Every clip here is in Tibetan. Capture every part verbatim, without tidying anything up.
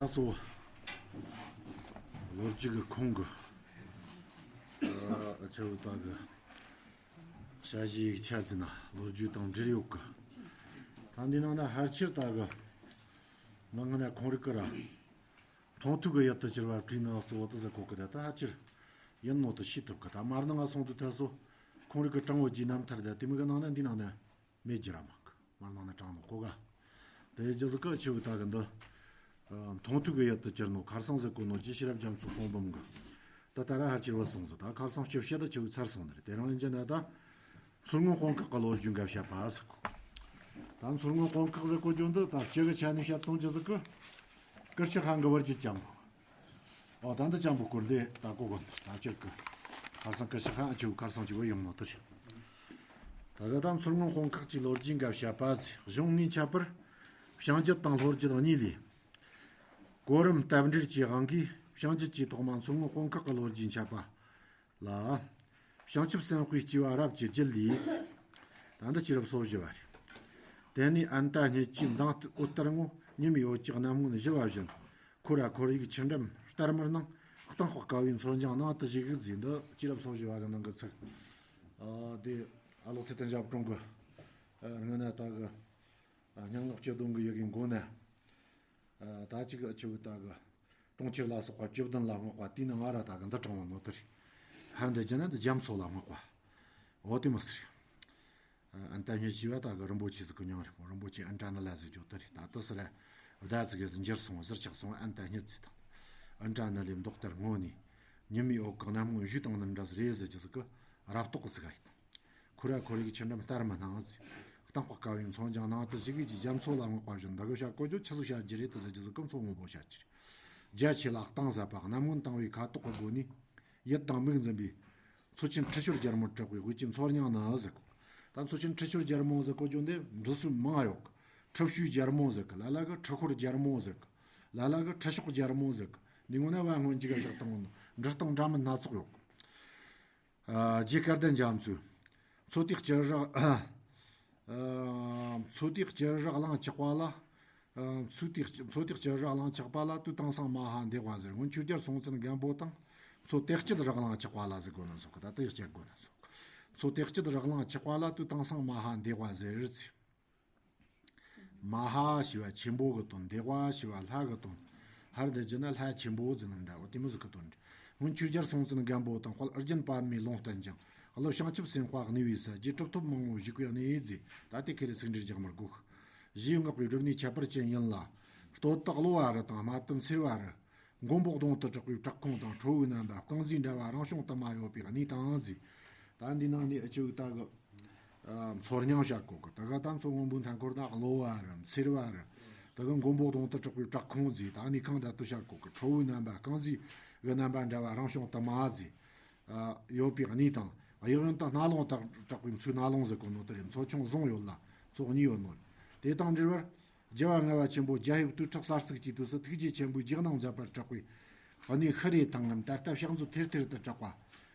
ད་གཙོ་བོ་ལོ་རྒྱུས་ཀྱི་ཁུངས་ཀྱི་ཨ་ཆེ་བོ་ད་གི་ཞ་ཞི་ཡིག་ཆ་ཟིན་ན་ལོ་རྒྱུས་དང་འབྲེལ་ཡོད་གི། ད་འདི་ནང་ན་ཕལ་ཆེར་ད་གི་ནང་ང་ན་ཁོང་རིག་གི་ར་མཐོང་ཐོས་ཀྱི་ཡུལ་དུ་གྱུར་པ་བྲིས་ནི་གཙོ་བོ་དུ་ཟེར་གོ་གི། ད་ད་ཕལ་ཆེར་ཡིན་ནོ་དུ་ཤེས་ཐུབ་གི། ད་མར་ནང་ང་སོང་དུས་ཐ་སོ་ཁོང་རིག་གི་དྲང་བོ་རྒྱུའི་རྣམ་ཐར་ད་དེ་མི་གི་ནང་ན་འདི་ནང་ན། མེད་ཀྱི་ར་མ་གི་མར་ནང་ན་དྲང་ནོ་གོ་ག། དེ་རྒྱུ་ཟིག་གི་ཆེ་བོ་ད་གི་འདི། ཨ་མཐོང་ཐོས་ཀྱི་ཡུལ་དུ་གྱུར་ནོ་ཁར་སང་ཟེར་གོ་ནོ་རྒྱུ་ཤེས་རབ་རྒྱ་མཚོ་གསུང་འབུམ་གི། ད་ད་ར་ཧར་གྱུར་བ་སོང་ཟིག། ད་ཁར་སང་སྐྱིད་བཤད་ད་ཆེ་བོ་ཚར་སོང་ནི་རེད། དེ་རིང་ཡིན་གྱི་ན་ད། མཚོ་སྔོན་དཔོན་ཁག་གི་ལོ་རྒྱུས་འགའ་བཤད་པ་ཟེར་གོ། ད་མཚོ་སྔོན་དཔོན་ཁག་ཟེར་གོ་རྒྱུ་འདི་ད་སྤྱི་གི་ཆ་ནས་བཤད་གཏོང་རྒྱུ་ཟིག་གི། ཀིར་ཆི་ཧན་གི་བར་གྱི་ལྕམ་པོ། ཨོ་ད་འདི་ལྕམ་པོ་སྐོར་འདི་ད་གོ་གོ་འདི་ད་ཅིག་གི། ཁར་སང་ཀིར་ཆི་ཧན་ཨ་ཆེ་བོ་ཁར་སང་ཆེ་བོ་ཡོང་ནོ་དུ་རེད། ད་ག་ད་མཚོ་སྔོན་དཔོན་ཁག་གི་ལོ་རྒྱུས་འགའ་བཤད་པ་ཟིག། གཞུང་ནས་ཁྱད་པར་བྱང་རྒྱུད་དང་ལྷོ་རྒྱུད་གཉིས་ལས། གོ་རིམ་སྟབས་འབྲེལ་གྱི་དབང་གིས་བྱང་རྒྱུད་ཀྱི་ཐོག་མ་མཚོ་སྔོན་དཔོན་ཁག་གི་ལོ་རྒྱུས་འཆད་པ་ལ། བྱང་ཆུབ་སེམས་དཔའི་སྐྱེ་བ་རབས་ཀྱི་རྒྱུད་ལས། ད་འདི་སྐྱེས་རབས་སོ་བཞི་བ་རེད། དེ་ནས་ཨན་ཏ་སྙེད་ཀྱི་མདངས་འོད་ལྟར་ངོ་། ཉི་མའི་འོད་ཀྱི་རྣམ་སྔོན་བཞི་བ་བཞིན། ཁོ་ར་ཁོར་ཡུག་ཆུ་འགྲམ་ལྟར་མར་སྣང་། གཏིང་དཔག་དཀའ་བའི་མཚོན་བྱང་ནང་དུ་ཞུགས་ཟེར། འདི་སྐྱེས་རབས་སོ་བཞི་བ་གི་ནང་གི་ཚིག། ཨ་དེ་ཨ་ལགས་ཚེ་བརྟན་ཞབས་དྲུང་གི་ཨ་སྔོན་ན་ད་གི་ཨ་སྙན་ངག་སྤྱི་སྡོམ་གི་ཡི་གེའི་མགོ་ན། ཨ་ད་ཅིག་ཨ་ཆེ་བོ་ད་གི་གྲོང་ཁྱེར་ལ་སོགས་པ་བཅུ་བདུན་ལ་བསྔགས་པ་དེས་ནི་ང་ར་ད་གི་འདི་དྲངས་པ་ནོ་དེ་རེད། ཧར་འདི་བགྱི་ན་འདི་རྒྱ་མཚོ་ལ་བསྔགས་པ། འོ་དེ་མི་སྲིད། ཨ་ཨན་ཏ་སྙེད་ཅེས་པ་ད་གི་རིན་པོ་ཆེ་ཟིག་གི་མྱིང་རེད། རིན་པོ་ཆེ་ཨན་ཏྲ་ནི་ལ་ཟེར་རྒྱུ་དེ་རེད། ད་དེ་སི་ར་བརྡ་ཟིག་གི་ཟིན་འགྱུར་སོང་ཟུར་ཆག་སོང་ཨན་ཏ་སྙེད་ཟེར་དང་། ཨན་ཏྲ་ནི་ལས་མདོག་ལྟར་ངོ་ནས། ཉི་མའི་འོད་གི་རྣམ་སྔོན་བཞུས་དང་ནི་འདྲ་རེད་ཟེར་རྒྱུ་ཟིག་གི་རབ་རྟོག་གི་ཚིག་ག་ཡིན། ཁོ་ར་ཁོར་ཡུག་ཆུ་འགྲམ་ལྟར་མར་སྣང་ཟེར། གཏིང་དཔག་དཀའ་བའི་མཚོན་བྱང་ནང་དུ་ཞུགས་ཀྱི་རྒྱ་མཚོ་ལ་བསྔགས་པ་བཞིན་འདི་གི་བཤད་གོ་རྒྱུ་ཆི་ཟིག་བཤད་རྒྱུ་རེད་དེ་ཟེར་རྒྱུ་ཟིག་གི་མཚོ་སྔོན་པོ་བཤད་རྒྱུ་རེད། རྒྱ་ཆེ་ལ་གཏིང་ཟབ་པ་རྣམ་སྔོན་དྭངས་བའི་ཁ་དོག་གི་སྒོ་ནས། ཡིད་དང་མིག་འཛིན་པའི། མཚོ་ཆེན་ཁྲི་ཤོར་རྒྱལ་མོར་གྲགས་པའི་དབུས་ཀྱི་མཚོ་རྙིང་ནི་ཟེར་གོ། ད་མཚོ་ཆེན་ཁྲི་ཤོར་རྒྱལ་མོ་ཟེར་གོ་རྒྱུ་འདི་འབྲི་སྲོལ་མང་ཡོད་གི། ཁྲི་བཤོས་རྒྱལ་མོ་ཟེར་གི། ལ་ལ་གི་ཁྲི་ཤོར་རྒྱལ་མོ་ཟེར་གི། ལ་ལ་གི་ཁྲི་ཤོག་རྒྱལ་མོ་ཟེར་གི། འདི་ངོ་ན་བ་སྔོན་གྱི་ག་ཞག་དང་འབྲི་སྟངས་འདྲ་མིན་སྣ་ཚོགས་ཡོད་གི། ཨ་རྗེ་སྐལ་ལྡན་རྒྱ་མཚོས། མཚོ་སྟེགས་སྤྱི་རགས། ཨ་མཚོ་སྟེགས་སྤྱི་རགས་གླང་ཆགས་པ་ལ། ཨ་མཚོ་སྟེགས་མཚོ་སྟེགས་སྤྱི་རགས་གླང་ཆགས་པ་ལ་དུས་དེང་སང་མ་ཧཱ་འདི་བ་ཟེར། སྔོན་ཆོས་རྒྱལ་སྲོང་བཙན་སྒམ་པོ་དང་། མཚོ་སྟེགས་སྤྱི་རགས་གླང་ཆགས་པ་ལ་ཟེར་གོ་ན་སོགས་གི། ད་དེ་ཡག་སྤྱད་གོ་ན་སོགས། མཚོ་སྟེགས་སྤྱི་རགས་གླང་ཆགས་པ་ལ་དུས་དེང་སང་མ་ཧཱ་འདི་བ་ཟེར་ཟེར། མ་ཧཱ་ཞེས་པ་ཆེན་པོ་གི་དོན། འདི་བ་ཞེས་པ་ལྷ་གི་དོན། ཧར་འདི་བགྱི་ན་ལྷ་ཆེན་པོ་ཟེར་ན་འདྲ་བ་དེ་མོ་ཟིག་གི་དོན་རེད། སྔོན་ཆོས་རྒྱལ་སྲོང་བཙན་སྒམ་པོ་དང་དཔལ་ཨོ་རྒྱན་པདྨས་ལུང་བསྟན་ཅིང་། ཀླུ་བྱང་ཆུབ་སེམས་དཔའ་གནས་པའི་ས། རྗེ་གྲུབ་ཐོབ་མང་པོ་བཞུགས་པའི་གནས་ཟེར། ད་དེ་ཁེ་ལས་ཚིག་འགྲེལ་རྒྱག་མི་དགོས། ཞེས་བསྔགས་པའི་སྒྲུབ་གནས་ཁྱད་པར་ཅན་ཡིན་ལ། སྟོད་དུ་གློ་བ་རི་དང་། རྨ་དུ་མཚེར་བ་རི། མགོན་པོ་གདོང་དུ་གྲགས་པའི་བྲག་ཁུང་དང་། ཁྲོ་བོའི་རྣམ་པ་རྐང་རྫིས་འདྲ་བ་རང་བྱུང་དུ་མ་ཡོད་པའི་གནས་དང་ཟེར། ད་འདི་ནང་ནས་ཨ་ཆུ་ད་གི་ཨ་མཚོ་རྙིང་བཤད་གོ་གི། ད་ག་ད་མཚོ་སྔོན་པོའི་མཐའ་འཁོར་ན་གློ་བ་རི་མཚེར་བ་རི། ད་གི་མགོན་པོ་གདོང་དུ་གྲགས་པའི་བྲག་ཁུང་ཟེར། ད་གནས་ཁང་ད་དུ་བཤད་གོ་གི། ཁྲོ་བོའི་རྣམ་པ་རྐང་རྫིས་གི་རྣམ་པ་འདྲ་བ་རང་བྱུང་དུ་མ་ཟེར། ཨ་ཡོད་པའི་གནས་དང་། གཡས་གཡོན་དུ་སྣ་ལུང་དང་གྲགས་པའི་མཚོའི་སྣ་ལུང་ཟེར་གོ་ནོ་དེ་རེད། མཚོ་ཆུང་བཟུང་ཡོད་ལ་མཚོ་གཉིས་ཡོད་ནོ། དེ་དང་འབྲེལ་བར། རྒྱལ་བ་ལྔ་པ་ཆེན་པོ་རྒྱལ་ཡབ་དུས་ཁྲི་གསར་བརྩིགས་ཀྱི་དུས་སུ་ཐུགས་རྗེ་ཆེན་པོའི་རྗེས་གནང་མཛད་པར་གྲགས་པའི་གནས་ཤི་རེ་ཐང་ངམ། ད་ལྟ་ཕྱག་མཛོད་ཐེར་ཐེར་དུ་གྲགས་པ།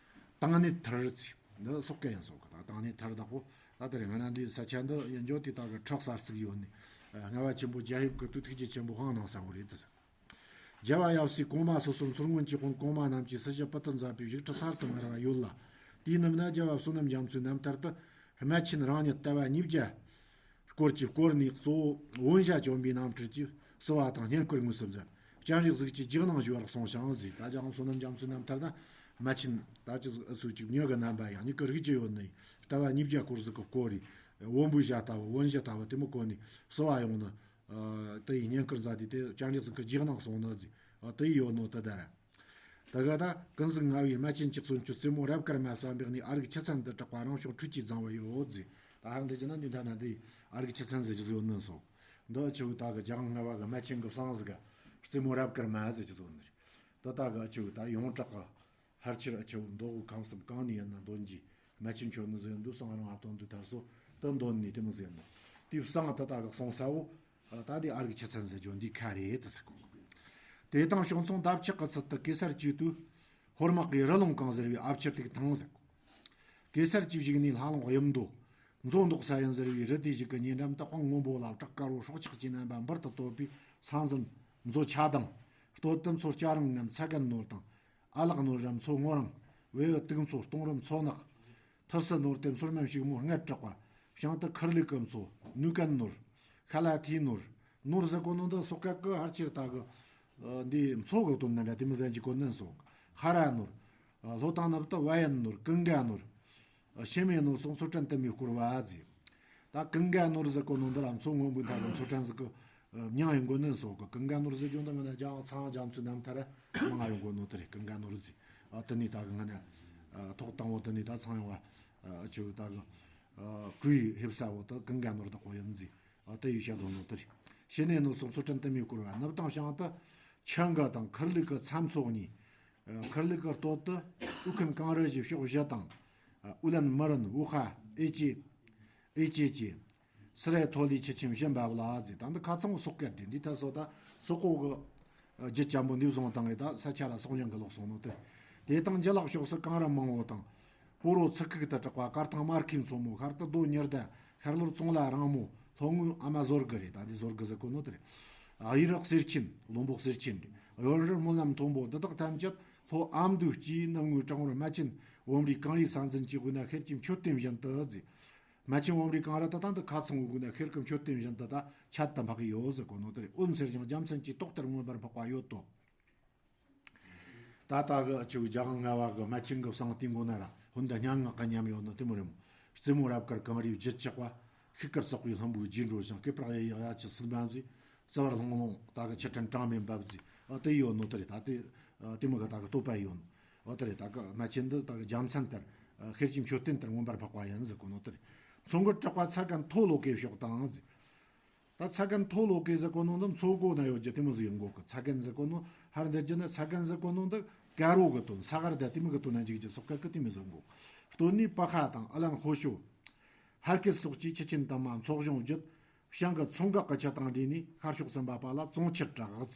དང་ནི་ཐར་ཚེ། འདི་སོག་སྐད་ཡིན་སོག་གི། ད་དང་ནི་ཐར་བདག་པོ། ད་ལྟ་རེ་ང་ན་འདི་ས་ཆ་འདི་ཡིན་རྒྱུ་དེ་དག་གི་ཁྲི་གསར་བརྩིགས་ཡོད་ནི། ལྔ་པ་ཆེན་པོ་རྒྱལ་ཡབ་ཀྱི་དུས་ཐུགས་རྗེ་ཆེན་པོ་དབང་གནང་ས་བོ་རེད་དེ། རྒྱལ་བ་ཡབ་སྲས་གོང་མ་སོ་སོར་མཚོ་སྔོན་གྱི་དཔོན་གོང་མ་རྣམས་ཀྱི་སྲི་ཞུ་ཕུལ་དུ་མཛད་པའི་བཞུགས་ཁྲི་གསར་དུ་མངའ་བ་ཡོད་ལ། དེའི་ནུབ་ན་རྒྱལ་བ་བསོད་ནམས་རྒྱ་མཚོའི་རྣམ་ཐར་དུ། རྨ་ཆེན་རང་ཉིད་ལྟ་བ་ཉིས་བརྒྱ་སྐོར་གྱི་སྐོར་ནས། གཙོ་བོ་བོན་ཞྭ་གྱོན་པའི་རྣམ་འཕྲུལ་གྱིས་བསུ་བ་དང་བསྙེན་བཀུར་དངོས་སུ་མཛད། སྤྱན་རས་གཟིགས་ཀྱི་རྗེས་གནང་ཞུ་བར་གསུངས་ཤིང་ཟེར། ད་རྒྱལ་བ་བསོད་ནམས་རྒྱ་མཚོའི་རྣམ་ཐར་ན། རྨ་ཆེན་ད་ཅི་ཟིག་ཨུ་ཚུགས་ཀྱི་མྱི་གི་རྣམ་པ་ཡང་མྱི་གི་རིགས་ཀྱི་ཡོད་ནི། ལྟ་བ་ཉིས་བརྒྱ་སྐོར་ཟིག་གི་སྐོར་རེད། བོན་པོའི་ཞྭ་ལྟ་བུ་བོན་ཞྭ་ལྟ་བུ་དེ་མོ་གོན་ནས་བསུ་བ་ཡོང་ནི། ཨ་དེ་ཡི་བསྙེན་བཀུར་མཛད་དེ། དེ་སྤྱན་རས་གཟིགས་ཀྱི་རྗེས་གནང་གསུངས་ནི་ཟེར། ཨ་དེ་ཡི་ཡོད་ནོ་དེ་ད་ར། ད་ག་ད་ཀུན་གཟིགས་ལྔ་པའི་རྨ་ཆེན་གྱི་གསོན་ཆུ་རྩེ་མོ་རབ་དཀར་མ་བརྩམས་པའི་གནས་ཨ་རིག་ཆུ་ཚན་དུ་གྲགས་པ་རང་བྱུང་འཕྲུལ་གྱིས་བརྫངས་པ་ཡོད་ཟེར། ད་ཧང་དེ་ཅི་ན་འདི་མཐའ་ན་འདི་ཨ་རིག་ཆུ་ཚན་ཟེར་གྱི་ཟེར་ཡོད་ནི་སོགས། འདི་ཆུ་བོ་ད་གི་རྒྱལ་དབང་ལྔ་པ་གི་རྨ་ཆེན་གྱི་བསང་ཟིག་ག་རྩེ་མོ་རབ་དཀར་མ་ཟེར་གྱི་ཟེར་ཡོད་ནི་རེད། འདི་ད་གི་ཆུ་བོ་ད་ཡོངས་གྲགས་གི་ཕལ་ཆེར་ཆུ་བོ་མདོ་དབུས་ཁམས་གསུམ་གང་ནས་ཡིན་ན་འདོན་གྱི། རྨ་ཆེན་ཆོས་ནི་ཟེར་འདུག། བསང་རིང་ང་དོན་འདུག། ད་སོ་དུ་འདོན་ནི་དེ་མོ་ཟེར་ནོ། དེའི་བསང་དེ་དག་གི་བསང་ས་བོ། ད་དེ་ཨ་རིག་ཆུ་ཚན་ཟེར་རྒྱུ་འདི་ཁ་རེད་དེ་ཟེར་གོ། དེ་དང་ཕྱོགས་མཚུངས་འདབ་ཆགས་ཀྱི་ཚུལ་དུ་གེ་སར་གྱི་དུས། ཧོར་དམག་གིས་རི་ལུང་གང་ཟེར་བའི་ཨ་ཕྱིར་ཐུག་ཐང་ཟེར་གོ། གེ་སར་གྱི་བཞུགས་གནས་ལྷ་ལུང་གཡུ་མདོ། མཛོ་འདོགས་ས་ཡིན་ཟེར་བའི་རི་དེའི་གཞུག་གི་ཉེ་འགྲམ་དུ་དཔང་སྔོན་པོ་ལ་བྲག་དཀར་བོ་སྲོག་ཆགས་ཀྱི་རྣམ་པ་འབུར་དུ་གཏོད་པའི་ས་འཛིན། མཚོ་ཆ་དང་། སྟོད་དུ་མཚོ་སྐྱ་རིང་ངམ་ཚ་གན་ནོར་དང་། ཨ་ལག་ནོར་རམ་མཚོ་སྔོ་རིང་། བེའུ་དུག་མཚོ་སྟོང་རིམ་མཚོ་ནག་ཐུ་སི་ནོར་ཏེ་མཚོ་སྨན་ཕྱུག་མོ་རྔད་དྲག་པ། བྱང་དུ་ཁུར་ལི་ཀི་མཚོ་ནུ་ཀན་ནོར། ཤ་ལ་ཐི་ནོར། ནོར་ཟེར་གོ་ནོ་འདི་སོག་སྐད་ཀི་ཧར་ཆེར་ད་གི་འདི་མཚོ་གི་དོན་ནི་འདྲ་དེ་མི་ཟན་གྱི་གོ་ནན་སོག་ཧ་ར་ནོར། ལྷོ་དང་ནུབ་ཏུ་བ་ཡན་ནོར་ཀུན་དགའ་ནོར། ཤི་མེ་ནོར་སོག་མཚོ་བྲན་དུ་མི་བསྐོར་བ་ཟེར། ད་ཀུན་དགའ་ནོར་ཟེར་གོ་ནོ་འདི་ར་མཚོ་སྔོན་པོའི་ད་གི་མཚོ་བྲན་ཟེར་གི་མྱང་ཡིན་གོ་ནན་སོག་གི་ཀུན་དགའ་ནོར་ཟེར་གྱོང་ད་ང་ན་ལྗང་ཚང་རྒྱ་མཚོའི་རྣམ་ཐར་མང་ང་ཡོང་གོ་ནོ་དེ་རེད། ཀུན་དགའ་ནོར་ཟེར། ཨ་དེ་ནི་ད་གི་ང་ན་ཐོག་དང་བོ་དེ་ནི་ད་ཚང་ཡོང་བ་ཆེ་བོ་ད་གི་ཀུའི་ཧེབ་ས་བོ་ད་ཀུན་དགའ་ནོར་ད་གོ་ཡིན་ཟེར། ཨ་དེ་ཡི་ཤ་དོ་ནོ་དེ་རེད། ཤི་ནེ་ནོར་སོག་མཚོ་བྲན་དུ་མི་བསྐོར་བ། ནུབ་དང་བྱང་དུ་ཆང་གི་དང་ཁུར་ལི་ཀི་ཚ་མཚོ་གཉིས། ཁུར་ལི་ཀི་སྟོད་དུ་ཨུ་ཁུན་གངས་རི་བཞི་ཕྱོགས་བཞི་དང་། ཨུ་ལན་མི་རན་ཝུ་ཧ་ཨེ་ཅེ་ཨེ་ཅེ་ཅེ། སི་རེ་ཐོ་ལི་ཆུ་ཆེན་བཞི་འབབ་ལ་ཟེར། ད་འདི་ཁ་ཚང་སོག་སྐད་རེད། འདི་ད་སོ་ད་སོག་གོ་གི་རྒྱུ་ཅན་པོ་འདི་བཟུང་བཏང་ངེ་ད་ས་ཆ་ལ་སོག་ཉང་གི་ལོག་སོང་ནོ་དེ། དེ་དང་ཇི་ལག་ཕྱོགས་སུ་གངས་རི་མང་བོ་དང་། སྤོ་རོ་ཚི་ཁུག་ཏུ་གྲགས་པ་དཀར་ཐང་མར་ཁེ་མཚོ་མོ། ཤར་དུ་རྡོ་ཉི་ཟླ། ཤར་ལྷོར་ཙོང་ལ་རིང་མོ། ལྷོ་ངོས་ཨ་མ་ཟོར་གི་རེད། ད་འདི་ཟོར་གི་ཟེར་གོ་ནོ་དེ་རེད། ཨ་ཡི་རག་གསེར་ཆེན། བློན་པོ་གསེར་ཆེན་རེད། གཡོན་རི་སྨོན་ལམ་མཐོན་པོ། འདི་དག་ཐམས་ཅད་ལྷོ་ཨ་མདོའི་དཀྱིལ། ནུབ་ངོས་གྲང་རི་རྨ་ཆེན། བོམ་རི་གངས་རིའི་ས་འཛིན་གྱི་དབུས་ན་ཤེལ་གྱི་མཆོད་རྟེན་བཞིན་དུ་ཟེར། རྨ་ཆེན་བོམ་རི་གངས་རི་ད་ད་འདི་ཁ་ཚང་བོའི་དབུས་ན་ཤེལ་གྱི་མཆོད་རྟེན་བཞིན་དུ་ད་ཆད་དུ་འཕགས་ཡོད་ཟེར་གོ་ནོ་དེ་རེད། འོད་ཟེར་ཞིང་རྒྱ་མཚན་གྱི་ཏོག་ལྟར་མངོན་པར་འཕགས་པ་ཡོད་དོ། ད་ལྟ་གི་ཆུ་རྒྱ་གང་ང་བ་གི་རྨ་ཆེན་གི་བསང་དེའི་མགོ་ན་ར་ཧོན་ད་སྙན་ངག་གི་ཉམས་ཡོད་ནི་དེ་མོ་རེད་མོ། རྩེ་མོ་རབ་དཀར་གངས་རིའི་བརྗིད་ཆགས་པ། ཤུགས་དཀར་བཙོག་པའི་ལྷུན་པོའི་རྗེས་འགྲོ་ཞིང་། སྐེད་པར་གཡས་གཡོན་གཡའ་ཆུ་སིལ་མ་མཛེས། རྩེ་བར་ལྷུང་ལྷུང་ད་གི་ཆུ་ཕྲན་གྲངས་མེད་འབབ་མཛེས། ཨ་དེ་ཡོད་ནོ་དེ་རེད། ད་དེ་དེ་མོ་གི་ད་གི་བསྟོད་པ་ཡོད་ནོ། ཨ་དེ་རེད། ད་གི་རྨ་ཆེན་འདི་ད་གི་རྒྱལ་མཚན་ལྟར་ཤེལ་གྱི་མཆོད་རྟེན་ལྟར་མངོན་པར་འཕགས་པ་ཡིན་ཟེར་གོ་ནོ་དེ་རེད། མཚོ་འགོར་གྲགས་པ་ཚ་གན་མཐོ་ལོ་ཀེ་ཕྱོགས་དང་ཟེར། ད་ཚ་གན་མཐོ་ལོ་ཀེ་ཟེར་གོ་ནོ་འདི་མཚོ་སྒོ་ན་ཡོད་རྒྱུ་དེ་མོ་ཟིག་ཡིན་གོ་གི། ཚ་གན་ཟེར་གོ་ནོ་ཧར་འདི་རྒྱུ་ན་ཚ་གན་ཟེར་གོ་ནོ་འདི་ཀ་རོ་གི་དོན། ས་གར་ད་དེ་མོ་གི་དོན་ན་འཇིག་རྒྱུ་སོག་ཀ་ཀི་དེ་མོ་ཟིག་ཡིན་གོ། སྟོད་ནས་པ་ཁ་དང་ཨ་ལན་ཧོ་ཤོ། ཧར་ཀེ་སོགས་ཀྱི་ཆུ་ཆེན་དུ་མ་མཚོ་གཞོང་བརྒྱུད། བྱང་གི་མཚོ་འགག་གི་ཆུ་དང་འདྲེས་ནས་ཤར་ཕྱོགས་སུ་འབབ་པ་ལ་ཙོང་ཆུ་གྲགས་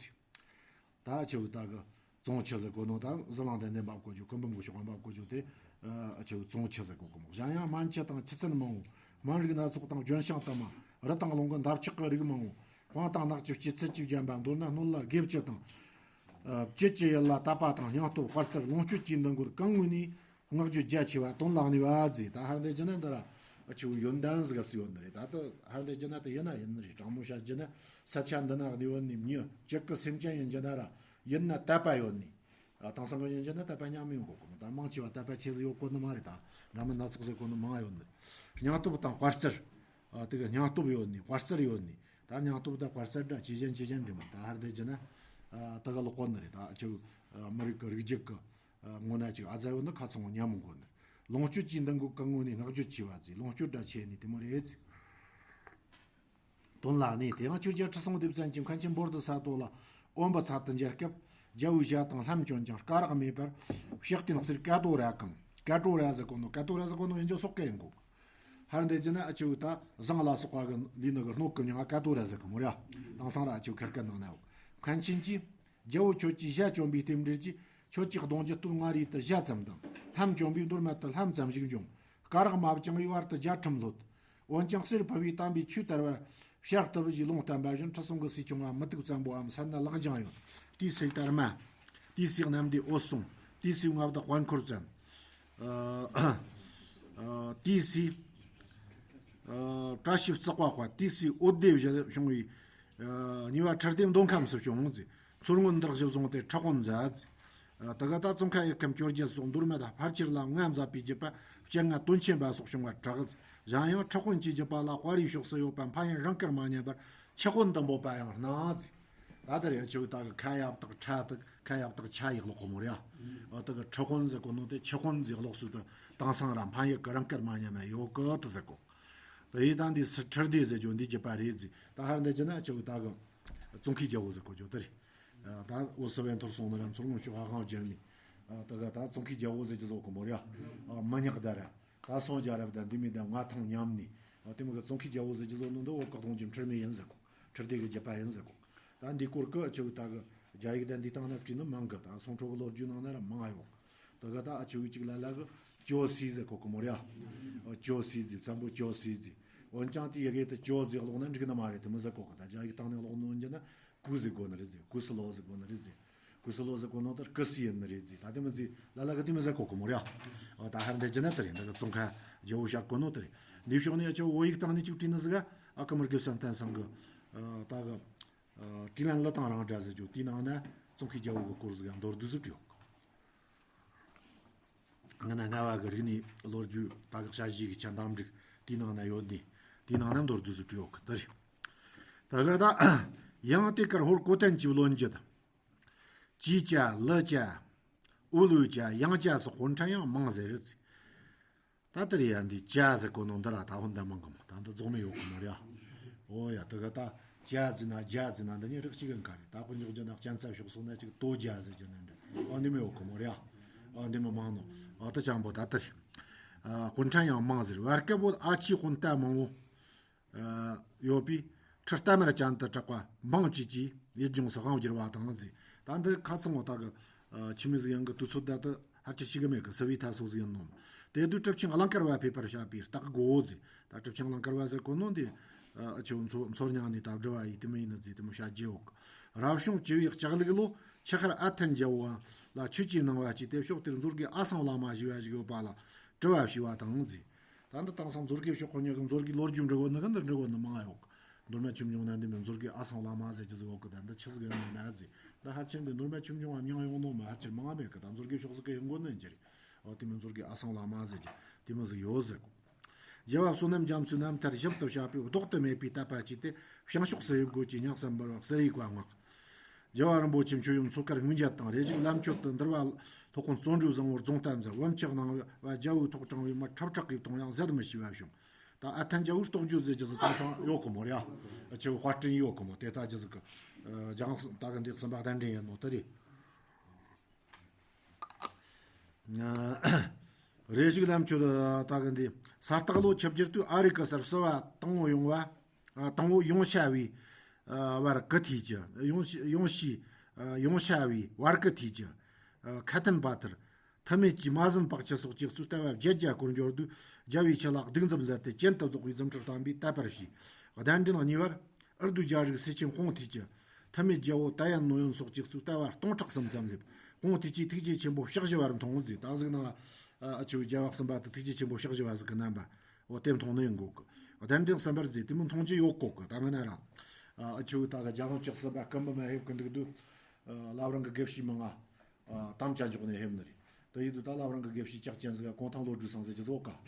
ཟེར། ད་ཆུ་བོ་ད་གི་ཙོང་ཆུ་ཟེར་གོ་ནོ་ད་ཟི་ལིང་དང་ནས་འབབ་གོ་རྒྱུ། ཀུན་འབུམ་གི་ཕྱོགས་འབབ་གོ་རྒྱུ་དེ་ཨ་ཆུ་བོ་ཙོང་ཆུ་ཟེར་གོ་གི་མོ། གཞན་ཡང་སྨན་ཆུ་དང་ཆུ་ཚན་མང་བོ། སྨན་རིགས་སྣ་ཚོགས་དང་ལྗོན་ཤིང་དུ་མ། རི་དང་ལུང་གི་འདབ་ཆགས་ཀྱི་རིགས་མང་བོ། སྤང་དང་ནགས་ཀྱི་སྐྱེད་ཚལ་གྱིས་བརྒྱན་པ། མདོར་ན་སྣོད་ལ་དགེ་བཅུ་དང་། ཨ་བཅུད་ཀྱི་ཡུལ་ལ་དད་པ་དང་། སྙིང་སྟོབས་དཔའ་རྩལ་ལོངས་སྤྱོད་ཀྱི་འདུ་འགོད་གང་ངོས་ནས། བསྔགས་བརྗོད་རྒྱ་ཆེ་བ་དོན་ལ་གནས་པ་ཟེར། ད་ཧར་འདི་ཇི་ན་འདི་ར་ཨ་ཆུ་བོ་ཡོན་ཏན་ཟིག་ག་བརྩི་ཡོད་ནི་རེད། ད་ལྟ་ཧར་འདི་ཇི་ན་ད་ཡིན་ན་ཡིན་ནི་རེད། དྲང་མོ་བཤད་ཇི་ན་ས་ཆ་འདི་ན་གནས་ཡོད་ནི་མྱི་ཅིག་གི་སེམས་ཅན་ཡིན་ཇི་ན་ར་ཡིན་ན་དད་པ་ཡོད་ནི། ཨ་དེང་སང་གི་ཡིན་ཇི་ན་དད་པ་ཉམས་མི་ཡོང་གོ་གི་མོ། ད་མང་ཆེ་བ་དད་པ་ཆེ་ཟིག་ཡོད་གོ་ནི་མ་རེད། ད་འདྲ་མིན་སྣ་ཚོགས་ཟིག་གོ་ནི་མང་ཡོད་ནི་རེད། སྙིང་སྟོབས་དང་དཔའ་རྩལ། ཨ་དེ་གི་སྙིང་སྟོབས་ཡོད་ནི་དཔའ་རྩལ་ཡོད་ནི། ད་སྙིང་སྟོབས་དང་དཔའ་རྩལ་འདྲ་ཇེ་ཞན་ཇེ་ཞན་འགྲོ་མོ། ད་ཧར་འདི་ཇི་ན་ཨ་དེ་གི་ལོག་གོ་ནི་རེད། ད་ཨ་ཆུ་བོ་ཨ་མི་རིགས་ཀྱི་རིགས་རྒྱུད་ཀྱི། ཨ་ངོ་ན་ཅིག་ཨ་ཙ་ཡོད་ན་ཁ་ཚང་ཉམས་མོ་གོ་ནི། ལོངས་སྤྱོད་ཀྱི་འདུ་འགོད་གང་ངོས་ནས། བསྔགས་བརྗོད་ཆེ་བ་ཟེར། ལོངས་སྤྱོད་འདྲ་ཆེ་ནི་དེ་མོ་རེད་ཟེར། དོན་ལ་གནས། དེ་ཡང་ཆོས་རྒྱལ་ཁྲི་སྲོང་ལྡེ་བཙན་གྱིས་མཁན་ཆེན་བོ་དྷི་ས་ཏྭ་ལ་འོན་པ་ཚ་དུ་མཇལ་སྐབས། རྒྱལ་བོའི་ཞྭ་དང་ལྷམ་གྱོན་ཅིང་སྐ་རགས་མེད་པར་ཕྱག་རྟེན་གསེར་ཀ་ཏོ་ར་གང་། ཀ་ཏོ་ར་ཟེར་གོ་ནོ། ཀ་ཏོ་ར་ཟེར་གོ་ནོ་ཡིན་རྒྱུ་སོག་སྐད་ཡིན་གོ། ཧར་འདི་ཇི་ན་ཨ་ཆུ་བོ་ད་ཟངས་ལ་སོགས་པ་གི་ལུས་ནི་གི་སྣོད་ཀྱི་མྱིང་ང་ཀ་ཏོ་ར་ཟེར་གི་མོ་ར། དེང་སང་ར་ཨ་ཆུ་བོ་ཁེར་སྐད་ནང་ན་ཡོད། མཁན་ཆེན་གྱིས། རྒྱལ་བོ་ཁྱོད་ཀྱིས་ཞྭ་གྱོན་པའི་རྟེན་འབྲེལ་གྱིས། ཁྱོད་ཀྱི་གདུང་རྒྱུད་སྟོད་མངའ་རིས་དུ་ཞྭ་ཙམ་དང་། ལྷམ་གྱོན་པའི་མདོ་སྨད་དུ་ལྷམ་ཙམ་ཞིག་འབྱུང་། སྐ་རགས་མ་བཅིངས་པའི་བར་དུ་རྒྱ་ཁྲིམས་ལྷོད། འོན་ཀྱང་གསེར་ཕུལ་བའི་དམ་པའི་ཆོས་དར་བར་བྱ་སྟབས་བཞིའི་ལུང་བསྟན་པ་བཞིན། ཁྲི་སྲོང་གི་སྲས་ཆུང་བ་མུ་ཏིག་བཙན་པོའམ་སད་ན་ལེགས་འགྱིང་ཡོད། དེའི་སྲས་དར་མ། དེའི་སྲས་གནམ་བདེ་འོད་སྲུང་། དེའི་སྲས་མངའ་བདག་དཔལ་འཁོར་བཙན། ཨ་ཨ་དེའི་སྲས་ཨ་བཀྲ་ཤིས་བརྩེགས་པ་དཔལ། དེའི་སྲས་འོད་སྡེ་བཞི་བྱུང་བའི་ཨ་གཉིས་པ་ཁྲི་ལྡེ་མདོ་ཁམས་སུ་བྱུང་ཟེར། མཚོ་སྔོན་འདི་བཞི་བཟུང་སྟེ་ཁྲི་དཔོན་མཛད། ཨ་དེ་ག་ད་ཙོང་ཁ་ཡེ་ཁམས་ཇོ་བོ་རྗེ་སོགས་མདོ་སྨད་ཕལ་ཆེར་ལ་མངའ་མཛད་པའི་བརྒྱུད་པ་སྤྱན་སྔ་དོན་ཆེན་པ་སོགས་བྱུང་བར་གྲགས། གཞན་ཡང་ཁྲི་དཔོན་གྱི་བརྒྱུད་པ་ལ་དཔའ་རིས་ཕྱོགས་སུ་ཡོད་པ་འཕན་ཡུན་རིང་དཀར་མ་ཉམས་པར་ཆུ་དཔོན་དུ་འབོད་པ་ཡང་སྣང་ཟེར། ད་ལྟ་རེ་ཆུ་ད་གི་ཁ་ཡབ་དག་ཁྲ་དག་ཁ་ཡབ་དག་ཆ་ཡིག་ལོག་གོ་མོ་རེ་ཨ། ཨ་དེ་གི་ཁྲི་དཔོན་ཟེར་གོ་ནོ་དེ་ཆུ་དཔོན་ཟེར་ལོག་སུ་དུ་དེང་སང་ར་འཕན་ཡུན་གི་རིང་དཀར་མ་ཉམས་ཡོད་གི་དེ་ཟེར་གོ། དེ་ཡི་ད་འདི་སི་ཁྲི་ལྡེ་ཟེར་རྒྱུ་འདི་རྒྱུད་པ་རེད་ཟེར། ད་ཧར་འདི་རྒྱུད་ན་ཆུ་ད་གི་ཙོང་ཁའི་རྒྱལ་པོ་ཟེར་གོ་རྒྱུ་དེ་རེད། ཨ་ད་འོ་སི་བན་ཐོར་སོང་ནི་ར་མཚོ་སྔོན་ཕྱོགས་ཧ་ཁང་བརྒྱུད་ནི། ཨ་དེ་ག་ད་ཙོང་ཁའི་རྒྱལ་པོ་ཟེར་རྒྱུ་ཟོ་གོ་མོ་རེ་ཨ། མི་ཉག་ད་ར། ད་སོང་རྒྱ་རབ་དང་འདི་མི་དང་མངའ་ཐང་ཉམས་ནས། ཨ་དེ་མི་གི་ཙོང་ཁའི་རྒྱལ་པོ་ཟེར་རྒྱུ་ཟོ་ནོ་འདི་འོ་ཀག་གདོང་གི་ཁྲི་མེ་ཡིན་ཟེར་གོ། ཁྲི་ལྡེ་གི་རྒྱུད་པ་ཡིན་ཟེར་གོ། ད་འདི་སྐོར་གི་ཨ་ཆུ་ད་གི་རྒྱ་ཡིག་དང་འདི་སྟེང་ན་བྲིས་ནི་མང་གི། ད་སུང་ཁྲོ་གི་ལོ་རྒྱུས་ནང་ན་ར་མང་ང་ཡོད། དེ་ག་ད་ཨ་ཆུ་གཅིག་ལ་ལ་གི་ཅོ་སི་ཟེར་གོ་གི་མོ་རེ་ཨ། ཅོ་སི་ཟེར་བཙན་པོ་ཅོ་སི་ཟེར། འོན་ཀྱང་དེ་ཡི་གེ་དེ་ཅོ་ཟེར་ཀློག་ན་འགྲིག་ནི་མ་རེད། དེ་མི་ཟེར་གོ་གི། ད་རྒྱ་ཡིག་སྟེང་ནས་ཀློག་ནོ་འཇི་ན། ཀུ་ཟེར་གོ་ནི་རེད་ཟེར། ཀུ་སི་ལོ་ཟེར་གོ་ནི་རེད་ཟེར། ཀུ་སི་ལོ་ཟེར་གོ་ནོ་དེར་ཀུ་སི་ཡིན་ནི་རེད་ཟེར། ད་དེ་མི་ཟེར། ལ་ལ་གི་དེ་མི་ཟེར་གོ་གི་མོ་རེད་ཨ། ད་ཧར་འདི་རྒྱུ་ན་དེ་རེད། འདི་གི་ཙོང་ཁ་རྒྱལ་པོ་བཤད་གོ་ནོ་དེ་རེད། འདི་ཕྱོགས་ནས་ཡ་ཆོ་བོད་ཡིག་སྟེང་ནས་ཅིག་བྲིས་ནི་ཟིག་ག་ཨ་ཀི་མིར་གི་བསམ་གཏན་སང་གི་ད་གི་དྲིན་ལན་ལི་དང་རང་འདྲ་ཟེར་རྒྱུ། དེའི་ནང་ན་ཙོང་ཁའི་རྒྱལ་པོ་གི་སྐོར་ཟིག་ག་མདོར་བསྡུས་ཟིག་བྲིས་ཡོད་གི། ང་ན་རྔ་བ་གི་རིག་གནས་ལོ་རྒྱུས། ད་གི་ཞ་ཡི་གི་ཆ་འདམ་འགྲིག། དེའི་ནང་ན་ཡོད་ནི། དེའི་ནང་ན་མདོར་བསྡུས་སུ་བྲིས་ཡོད་གི་དེ་རེད། ད་གི་ད་ཡང་དེ་ཀར་ཧོར་གོ་ཐན་གྱི་བློན་རྒྱུད། ཅི་ཅ་ལི་ཅ་ཨུ་ལུ་ཅ་ཡང་ཅ་སོགས་དཔོན་ཕྲན་ཡང་མང་ཟེར་རེད། ད་དེ་རེད་ཡ། འདི་ཅ་ཟེར་གོ་ནོ་འདི་ར་ད་ཧོན་ད་མང་གི་མོ། ད་འདི་རྫོགས་མེད་ཡོད་གི་མོ་རེད་ཨ། ཨོ་ཡ། ད་གི་ད་ཅ་ཟེར་ན་རྒྱ་ཟེར་ན་འདི་གཉིས་རིགས་གཅིག་གི་འགའ་རེད། ད་དཔེ་འཇོག་རྒྱུ་ན་གཅན་ཚ་ཕྱོགས་སོང་ན་ཅིག་དོ་རྒྱ་ཟེར་རྒྱུ་ན་འདྲ། ཨ་འདི་མོ་ཡོད་གི་མོ་རེད་ཨ། ཨ་འདི་མོ་མང་ནོ། ཨ་ད་ཅང་པོ་ད་དེ་རེད། ཨ་དཔོན་ཕྲན་ཡང་མང་ཟེར། བར་སྐབས་བོད་ཨ་ཆེ་དཔོན་རྟ་མང་བོ་ཡོད་པས། ཁྲི་རྟ་དམར་ཅན་དུ་གྲགས་པ་འབངས་བཅས་ཀྱིས་ཡུལ་ལྗོངས་སུ་དབང་བསྒྱུར་བ་དང་ཟེར། ད་འདི་ཁ་ཚང་བོ་ད་གི་ཆི་མི་ཟིག་ཡང་གི་དུས་ཚོད་ད་དུ་ཧར་ཅི་ཤི་གི་མེད་གི། སི་བི་ཐ་སོ་ཟིག་ཡིན་ནོ། དེ་དུས་གྲུབ་ཆེན་གླང་དཀར་བ་ཕེབས་པར་བྱ་བའི་རྟགས་དགོ་ཟེར། ད་གྲུབ་ཆེན་གླང་དཀར་བ་ཟེར་གོ་ནོ་འདི་ཨ་ཆེ་བོ་མཚོ་མཚོ་སྙིང་ནས་ད་སྒྲུབ་པ་ཡིས་དེ་མོ་ཡིན་ནི་ཟེར། དེ་མོ་བྱ་རྒྱུ་ཡོད་གི། རབ་བྱུང་བཅུ་བའི་ལྕགས་ལུག་ལོ་ཆུ་ཤར་ཨ་ཐན་རྒྱལ་པོ་ལ་ཆོས་ཀྱི་གནང་བ་བཅས་ཏེ་ཕྱོགས་དེར་མཛོད་དགེ་ཨ་སང་བླ་མ་ཞེས་པ་ཞིག་ཡོད་པ་ལ་དྲི་བ་ཞུས་པ་དང་ཟེར། ད་འདི་དེང་སང་མཛོད་དགེ་ཕྱོགས་ཁོ་ཉག་གི་མཛོད་དགེ་ལོ་རྒྱུས་འབྲི་གོ་ནི་གི་འདི་འབྲི་གོ་ནི་མང་ཡོད་གི། མདོ་སྨད་ཆོས་འབྱུང་ན་འདི་མོ་མཛོད་དགེ་ཨ་སང་བླ་མ་ཟེར་རྒྱུ་ཟིག་ཡོད་གི། ད་འདི་ཆི་ཟིག་ཡིན་ནི་ན་ཟེར། ད་ཧར་ཆེན་འདི་མདོ་སྨད་ཆོས་འབྱུང་བ་མྱང་ཡོང་ནོ་མ་ཧར་ཆེར་མང་ང་མེད་གི། ད་མཛོད་དགེ་ཕྱོགས་ཟིག་གི་ཡིན་གོ་ནི་ཡིན་གྱི་རེད། འོ་དེ་མོ་མཛོད་དགེ་ཨ་སང་བླ་མ་ཟེར་རྒྱུ་དེ་མོ་ཟིག་ཡོད་ཟེར་གོ། རྒྱལ་བ་བསོད་ནམས་རྒྱ་མཚོའི་རྣམ་ཐར་ཞིབ་ཏུ་བྱ་བའི་ལྡོག་ཏུ་མེད་པའི་དད་པ་བསྐྱེད་དེ་བྱང་ཕྱོགས་སུ་ཡིབ་དགོས་ཀྱི་ཉག་སམ་བར་བ་གསེར་ཡིག་པ་སྔགས། རྒྱལ་བ་རིན་པོ་ཆེ་མཆོད་ཡོན་མཚོ་ཁར་སྔོན་བརྒྱ་དང་། རེ་ཞིག་ལམ་མཆོད་དུ་འདུལ་བ་སློབ་དཔོན་བརྩོན་འགྲུས་བཟང་པོར་རྫོང་གཏམ་ཟེར། བུམ་ཆག་གནང་བ་རྒྱལ་པོའི་ཐོག་དྲངས་པའི་མི་ཁྲབ་ཁྲག་གིས་གཏོང་ཡང་ཟད་མི་ཤེས་པ་བྱུང་། ད་ཨ་ཐན་རྒྱལ་པོའི་རྟོགས་བརྗོད་ཟེར་རྒྱུ་ཟིག་དེང་སང་ཡོད་གི་མོ་རེད་ཨ། ཆེ་བོ་དཔར་སྐྲུན་ཡོད་གི་མོ། དེ་ལྟ་རྒྱུ་ཟིག་གི་རྒྱང་ད་གི་འདི་གསུམ་པ་གདན་འདྲེན་ཡིན་ནོ་དེ་རེད། རེ་ཞིག་ལམ་མཆོད་ད་གི་འདི་ས་སྟག་ལོ་ཆིབས་བསྒྱུར་དུས་ཨ་རི་ཀ་སར་གསོ་བ་དང་པོ་ཡོང་བ། ཨ་དང་པོ་ཡོང་ཤ་བའི་ཨ་བར་སྐུ་ཐིག་ཅི། ཡོང་ཤི་ཡོང་ཤི་ཨ་ཡོང་ཤ་བའི་བར་སྐུ་ཐིག་ཅི། ཨ་ཁ་ཐན་པ་ཐར་ཐུ་མེད་ཀྱི་མ་ཟིན་པགས་ཆུ་སོགས་ཀྱི་གཙུག་ལྟ་བ་བརྒྱད་བརྒྱ་སྐོར་འབྱོར་དུས། རྒྱལ་བའི་ཆུ་ལག་གདུགས་འཛོམས་མཛད་དེ་གྱེན་དུ་རྫོགས་པའི་རྫུ་འཕྲུལ་བསྟན་པས་དད་པར་བྱས། གདན་འདྲེན་གཉིས་པར་ཨུར་རྡོའི་རྒྱལ་རིགས་སེ་ཆེན་ཧོང་ཐིག་ཅི། ཐུ་མེད་རྒྱལ་པོ་ཏཱ་ཡན་ནོ་ཡོན་སོགས་ཀྱི་གཙུག་ལྟ་བ་སྟོང་ཕྲག་གསུམ་ཙམ་སླེབས། ཧོང་ཐིག་ཅིའི་ཐུགས་རྗེ་ཆེན་པོ་ཕྱག་བཞི་པར་མཐོང་ཟེར། ད་གཟིགས་ན་ཨ་ཆུ་རྒྱལ་བ་གསུམ་པ་དུ་ཐུགས་རྗེ་ཆེན་པོ་ཕྱག་བཞི་པ་ཟིག་གི་རྣམ་པ། འོ་དེ་མཐོང་ནི་ཡིན་གོ་གི། གདན་འདྲེན་གསུམ་པར་ཟེར་དེ་མོ་མཐོང་རྒྱུ་ཡོད་གོ་གི། ད་ང་ན་ར་ཨ་ཆུ་ད་ག་རྒྱལ་བ་བཅུ་གསུམ་པ་སྐུ་འབུམ་མ་ཕེབས་གི་འདུག་དུས། ཨ་བླ་བྲང་གི་དགེ་བཤེས་མི་ང་ཨ་དམ་བཅའ་འཇོག་ནས་ཕེབས་ནི་རེད། དེ་ཡིན་དུས་ད་བླ་བྲང་གི་དགེ་བཤེས་ལྕགས་ཅན་ཟིག་ག་གུང་ཐང་བློ་གྲོས་སང་ཟེར་གྱི་ཟོ་ག་ཨ་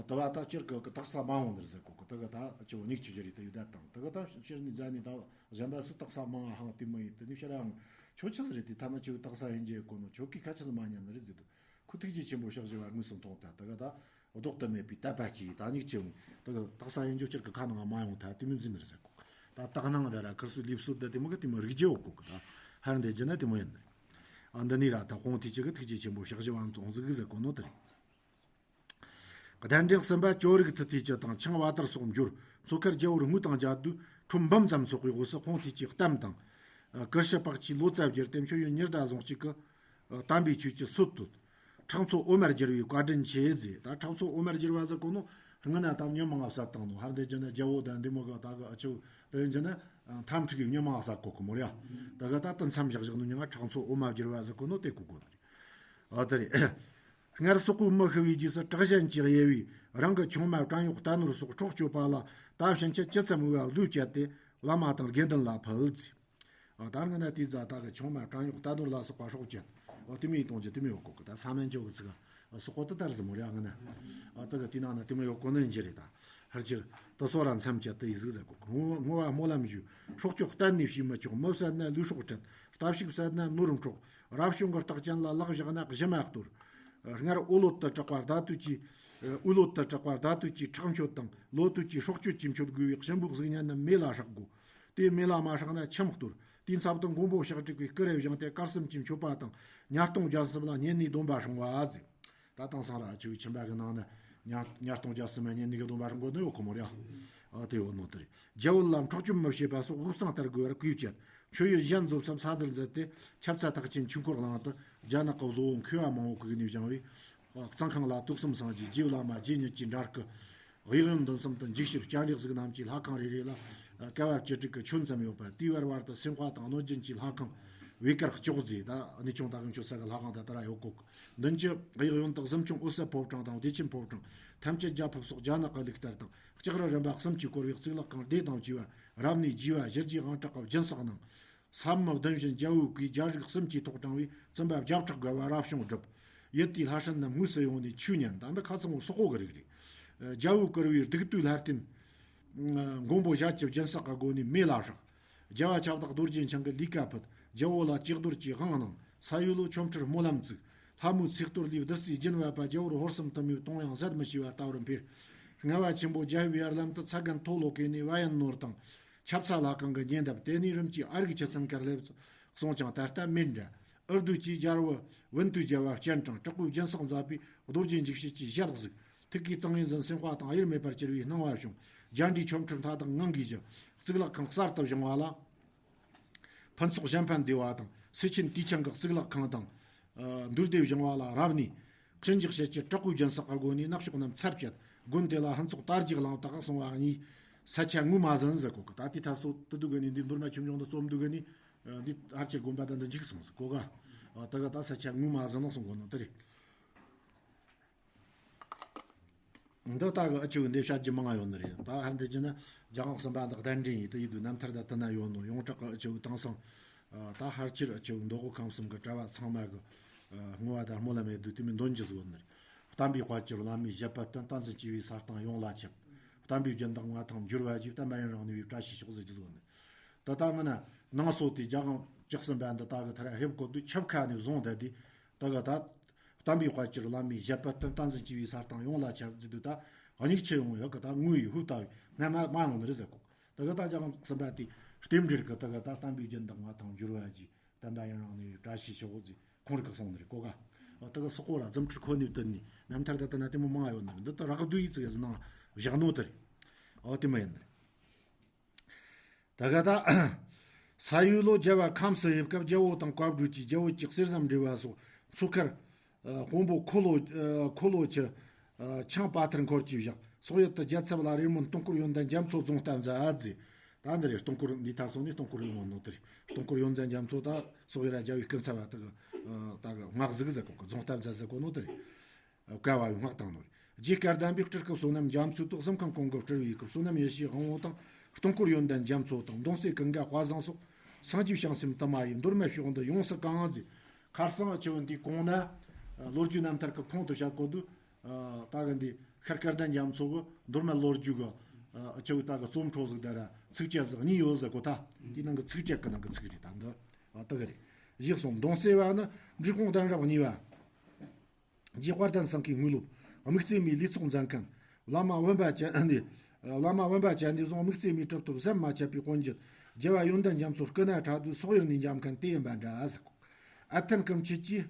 དེ་བ་ད་སྤྱིར་གི་གི་དག་ས་མ་འོང་ནི་རེད་ཟེར་གོ་གི། དེ་ག་ད་ཆུ་བོ་ཉིག་ཆུ་བཞི་རེད། དེ་ཡོད་ད་དང་དེ་ག་ད་སྤྱིར་ནི་རྫ་ནི་ད་གཞན་པ་སུ་དག་ས་མང་ང་ཧང་དེ་མོ་ཡིན། དེ་ནི་ཤ་རང་ཁྱོད་ཆི་ཟིག་རེད། དེ་ཐ་མ་ཆུ་བོ་དག་ས་ཡིན་རྒྱུ་གོ་ནོ་ཁྱོད་ཀྱིས་ཁ་ཆི་ཟིག་མ་ཉན་ནི་རེད་ཟེར་དུས། ཁོ་ཐུགས་རྗེ་ཆེན་པོ་ཕྱག་བཞི་པ་དངོས་སུ་མཐོང་ད། དེ་ག་ད་ལྡོག་ཏུ་མེད་པའི་དད་པ་གྱིས་ད་ཉིག་ཅིག་འོང་། དེ་ག་དག་ས་ཡིན་རྒྱུ་སྤྱིར་གི་ཁ་ནང་མ་ཡོང་ཐལ། དེ་མོ་འཛིན་ནི་རེད་ཟེར་གོ། ད་དག་སྣང་དེ་ར་ཁིར་སུ་ལིབ་སུབ་ད་དེ་མོ་གི་དེ་མོ་རིག་རྒྱུ་ཡོད་གོ་གི། ད་ཧར་འདི་རྒྱུ་ན་དེ་མོ་ཡིན་ནི་རེད། ཨ་འདི་ནི་ར་ད་ཧོང་ཐིག་ཅི་གི་ཐུགས་རྗེ་ཆེན་པོ་ཕྱག་བཞི་པ་མཐོང་ཟིག་གི་ཟེར་གོ་ནོ་དེ་རེད། གདན་འདྲེན་གསུམ་པ་ཅོ་རིགས་མཐུ་ཐིག་ཅི་དང་ཆང་བ་དར་སོགས་འབྱོར། མཚོ་ཁར་རྒྱལ་པོར་དངུལ་དང་འཇའ་དུས་ཁྲོམ་འབུམ་ཙམ་ཚོགས་པའི་འོག་སུ་ཧོང་ཐིག་ཅིའི་གཏམ་དང་། ཀུ་ཤུ་པགས་ཆུའི་ལོ་ཙཱ་བརྒྱུད་དེ་མཆོད་ཡོན་ཉི་ཟླ་ཟུང་གཅིག་གི་དམ་པའི་ཆོས་ཀྱི་སྲོལ་བཏོད། ཁྲག་མཚོ་འོ་མར་བསྒྱུར་བའི་བཀའ་དྲིན་ཆེ་ཟེར། ད་ཁྲག་མཚོ་འོ་མར་བསྒྱུར་བ་ཟེར་གོ་ནོ་སྔོན་ན་ད་མྱི་མང་ང་བསད་བཏང་ནོ། ཧར་འདི་རྒྱུ་ན་རྒྱལ་པོ་དང་འདི་མོ་གི་ད་གི་ཨ་ཆུ་དེ་ཡིན་རྒྱུ་ན་འཐབ་འཁྲུག་གི་མྱི་མང་ང་བསད་གོ་གི་མོ་ར། ད་གི་ད་དུ་མཚམས་བཞག་བཞག་ནོ་མྱི་ང་ཁྲག་མཚོ་འོ་མ་བསྒྱུར་བ་ཟེར་གོ་ནོ་དེ་གོ་གོ་ནི་རེད། ཨ་དེ་རེད། སྔར་སོག་པོའི་མི་ཤི་བའི་རྗེས་སུ་བྲག་གཞན་གྱིས་དབྱེ་བས་རང་གི་ཆུང་མ་བྲན་གཡོག་རྟ་ནོར་སོགས་སྲོག་གཅོད་པ་ལ་ད་ཕྱིན་ཆད་ཇི་ཙམ་འོས་པ་བློས་བཅད་དེ་བླ་མ་དང་དགེ་འདུན་ལ་ཕུལ་ཟེར། ཨ་ད་ང་ན་དེའི་རྫ་ད་གི་ཆུང་མ་བྲན་གཡོག་རྟ་ནོར་ལ་སོགས་པ་སྲོག་གཅོད། ཨོ་དེ་མོ་ཡི་གཏོང་རྒྱུ་དེ་མོ་ཡོད་གོ་གི། ད་ས་མན་ཇོ་གི་ཚིག་ཨ་སོག་པོ་དེ་ལྟར་ཟིག་མོ་རེད་ཨ། ང་ན་ཨ་ད་གི་དེ་ནང་ན་དེ་མོ་ཡོད་གོ་ནི་ཡིན་རྒྱུ་རེད། ད་ཧར་ཅིར་དེ་སོ་ར་མཚམས་བཅད་དེ་ཡི་ཟིག་ཟེར་གོ་གི། བསྔོ་བ་སྨོན་ལམ་ཞུ། སྲོག་གཅོད་གཏན་ནས་བྱེད་མི་ཆོག་མི་བསད་ན་ལུས་སྲོག་འཕྲོག་རྟ་ཕྱུགས་བསད་ན་ནོར་འཕྲོག་རབ་བྱུང་གི་རྟགས་ཅན་ལ་ལག་བཞག་ན་གཞུ་མ་གཏོར། སྔར་ཨོ་ལོད་དུ་གྲགས་པ་ཟླ་དུས་ཀྱི་ཨོ་ལོད་དུ་གྲགས་པ་ཟླ་དུས་ཀྱི་ཁྲག་མཆོད་དང་ལོ་དུས་ཀྱི་སྲོག་གཅོད་ཀྱི་མཆོད་དགོས་པའི་གཤིན་པོའི་གཟུགས་བརྙན་རྣམས་མེ་ལ་སྲེག་དགོས། དེ་མེ་ལ་མ་སྲེག་ན་ཁྱིམ་གཏོར། དེའི་ཚབ་ཏུ་མགོན་པོ་ཕྱག་དྲུག་གི་སྐུ་རེ་བཞེངས་ཏེ་དཀར་གསུམ་གྱི་མཆོད་པ་དང་ཉ་སྟོང་བརྒྱ་གསུམ་ལ་སྙེན་ནས་སྡོམ་པ་སྲུང་བ་ཟེར། ད་དེང་སང་ར་ཆུ་བོའི་ཁྱིམ་པ་གི་ནང་ན་ཉ་ཉ་སྟོང་བརྒྱ་གསུམ་མ་སྙེན་ནས་གི་སྡོམ་པ་སྲུང་གོ་ནི་ཡོད་གོ་མོ་རེད་ཨ། དེ་ཡོད་ནོ་དེ་རེད། རྒྱལ་པོ་ལ་འཕྲོག་བཅོམ་མི་བྱེད་པ་སོགས་དབུགས་གཙང་ལྟར་དགོས་པར་བཀོད་བཅད། མཆོད་ཡོན་གཞན་བཟོ་བསམ་ས་དེར་མཛད་དེ་ཆབ་རྩ་ཐག་ཆེན་ཆོས་འཁོར་གླིང་དུ་རྒྱ་ནག་གི་བཟོ་བོ་མཁས་པ་མང་བོ་བཀུག་ནས་བཞེངས་པའི་གཙང་ཁང་ལ་དུག་གསུམ་སངས་རྒྱས་རྗེ་བླ་མ་རྗེ་ཉིད་ཀྱི་འདྲ་སྐུ། གཡས་གཡོན་མདུན་གསུམ་དུ་འཇིགས་བྱེད་སྤྱན་རས་གཟིགས་རྣམས་ཀྱི་ལྷ་ཁང་རེ་རེ་ལ་ ཀ་བ་བཅུ་དྲུག་གི་ཁྱོན་ཙམ་ཡོད་པ། དེའི་བར་བར་དུ་སེམས་དཔའ་དང་གནོད་སྦྱིན་གྱི་ལྷ་ཁང་བེ་དཀར་ལྕོག་ཟེར། ད་གནས་ཆུང་ད་གི་ཁྱོད་ས་གི་ལྷ་ཁང་ད་ལྟ་ར་ཡོད་གོ། མདུན་གྱི་གཡས་གཡོན་དུ་གཟིམ་ཆུང་འོད་གསལ་ཕོ་བྲང་དང་བདེ་ཆེན་ཕོ་བྲང་། ཐམས་ཅད་རྒྱ་ཕིབས་སོགས་རྒྱ་ནག་གི་ལུགས་ལྟར་དང་ལྕགས་རི་རིམ་པ་གསུམ་གྱིས་བསྐོར་བའི་གཙུག་ལག་ཁང་སྡེ་དང་བཅས་པ། རབ་གནས་རྒྱས་པ་ཞི་རྒྱས་དབང་དྲག་གི་སྦྱིན་སྲེག་གནང་། ས་མུ་བདུན་བཞིན་རྒྱལ་པོའི་བཀའི་རྒྱལ་རིགས་གསུམ་གྱིས་ཐོག་དྲངས་པའི་བཙུན་པ་བརྒྱ་ཕྲག་བརྒལ་བ་རབ་བྱུང་བསྒྲུབས། ཡུལ་དེའི་ལྷ་སྲིན་རྣམས་དངོས་སུ་ཡོང་ནས་ཆོས་ཉན། ད་འདི་ཁ་ཚང་བོ་སོག་པོ་གི་རིགས་རེད། རྒྱལ་པོའི་བཀུར་བའི་གདུགས་དུས་ལྷ་རྟེན། མགོན་པོ་ཞལ་གྱི་སྦྱིན་སྲེག་གི་སྒོ་ནས་མེ་ལ་བསྲེགས། རྒྱལ་བ་ཁྱབ་བདག་རྡོ་རྗེ་འཆང་གི་ལས་ཀ་ཕུད། རྒྱལ་པོ་ལ་ཅིག་རྡོར་གྱི་དབང་གནང་། ས་ཡུལ་ལོ་ཆོ་འཕྲུལ་སྨོན་ལམ་བཙུགས། ལྷ་མོའི་ཚེ་གཏོར་ལས་བདུད་རྩིའི་སྦྱིན་པ་པ་རྒྱལ་པོར་ཧོར་སེམས་དུ་མའི་གཏོང་ཡང་ཟད་མི་ཤེས་པ་ལྟ་བུར་འཕེལ། ལྔ་པ་ཆེན་པོ་རྒྱལ་པོའི་ཡར་ལམ་དུ་ཚ་རྒན་མཐོ་ལོ་ཀེ་ནས་བ་ཡན་ནོར་དང་། ཆབ་ཚ་ལྷ་ཁང་གི་ཉེ་འདབས། དེ་ནས་རིམ་གྱིས་ཨ་རིག་ཆུ་ཚན་དཀར་ལེབ་སོང་ཀྱང་ད་ལྟ་མེད་འདྲ། ཨུར་རྡོ་གྱི་རྒྱལ་པོ་བན་དུས་རྒྱལ་བ་སྤྱན་དྲངས། དྲག་པོའི་སྦྱིན་སྲེག་མཛད་པས་རྡོ་རྗེ་འཇིགས་བྱེད་ཀྱི་ཞལ་གཟིགས། ཐུགས་ཀའི་ཏིང་ངེ་འཛིན་སེམས་དཔའ་དང་གཡེར་མེད་པར་གྱུར་པའི་སྣང་བ་བྱུང་། རྒྱ་འབྲས་ཆོ་འཕྲུལ་མཐའ་དག་ངང་གིས་བཞུ། གཙུག་ལག་ཁང་གསར་དུ་བཞེངས་པ་ལ། ཕུན་ཚོགས་གཞན་ཕན་བདེ་བ་དང་། སེ་ཆེན་དུས་ཆེན་གྱི་གཙུག་ལག་ཁང་དང་། ཨ། མདོ་སྡེ་བཞེངས་པ་ལ་རབ་གནས། ཅི་འཇིགས་བྱེད་ཀྱི་དྲག་པོའི་སྦྱིན་སྲེག་གི་སྒོ་ནས་ནག་ཕྱོགས་རྣམས་ཚར་བཅད། དགོན་དེ་ལ་ཕུན་ཚོགས་དར་རྒྱས་གླིང་དག་གསུང་བ་གཉིས། ས་ཆ་ངོས་མ་ཟིན་ཟེར་གོ་གི། ད་དེ་ཐ་སོ་དུ་འདུག་གི་ནི་འདི་མདོ་སྨད་ཆོས་འབྱུང་དུ་རྩོམ་འདུག་གི་ནི། འདི་ཧར་ཆེར་དགོན་པ་དང་འདི་འཇིག་སོང་ཟེར་གོ་ག། ད་ག་ད་ས་ཆ་ངོས་མ་ཟིན་ནོ་གསུང་གོ་ནོ་དེ་རེད། འདི་ལྟ་གི་ཨ་ཆུ་འདི་བཤད་རྒྱུ་མང་ང་ཡོད་ནི་རེད། ད་ཧར་འདི་ཅི་ན་རྒྱ་གར་གསུམ་པ་འདི་གདན་འདྲེན་ཡིན་དུ་ཡིན་དུ་རྣམ་ཐར་ད་དུ་ན་ཡོད་ནོ། ཡོངས་གྲགས་ཀྱི་ཨ་ཆུ་དེང་སང་། ད་ཧར་ཆེར་ཨ་ཆུ་མདོ་དབུས་ཁམས་གསུམ་གི་གྲྭ་བ་ཚང་མ་གི་བསྔོ་བ་དང་སྨོན་ལམ་ཡོད་དུ་དེ་མིན་འདོན་རྒྱུ་ཟིག་ཡོད་ནི་རེད། བསྟན་པའི་དཔལ་གྱུར་བླ་མའི་བཞེད་པ་བསྟན། བསྟན་འཛིན་སྐྱེས་བུའི་ས་སྟེང་ཡོངས་ལ་ཁྱབ། བསྟན་པའི་སྦྱིན་བདག་མངའ་ཐང་འགྱུར་བ་བཞིན། བསྟན་པ་ཡུན་རིང་གནས་པའི་བཀྲ་ཤིས་ཤོག་ཟེར་རྒྱུ་ཟིག་ཡོད་ནི་རེད། ད་ལྟ་ང་ན་ནང་སོ་དེ་རྒྱ་གར་བཅུ་གསུམ་པ་འདི་ད་གི་ཐར་ཧེབ་གོ་དུས་ཆབ་ཁ་ནས་བཟུང་ད་དེ་ད་གི་ད། བསྟན་པའི་དཔལ་གྱུར་བླ་མའི་བཞེད་པ་བསྟན། བསྟན་འཛིན་སྐྱེས་བུའི་ས་སྟེང་ཡོངས་ལ་ཁྱབ་ཟེར་དུས་ད་མྱིག་ཆུ་ཡོང་ཡོད་གི། ད་ངུ་ཡི་ཧུབ་ལྟ་བུའི་སྔ་མ་མ་ཡོང་ནི་རེད་ཟེར་གོ། ད་གི་ད་རྒྱ་གར་གསུམ་པ་དེ་རྟེན་འབྲེལ་གི་ད་གི་ད་བསྟན་པའི་སྦྱིན་བདག་མངའ་ཐང་འགྱུར་བ་བཞིན། བསྟན་པ་ཡུན་རིང་གནས་པའི་བཀྲ་ཤིས་ཤོག་ཟེར་ཁོང་རིགས་གི་གསུང་ནི་རེད་གོ་ག། ད་གི་སོག་པོ་ལ་རྫུ་འཕྲུལ་ཁོ་ནའི་བསྟན་ནི་རྣམ་ཐར་ད་ལྟ་ན་དེ་མོ་མང་ཡོད་ནི་རེད། འདི་ད་རག་བསྡུས་ཡིག་ཙིག་གེ་ཟིག་ནང་བཞག་ནོ་དེ་རེད། འོ་དེ་མོ་ཡིན་ནི་རེད། ད་ག་ད། ས་ཡུལ་ལོ་རྒྱལ་བ་ཁམས་སུ་ཡིབ་སྐབས་རྒྱལ་པོ་དང་བཀའ་བགྲོས་ཀྱིས་རྒྱལ་པོ་གཅིག་གསེར་ཟམ་འདྲེས་པ་སོགས་མཚོ་ཁར། ཨ། དཔོན་པོ་འཁོར་ལོ། ཨ། འཁོར་ལོ་ཆུ། ཨ། ཆང་པ་ཐར་འཁོར་གྱིས་བཞག། སོག་ཡུལ་དུ་རྒྱལ་ཚབ་ལ་རེ་སྨོན་སྟོང་སྐོར་ཡོན་ཏན་རྒྱ་མཚོ་རྫོང་ལྟ་མཛད་ཟེར། ད་འདི་རེད། སྟོང་སྐོར་འདི་ཐ་སོང་ནས་སྟོང་སྐོར་ཡོང་ནོ་དེ་རེད། སྟོང་སྐོར་ཡོན་ཏན་རྒྱ་མཚོ་ད་སོག་ཡུལ་ར་རྒྱལ་པོའི་སྐུ་ཚབ་བ་དག་གི། ཨ། དག་གི་སྔགས་ཟིག་ཟེར་གོ་གི། རྫོང་ལྟ་མཛད་ཟེར་གོ་ནོ་དེ་རེད། བཀའ་བ་ཡི་སྔགས་བཏང་ནོ་རེད། རྗེ་སྐལ་ལྡན་པའི་སྤྲུལ་སྐུ་བསོད་ནམས་རྒྱ་མཚོས་ཏོག་གསུམ་ཁང་གོང་གི་སྤྲུལ་བའི་སྐུ་བསོད་ནམས་ཡེ་ཤེས་དབང་པོ་དང་སྟོང་སྐོར་ཡོན་ཏན་རྒྱ་མཚོ་དང་མདུང་རྩེ་ཀུན་དགའ་དཔལ་བཟང་སོགས་སངས་རྒྱས་བྱང་སེམས་དུ་མ་ཡིས་མདོ་སྨད་ཕྱོགས་འདི་ཡོངས་སུ་གང་མཛད། ཁར་སང་ཨ་ཆུ་འདི་གོང་ན་ལོ་རྒྱུས་རྣམ་ཐར་གི་ཁོང་དུ་བཤད་གོ་དུས། ད་གི་འདི་ཤར་སྐལ་ལྡན་རྒྱ་མཚོ་གི་མདོ་སྨད་ལོ་རྒྱུས་གི་ཨ་ཆུ་ད་གི་རྩོམ་འཕྲོ་ཟིག་དེ་ར་ཚིགས་བཅད་ཟིག་གཉིས་ཡོད་ཟེར་གོ། ད་དེའི་ནང་གི་ཚིགས་བཅད་གི་ནང་གི་ཚིག་རེད། ད་འདི་ཨ་ད་གི་རེད། ཞེས་གསུངས། མདུང་རྩེ་བ་ནི་འབྲི་གུང་གདན་རབས་གཉིས་པ། རྗེ་དཔལ་ལྡན་སེང་གེའི་དངོས་སློབ། དམིགས་བརྩེ་མའི་ལུས་ཚོགས་མཛད་མཁན། བླ་མ་བུམ་པ་ཅན་ནས། བླ་མ་བུམ་པ་ཅན་ནས་བཟུང་དམིགས་བརྩེ་མའི་གྲུབ་ཐོབ་ཟམ་མ་ཆད་པའི་དཔོན་བརྒྱུད། རྒྱལ་བ་ཡོན་ཏན་རྒྱ་མཚོ་སྐུ་ན་ཕྲ་དུས་སོག་ཡུལ་ནས་འབྱམས་མཁན་དེ་ཡིན་པ་འདྲ་ཟེར་གོ། ཨ་ཐན་ཀུམ་ཆི་ཀྱིས།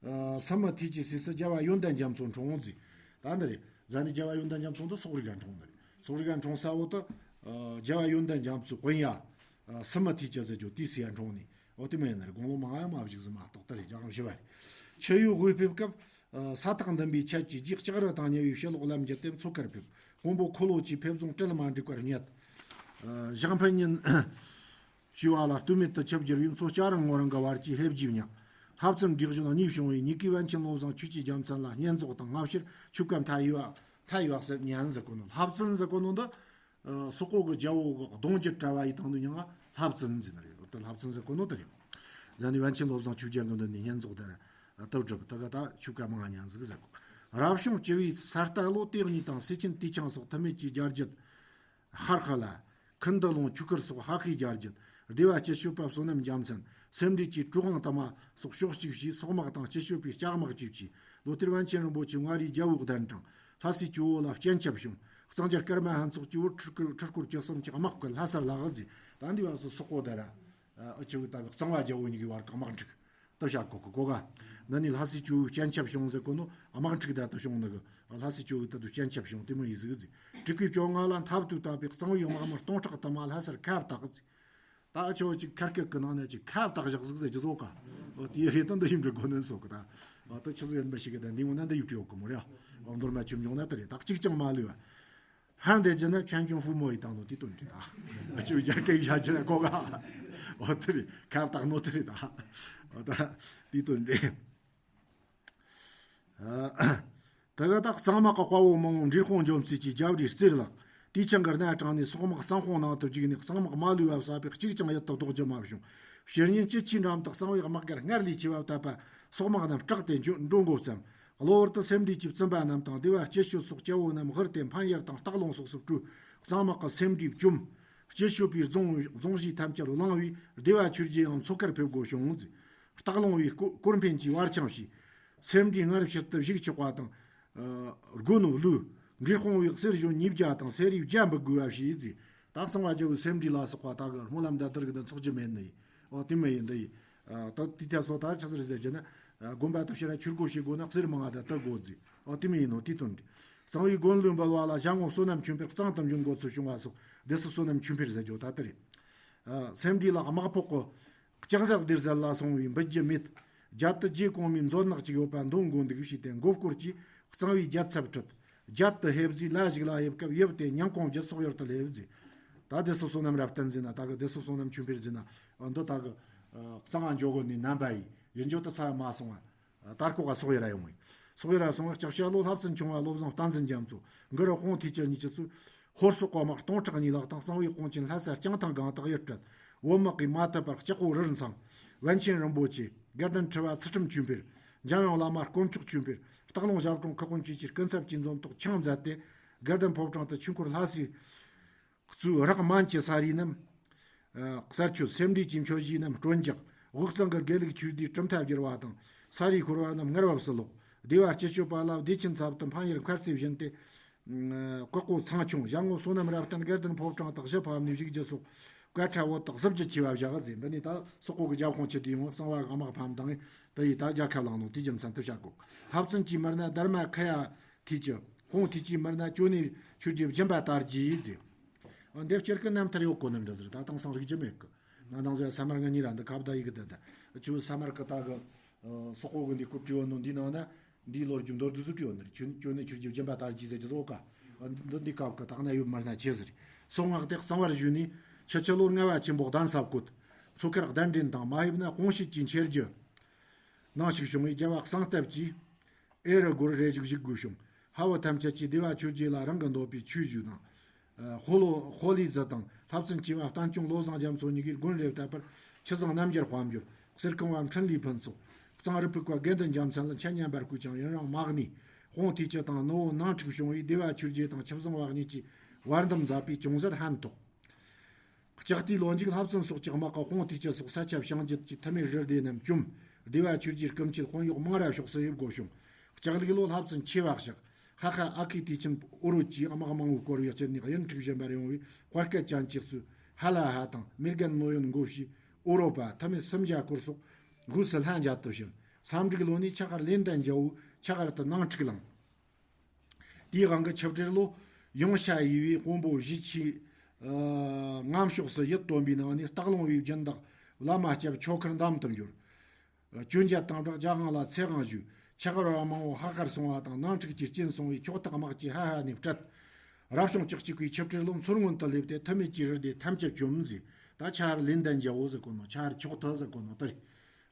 ཨ། སི་མི་ཐི་ཀྱི་སྲས་སུ་རྒྱལ་བ་ཡོན་ཏན་རྒྱ་མཚོ་འཁྲུངས་ཟེར། ད་འདི་རེད། ཟ་ནི་རྒྱལ་བ་ཡོན་ཏན་རྒྱ་མཚོ་འདི་སོག་རི་ག་འཁྲུངས་ནི་རེད། སོག་རི་ག་འཁྲུངས་ས་བོ་དུ། ཨ། རྒྱལ་བ་ཡོན་ཏན་རྒྱ་མཚོའི་དཔོན་ཡ། ཨ། སི་མི་ཐི་ཀྱི་ཟེར་རྒྱུ་དེའི་སྲས་ཡ་འཁྲུངས་ནི། འོ་དེ་མོ་ཡིན་ནི་རེད། དགུང་ལོ་མང་ཡང་མ་བཞུགས་ཟིན་མ་གཏོགས། ད་རེས་རྒྱལ་ཁམས་ཞི་བ་རེད། ཆུ་ཡུལ་དབུས་ཕེབས་སྐབས། ཨ། ས་ཐག་འདུན་པའི་ཆད་ཀྱི་རྗེས་ལྕགས་རི་དང་ཉེ་བའི་ཕྱི་ལོགས་ལམ་བརྒྱུད་དེ་མཚོ་ཁར་ཕེབས། དཔོན་པོ་འཁོར་ལོ་ཆུས་ཕེབས་བཟུང་སྤྲེལ་མ་འགྲིག་པར་བསྙད། ཨ། ཞག་འཕེན་ཉིན་ཞུ་བ་ལ་ལྟོས་མེད་དུ་ཆུ་བསྒྱུར་བས་མཚོ་སྐྱ་རིང་མོ་རིང་གི་བར་གྱི་ཧེབ་ཀྱིས་མྱངས། ལྷ་བཙུན་བགྲེས་གཞོན་གཉིས་བྱུང་བས་ཉིད་ཀྱིས་པཎ་ཆེན་བློ་བཟང་ཆོས་ཀྱི་རྒྱལ་མཚན་ལ་བསྙེན་རྫོགས་དང་སྔ་ཕྱིར་ཆོས་བཀའ་མཐའ་ཡས་པ་མཐའ་ཡས་པ་ཟེར་ཉན་ཟེར་གོ་ནོ། ལྷ་བཙུན་ཟེར་གོ་ནོ་འདི། ཨ། སོག་པོ་གི་རྒྱལ་པོ་གི་གདུང་རྒྱུད་གྲྭ་བ་ཡི་དང་དུ་མྱང་ང་ལྷ་བཙུན་ཟེར་ནི་རེད། འོ་ད་ལྷ་བཙུན་ཟེར་གོ་ནོ་དེ་རེད། ཟ་ནི་པཎ་ཆེན་བློ་བཟང་ཆོས་རྒྱལ་གི་མདུན་ནས་བསྙེན་རྫོགས་དེ་ར་ལྟ་བུ་གྲུབ། ད་ག་ད་ཆོས་བཀའ་མང་ང་ཉན་ཟིག་ཟེར་གོ། རབ་བྱུང་བཅུ་བའི་ས་རྟ་ལོ་དེ་གཉིས་དང་སེ་ཆེན་དུས་ཆེན་སོགས་ཐུ་མེད་ཀྱི་རྒྱལ་རྒྱུད། ཧར་ཧ་ལ། ཁུན་ཏུ་ལུང་ཆོས་སྐོར་སོགས་ཧ་ཧའི་རྒྱལ་རྒྱུད། སྡེ་བ་སྐྱིད་ཤོད་པ་བསོད་ནམས་རྒྱལ་མཚན། སེམས་འགྲེལ་གྱི་གྲུབ་དབང་དུ་མ་སོགས་ཕྱོགས་གཅིག་བྱས། སོག་དམག་དང་སྐྱིད་ཤོད་པའི་ལྕགས་དམག་བཅས་ཀྱིས་ལོ་དེར་པཎ་ཆེན་རིན་པོ་ཆེ་མངའ་རིས་རྒྱལ་པོའི་གདན་དྲངས། ལྷ་སའི་ཇོ་བོ་ལ་སྤྱན་ཆབ་བྱུང་། གཙང་རྒྱལ་སྐར་མ་ཧན་ཚོགས་ཀྱི་བོད་ཁྲི་སྐོར་ཁྲི་སྐོར་བཅུ་གསུམ་གྱི་དམག་བཀོད་ལྷ་སར་ལྷག་ཟེར། ད་འདི་བ་སོ་སོག་པོ་དེ་ར། ཨ་ཆུ་ད་གི་གཙང་བ་རྒྱལ་པོ་གཉིས་ཀྱི་བར་གྱི་དམག་འཁྲུག་ལྟ་བྱ་གོ་གི་གོ་ག། འདི་ནི་ལྷ་སའི་ཇོ་བོའི་སྤྱན་ཆབ་བྱུང་ཟེར་གོ་ནོ། དམག་འཁྲུག་ད་ལྟ་བྱུང་ནི་གི། ལྷ་སའི་ཇོ་བོའི་ད་དུ་སྤྱན་ཆབ་བྱུང་དེ་མོ་ཡིན་ཟིག་ཟིག། དྲུག་པའི་བཅོ་ལྔ་ལ་མཐའ་བཏུལ་བཏབ་པའི་གཙང་བོའི་དམག་མི་སྟོང་ཕྲག་དུ་མ་ལྷ་སར་ཁ་བཏགས་ཟིག། ད་ཨ་ཆོ་ཅིག་ཁར་སྐད་ཀྱི་ནང་ནས་ཅིག་ཁ་བཏགས་བཞག་ཟིག་ཟེར་གྱི་བཟོ་ག། འོ་དེ་ཧེ་ད་འདི་ཡིན་པའི་གོ་ནན་སོག་གི་ད། འོ་ད་ཆི་ཟིག་ཡིན་པ་ཞིག་གི་ད་འདི་འོ་ན་འདི་ཡུ་ཊི་ཡོད་གི་མོ་རེད། འོ་མདོར་ན་ཆུ་འབྱུང་ན་ད་རེད། ད་གཅིག་ཀྱང་མ་ལུས་པ། ཕར་འདེད་རྒྱུ་ན་ཆོས་འབྱུང་ཧྥུ་མོ་ཡི་བཏང་ནོ་དེ་དོན་རེད་ད། ཨ་ཅིག་རྒྱ་སྐད་ཡིག་བྱ་རྒྱུ་ན་གོ་ག་འོ་དེ་རེད། ཁ་བཏགས་ནོ་དེ་རེད་ད། འོ་ད་དེ་དོན་རེད། ཨ། དེ་ག་ད་གཙང་དམག་གི་དཔའ་བོ་མང་བོ་འབྲས་སྤུངས་འཇོམས་རྩིས་ཀྱི་རྒྱབ་རིའི་རྩེར་ལངས། དུས་ཆེན་གྱི་སྣ་དྲངས་ནས་སོག་དམག་གཙང་དཔུང་ནང་དུ་བཅུག་ནས་གཙང་དམག་མ་ལུས་པ་བསགས་པས་གཅིག་ཀྱང་ཡིད་དུ་ལྡོག་རྒྱུ་མ་བྱུང་། ཕྱི་ཉིན་སྐྱིད་ཆུའི་འགྲམ་དུ་གཙང་བོའི་དམག་སྒར་སྔར་ལས་ཆེ་བ་བཏབ་པ། སོག་དམག་རྣམས་སྐྲག་སྟེ་འགྲོ་འགོ་བརྩམས། གློ་བུར་དུ་སེ་འབྲས་ཀྱི་བཙུན་པ་རྣམས་དང་སྡེ་བ་སྐྱིད་ཤོད་སོགས་སྐྱ་བོ་རྣམས་ཧུར་ཏེ་འཕན་ཡུལ་དང་སྟག་ལུང་སོགས་སུ་བྲོས། གཙང་དམག་གི་སེ་འབྲས་བཅོམ། སྐྱིད་ཤོད་པའི་རྫོང་རྫོང་གཞིས་ཐམས་ཅད་བླངས་པས་སྡེ་བ་ཆོས་རྗེའང་མཚོ་ཁར་ཕེབས་དགོས་བྱུང་། སྟག་ལུང་བས་སྐོར་སྐོར་འཕེན་གྱིས་བར་འཆང་བྱས། སེ་འབྲས་སྔར་ཕྱིར་དུ་བཞུགས་ཆོག་པ་དང་། ཨ། དགོན་ནོ་ལུ། འབྲས་སྤུངས་བས་གསེར་གཞོང་ཉིས་བརྒྱ་དང་སེ་རས་བརྒྱ་འབུལ་དགོས་པ་བྱས་ཟེར། ད་གཙང་བ་རྒྱལ་པོའི་སེ་འབྲས་ལ་སོགས་པ་ད་གི་སྨོན་ལམ་འདི་ལྟར་གི་འདི་འཚོགས་རྒྱུ་མེད་ནི་ཡིན། ཨོ་དེ་མི་ཡིན་འདི་ཡིན། ཨ། ད་དེ་ཐད་སོ་ད་ཆ་ཟེར་ཟེར་རྒྱུ་ན། ཨ། དགོན་པ་དུ་ཕྱིར་ཆོས་སྒོ་ཕྱེ་དགོས་ན་གསེར་མང་ང་ད་ལྟ་དགོས་ཟེར། ཨོ་དེ་མི་ཡིན་ནོ་དེ་དོན་རེད། གཙང་བའི་དགོན་ལུང་འབུལ་བ་ལ་ཞང་ངོ་བསོད་ནམས་ཆོས་འཕེལ་གཙང་དུ་འབྱོན་དགོས་ཚུལ་བྱུང་བ་སོགས་སྡེ་སྲིད་བསོད་ནམས་ཆོས་འཕེལ་ཟེར་རྒྱུ་ད་ལྟ་རེད། ཨ། སེ་འབྲས་ལ་དམག་ཕོག་གི། ལྕགས་ཟག་སྡེར་ཟ་ལ་སོང་བས་འབུད་རྒྱུ་མེད། རྒྱ་དུ་རྗེ་གོང་མའི་མཛོད་ནག་ཅིག་ཡོད་པ་འདོན་དགོས་འདུག་ཞུས་ཏེ་མགོ་སྐོར་གྱིས་གཙང་བའི་རྒྱལ་ཚབ་ཁྲིད། རྒྱ་དུ་ཕེབས་རྗེས་ལ་ཞིག་ལ་ཕེབས་སྐབས་ཡབ་དེ་ཉང་གོང་རྒྱལ་སོག་ཡུལ་དུ་སླེབས་རྗེས། ད་སྡེ་སྲིད་བསོད་ནམས་རབ་བརྟན་ཟེར་ན་ད་གི་སྡེ་སྲིད་བསོད་ནམས་ཆོས་འཕེལ་ཟེར་ན། འདི་ད་གི་གཙང་ང་འགྱོ་དགོས་ནི་རྣམ་པ་ཡིས་ཡིན་འགྱོ་དུ་ཚ་མ་སོང་བ། དར་ཁོག་ག་སོག་ཡུལ་ར་ཡོང་བས། སོག་ཡུལ་ར་སོང་བ་ལྕགས་བྱ་ལོ་ལྷ་བཙུན་ཆུང་བ་བློ་བཟང་བསྟན་འཛིན་རྒྱ་མཚོ་གུ་རུ་དཔུང་ཐིག་ཅན་གཉིས་ཀྱི་གཙོས། ཧོར་སོག་གི་དམག་སྟོང་ཕྲག་གཉིས་ལྷག་དང་གཙང་བོའི་དཔུང་ཆེན་ལྷ་ས་བྱང་ཐང་སྒང་དག་ཡུལ་སྤྲད། བོད་དམག་གིས་མ་ཐུབ་པར་ལྕགས་པོ་རིར་འཚང་། པཎ་ཆེན་རིན་པོ་ཆེ། དགེ་ལྡན་ཁྲི་པ་ཚུལ་ཁྲིམས་ཆོས་འཕེལ། འཇམ་དབྱངས་བླ་མ་དཀོན་མཆོག་ཆོས་འཕེལ། སྟག་ལུང་ཞབས་དྲུང་ཁ་དཀོན་ཆོས་ཀྱི་སྐུ་ཚབ་ཀྱིས་འཛོམས་ཐོག་ཆང་མཛད་དེ། དགེ་ལྡན་ཕོ་བྲང་དུ་ཆོས་འཁོར་ལྷ་སའི། གཙོས་རག་སྨན་གྱི་ས་རིས་རྣམས། ཨ། གསར་མཆོད་སེ་འབྲས་ཀྱི་མཆོད་བཞེས་རྣམས་སྤྲོ་འཇགས། དབུས་གཙང་གི་དགེ་ལུགས་ཆོས་སྡེའི་གྲུབ་མཐའ་བསྒྱུར་བ་དང་། ས་རིས་ཤོར་བ་རྣམས་སྔར་བབས་སུ་ལོག། སྡེ་བ་སྐྱིད་ཤོད་པ་ལ་བདེ་ཆེན་ཚབ་ཏུ་འཕན་ཡུལ་མཁར་རྩེ་བཞིན་ཏེ། ཨ། ཀོ་ཀོ་ཚང་ཆུང་ཞང་ངོ་བསོད་ནམས་རབ་བརྟན་དགེ་ལྡན་ཕོ་བྲང་དག་བཞི་ཕམ་ནས་བཞུགས་རྒྱུ་སོགས། བཀའ་ཁྲ་བོ་དག་གཟི་བརྗིད་ཆེ་བ་བཞག་ཟེར། འདི་ནི་ད་སོག་པོ་གི་རྒྱབ་ཁོངས་ཆེ་དུས་ཡོང་གཙང་བ་གི་དམག་ཕམ་དང་དེ་ཡི་ད་རྒྱལ་ཁ་བླངས་ནོ་དེ་རྒྱུ་མཚན་དུ་བྱ་དགོས། ལྷ་བཙུན་གྱི་མི་སྣ་དྷརྨ་ཁ་ཡ་ཐེ་ཅི། དཔུང་ཐེ་ཅིའི་མི་སྣ་ཅོ་ནེ་ཆོས་རྗེ་སྦྱིན་པ་དར་རྒྱས་ཟེར། འདི་སྤྱིར་གི་རྣམ་ཐར་ཡོད་གོ་ནི་འདྲ་ཟེར། ད་དེང་སང་རིག་རྒྱུ་མེད་གི། ང་དང་ཟེར་ས་མར་ང་གཉིས་ར་འདི་ཁ་བརྡ་ཡི་གི་ད་ད་ཆུ་ས་མར་གི་ད་གི་སོག་པོ་གི་འདི་སྐུ་བྲིས་ཡོད་ནོ་འདི་ནང་ན། འདིའི་ལོ་རྒྱུས་མདོར་བསྡུས་སུ་བྲིས་ཡོད་ནི་རེད། ཁྱོད་ཁྱོད་ནི་ཆོས་རྗེ་སྦྱིན་པ་དར་རྒྱས་ཟེར་གྱི་བཟོ་ག་འདི་འདི་སྐབས་ཀྱི་དག་ན་ཡོད་མི་སྣ་ཆེ་ཟེར། སོག་སྔགས་དེ་གཙང་བར་བཞུགས་ནས་ཕྱི་ཕྱི་ལོ་ལྔ་བ་ཆེན་པོ་གདན་ས་བཀོད། མཚོ་ཁར་གདན་འདྲེན་དང་མ་ཡིབ་ན་གོང་བྱེད་ཀྱི་འཆད་རྒྱུ་གནང་ཞིག་བྱུང་བས་རྒྱལ་བ་གསང་སྟབས་ཀྱིས་ཨེ་རུ་སྒོར་རེ་ཞིག་བཞུགས་དགོས་བྱུང་། ཧ་བོ་ཐམས་ཅད་ཀྱིས་སྡེ་བ་ཆོས་རྗེ་ལ་རང་གི་འདོད་པའི་ཆོས་ཞུས་དང་། ཧོ་ལོ་ཧོ་ལི་ཛི་དང་ལྷ་བཙུན་ཆེ་བ་བསྟན་སྐྱོང་བློ་བཟང་རྒྱ་མཚོ་གཉིས་ཀས་དགོན་རེ་བཏབ་པར་ཆུ་བཟང་རྣམ་རྒྱལ་དཔལ་འབྱོར་གསེར་ཁང་བ་འཕྲིན་ལས་ཕུན་ཚོགས་གཙང་རུ་ཕུག་པ་དགེ་འདུན་རྒྱལ་མཚན་ལ་འཆད་ཉན་པར་བསྐུལ་ཀྱང་ཡུན་རིང་མ་གནས། དཔུང་ཐེ་ཅི་དང་ནུ་བོ་ནང་འཁྲུག་བྱུང་བས་སྡེ་བ་ཆོས་རྗེ་དང་ཆུ་བཟང་བ་གཉིས་ཀྱིས་བར་འདུམ་མཛད་པས་ཅུང་ཟད་ཕན་ཐོགས། ལྕགས་ཏི་ལོ་མཇུག་ལྷ་བཙུན་སོགས་ཀྱི་དམག་གིས་དཔུང་ཐེ་ཅི་སོགས་ས་ཆ་བྱང་རྒྱུད་ཀྱི་ཐུ་མེད་རི་སྡེ་རྣམས་བཅོམ། སྡེ་བ་ཆོས་རྗེའི་སྐུ་མཆེད་དཔོན་གཡོག་མང་རབ་ཕྱོགས་སུ་ཡིབ་དགོས་བྱུང་། ལྕགས་ལུག་ལོ་ལྷ་བཙུན་ཆེ་བ་གཤེགས། ཧ་ཧ་ཨ་ཁུའི་དུས་ཆེན་ཨོ་རོད་ཀྱིས་དམག་མང་བོ་བསྐོར་བའི་རྐྱེན་ནས་གཡུལ་འཁྲུག་བཞིན་པར་ཡོང་བའི་དཔའ་སྐད་ཅན་གྱི་གཙོས་ཧ་ལ་ཧ་དང་མེར་གན་ནོ་ཡོན་མགོ་བྱས་ཨོ་རོད་པ་ཐུ་མེད་སུམ་བརྒྱ་སྐོར་སོགས་སྒོས་སུ་ལྷན་རྒྱས་ཏུ་ཕྱིན། ས་འབྲུག་ལོ་ནས་ཆ་ཧར་ལེན་ཏན་རྒྱལ་བོ་ཆ་ཧར་དུ་ནང་འཁྲུག་ལངས། དེའི་དབང་གིས་ཆིབས་ཏེ་ལོ་ཡོང་ཤ་ཡི་བའི་དཔོན་པོ་བཞི་ཆའི་ཨ་ངམ་ཕྱོགས་སུ་ཡིད་རྟོན་པའི་ནང་ནས་སྟག་ལུང་བའི་སྦྱིན་བདག་བླ་མ་སྐྱབས་ཆོས་ཁར་འདམ་དུ་འབྱོར། ཨ་གྱོན་ཆས་དང་སྦྲགས་རྒྱ་དབང་ལ་ཚེ་དབང་ཞུས། ཆ་ཧར་བ་མང་བོ་ཧ་ཧར་སོང་བ་དང་ནང་འཁྲུག་ཀྱི་རྐྱེན་སོང་བའི་ཕྱོགས་ཐག་དམག་གིས་ཧ་ཧ་ནས་བྲལ། རབ་བྱུང་བཅུ་གཅིག་པའི་ཆིབས་ཏེ་ལོ་མཚོ་སྔོན་དུ་སླེབས་ཏེ་ཐུ་མེད་ཀྱི་རི་སྡེ་ཐམས་ཅད་བཅོམ་མཛད། ད་ཆ་ཧར་ལེན་ཏན་རྒྱལ་བོ་ཟེར་གོ་ནོ་ཆ་ཧར་ཆོག་ཐུ་ཟེར་གོ་ནོ་དེ་རེད།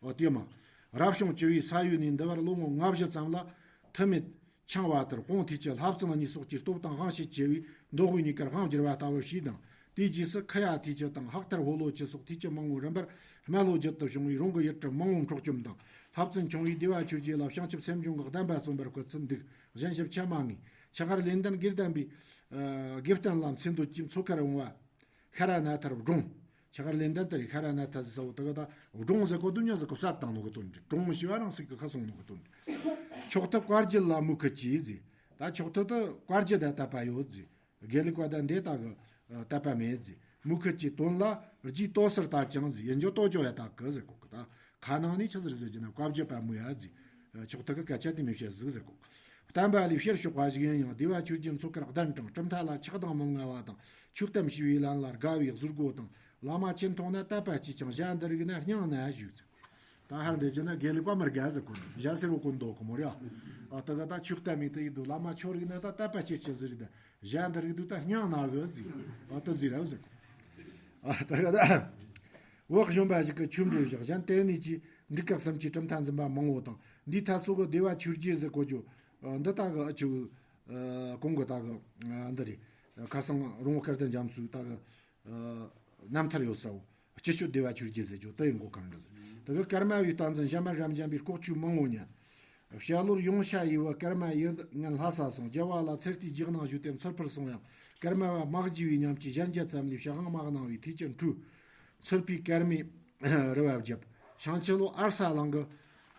འོ་དེ་མ། རབ་བྱུང་བཅུ་བའི་ས་ཡོས་ནས་འདི་བར་ལོ་ངོ་ལྔ་བཞི་ཙམ་ལ་ཐུ་མེད་འཆང་བ་ལྟར་དཔུང་ཐེ་ཅི་ལྷ་བཙུན་གཉིས་སོགས་ཀྱི་སྟོབས་དང་དབང་ཤེད་ཆེ་བས་མདོ་དབུས་གཉིས་ཀར་དབང་བསྒྱུར་བ་ལྟ་བུ་ཞེས་དང་། དེའི་རྗེས་སུ་ཁ་ཡ་ཐེ་ཅི་དང་ཧག་ཐར་ཧོ་ལོ་ཅི་སོགས་ཐེ་ཅི་མང་བོ་རིམ་པར་རྨ་ལྷོ་རྒྱུད་དུ་བྱུང་བའི་རོང་གི་ཡུལ་གྲུ་མང་བོ་འཕྲོག་བཅོམ་དང་། ལྷ་བཙུན་ཆུང་བས་སྡེ་བ་ཆོས་རྗེ་ལ་བྱང་ཆུབ་སེམས་སྦྱོང་གི་བསྟན་པ་རྩོམ་པར་བསྐུལ་ཚུལ་འདུག་གཞན་ཞིབ་ཆ་མ་ངེས། ཆ་ཧར་ལེན་ཏན་དགེ་ལྡན་པའི་ཨ་དགེ་བསྟན་ལ་མཚན་འདོད་ཀྱིས་མཚོ་ཁར་འོང་བ། ཤ་ར་ན་ཐར་བཀྲོངས། ཆ་ཧར་ལེན་ཏན་དེ་རེད། ཤ་ར་ན་ཐར་ཟེར་བ་དེ་ག་ད་བཀྲོངས་ཟེར་གོ་དུ་ཉ་ཟེར་གོ་བསད་བཏང་ནོ་གི་དོན་རེད། བཀྲོངས་ཞེས་པ་རང་སྲིད་ཀྱི་ཁ་སོང་ནོ་གི་དོན་རེད། ཆོག་ཐུ་བཀའ་བརྒྱུད་ལ་མུ་ཁུ་ཅི་ཟེར། ད་ཆོག་ཐུ་དེ་བཀའ་བརྒྱུད་དེ་དད་པ་ཡོད་ཟེར། དགེ་ལུགས་པ་དང་འདི་དག་གི་དད་པ་མེད་ཟེར། མུ་ཁུ་ཅི་དོན་ལ་རྗེས་ལྟོ་ཟུར་ལྟ་ཅང་ཟེར། ཡིན་རྒྱུ་ལྟོ་ཅོ་ཡ་དག་གི་ཟེར་གོ་གི་ད། ཁ་ནང་ནས་ཆི་ཟེར་ཟེར་གྱི་ན་བཀའ་བརྒྱུད་པ་མོ་ཡ་ཟེར། ཆོག་ཐུ་གི་སྐད་ཆ་དེ་མི་བཤད་ཟིག་ཟེར་གོ། བསྟན་པ་ལས་ཕྱིར་ཕྱོགས་པ་ཞིག་ཡིན་ཡང་སྡེ་བ་ཆོས་རྗེ་མཚོ་ཁར་གདན་དྲངས། གྲུབ་མཐའ་ལ་ཆགས་སྡང་མི་མངའ་བ་དང་ཆོས་གཏམ་ཞུ་བའི་ལན་ལ་དགའ་བའི་གཟུར་གོ་དང་བླ་མ་ཆེ་མཐོང་ན་དད་པ་སྐྱེས་ཀྱང་གཞན་འདི་རིགས་ན་སྙིང་ན་ཞུགས། ད་ཧར་འདི་ཅི་ན་དགེ་ལུགས་པ་མར་རྒྱ་ཟེར་གོ་ནི་ཞྭ་སེར་བོ་གོན་འདུག་གོ་མོ་རེད། ཨ་ད་ག་ད་ཆོས་གཏམ་མི་དེ་ཡིན་འདུག་བླ་མ་ཁྱོད་རིག་ན་ད་དད་པ་སྐྱེ་སྐྱེ་ཟེར་རེད། ད་ཞྭ་འདི་རིག་འདུག་ད་སྙིང་ན་གི་ཟིག་ཨ་ད་ཟིག་ར་ཟེར་གོ། ཨ་ད་ག་ད་བོད་གཞོན་པ་ཞིག་གི་ཆོས་འབྲེལ་བཞག་གཞན་དེ་ནས་ཀྱི་འབྲུག་གི་གསུམ་གྱི་གྲུབ་མཐའ་འཛིན་པ་མང་བོ་དང་འདིའི་ཐད་སོགས་གི་སྡེ་བ་ཆོས་རྗེ་ཟེར་གོ་རྒྱུ། ཨ་འདི་ད་གི་ཨ་ཆུ་ཨ་གོང་གི་ད་གི་ཨ་འདི་རེད། ཁ་སང་རོང་བོ་སྐལ་ལྡན་རྒྱ་མཚོའི་ད་གི་ཨ་རྣམ་ཐར་ཡོད་ས་བོ། སྐྱིད་ཤོད་སྡེ་བ་ཆོས་རྗེ་ཟེར་རྒྱུ་དེ་ཡི་མགོ་གང་འདྲ་ཟེར། དེ་གི་ཀརྨ་པའི་བསྟན་འཛིན་ཞྭ་དམར་རབ་འབྱམས་པའི་ལྐོག་ཇུས་མང་བོ་ཉན། བཤད་ལོར་ཡོང་ཤ་ཡི་བ་ཀརྨ་ཡི་ངན་ལྷ་ས་སོང་རྒྱལ་བ་ལ་ཚེ་ལྟའི་རྒྱག་ནང་བཞུགས་ཏེ་མཚུར་ཕུར་སོང་ཡང་ཀརྨ་པ་མ་བགྱིས་པའི་ཉམས་ཀྱིས་གཞན་རྒྱལ་ཙམ་ལས་བྱ་དབང་མ་གནང་བའི་ཐེག་ཆེན་འཁྲུལ། མཚུར་ཕུའི་ཀརྨའི་རི་བ་བརྒྱབ། ཤང་ཆེ་ལོ་ཨར་ས་གླིང་གི་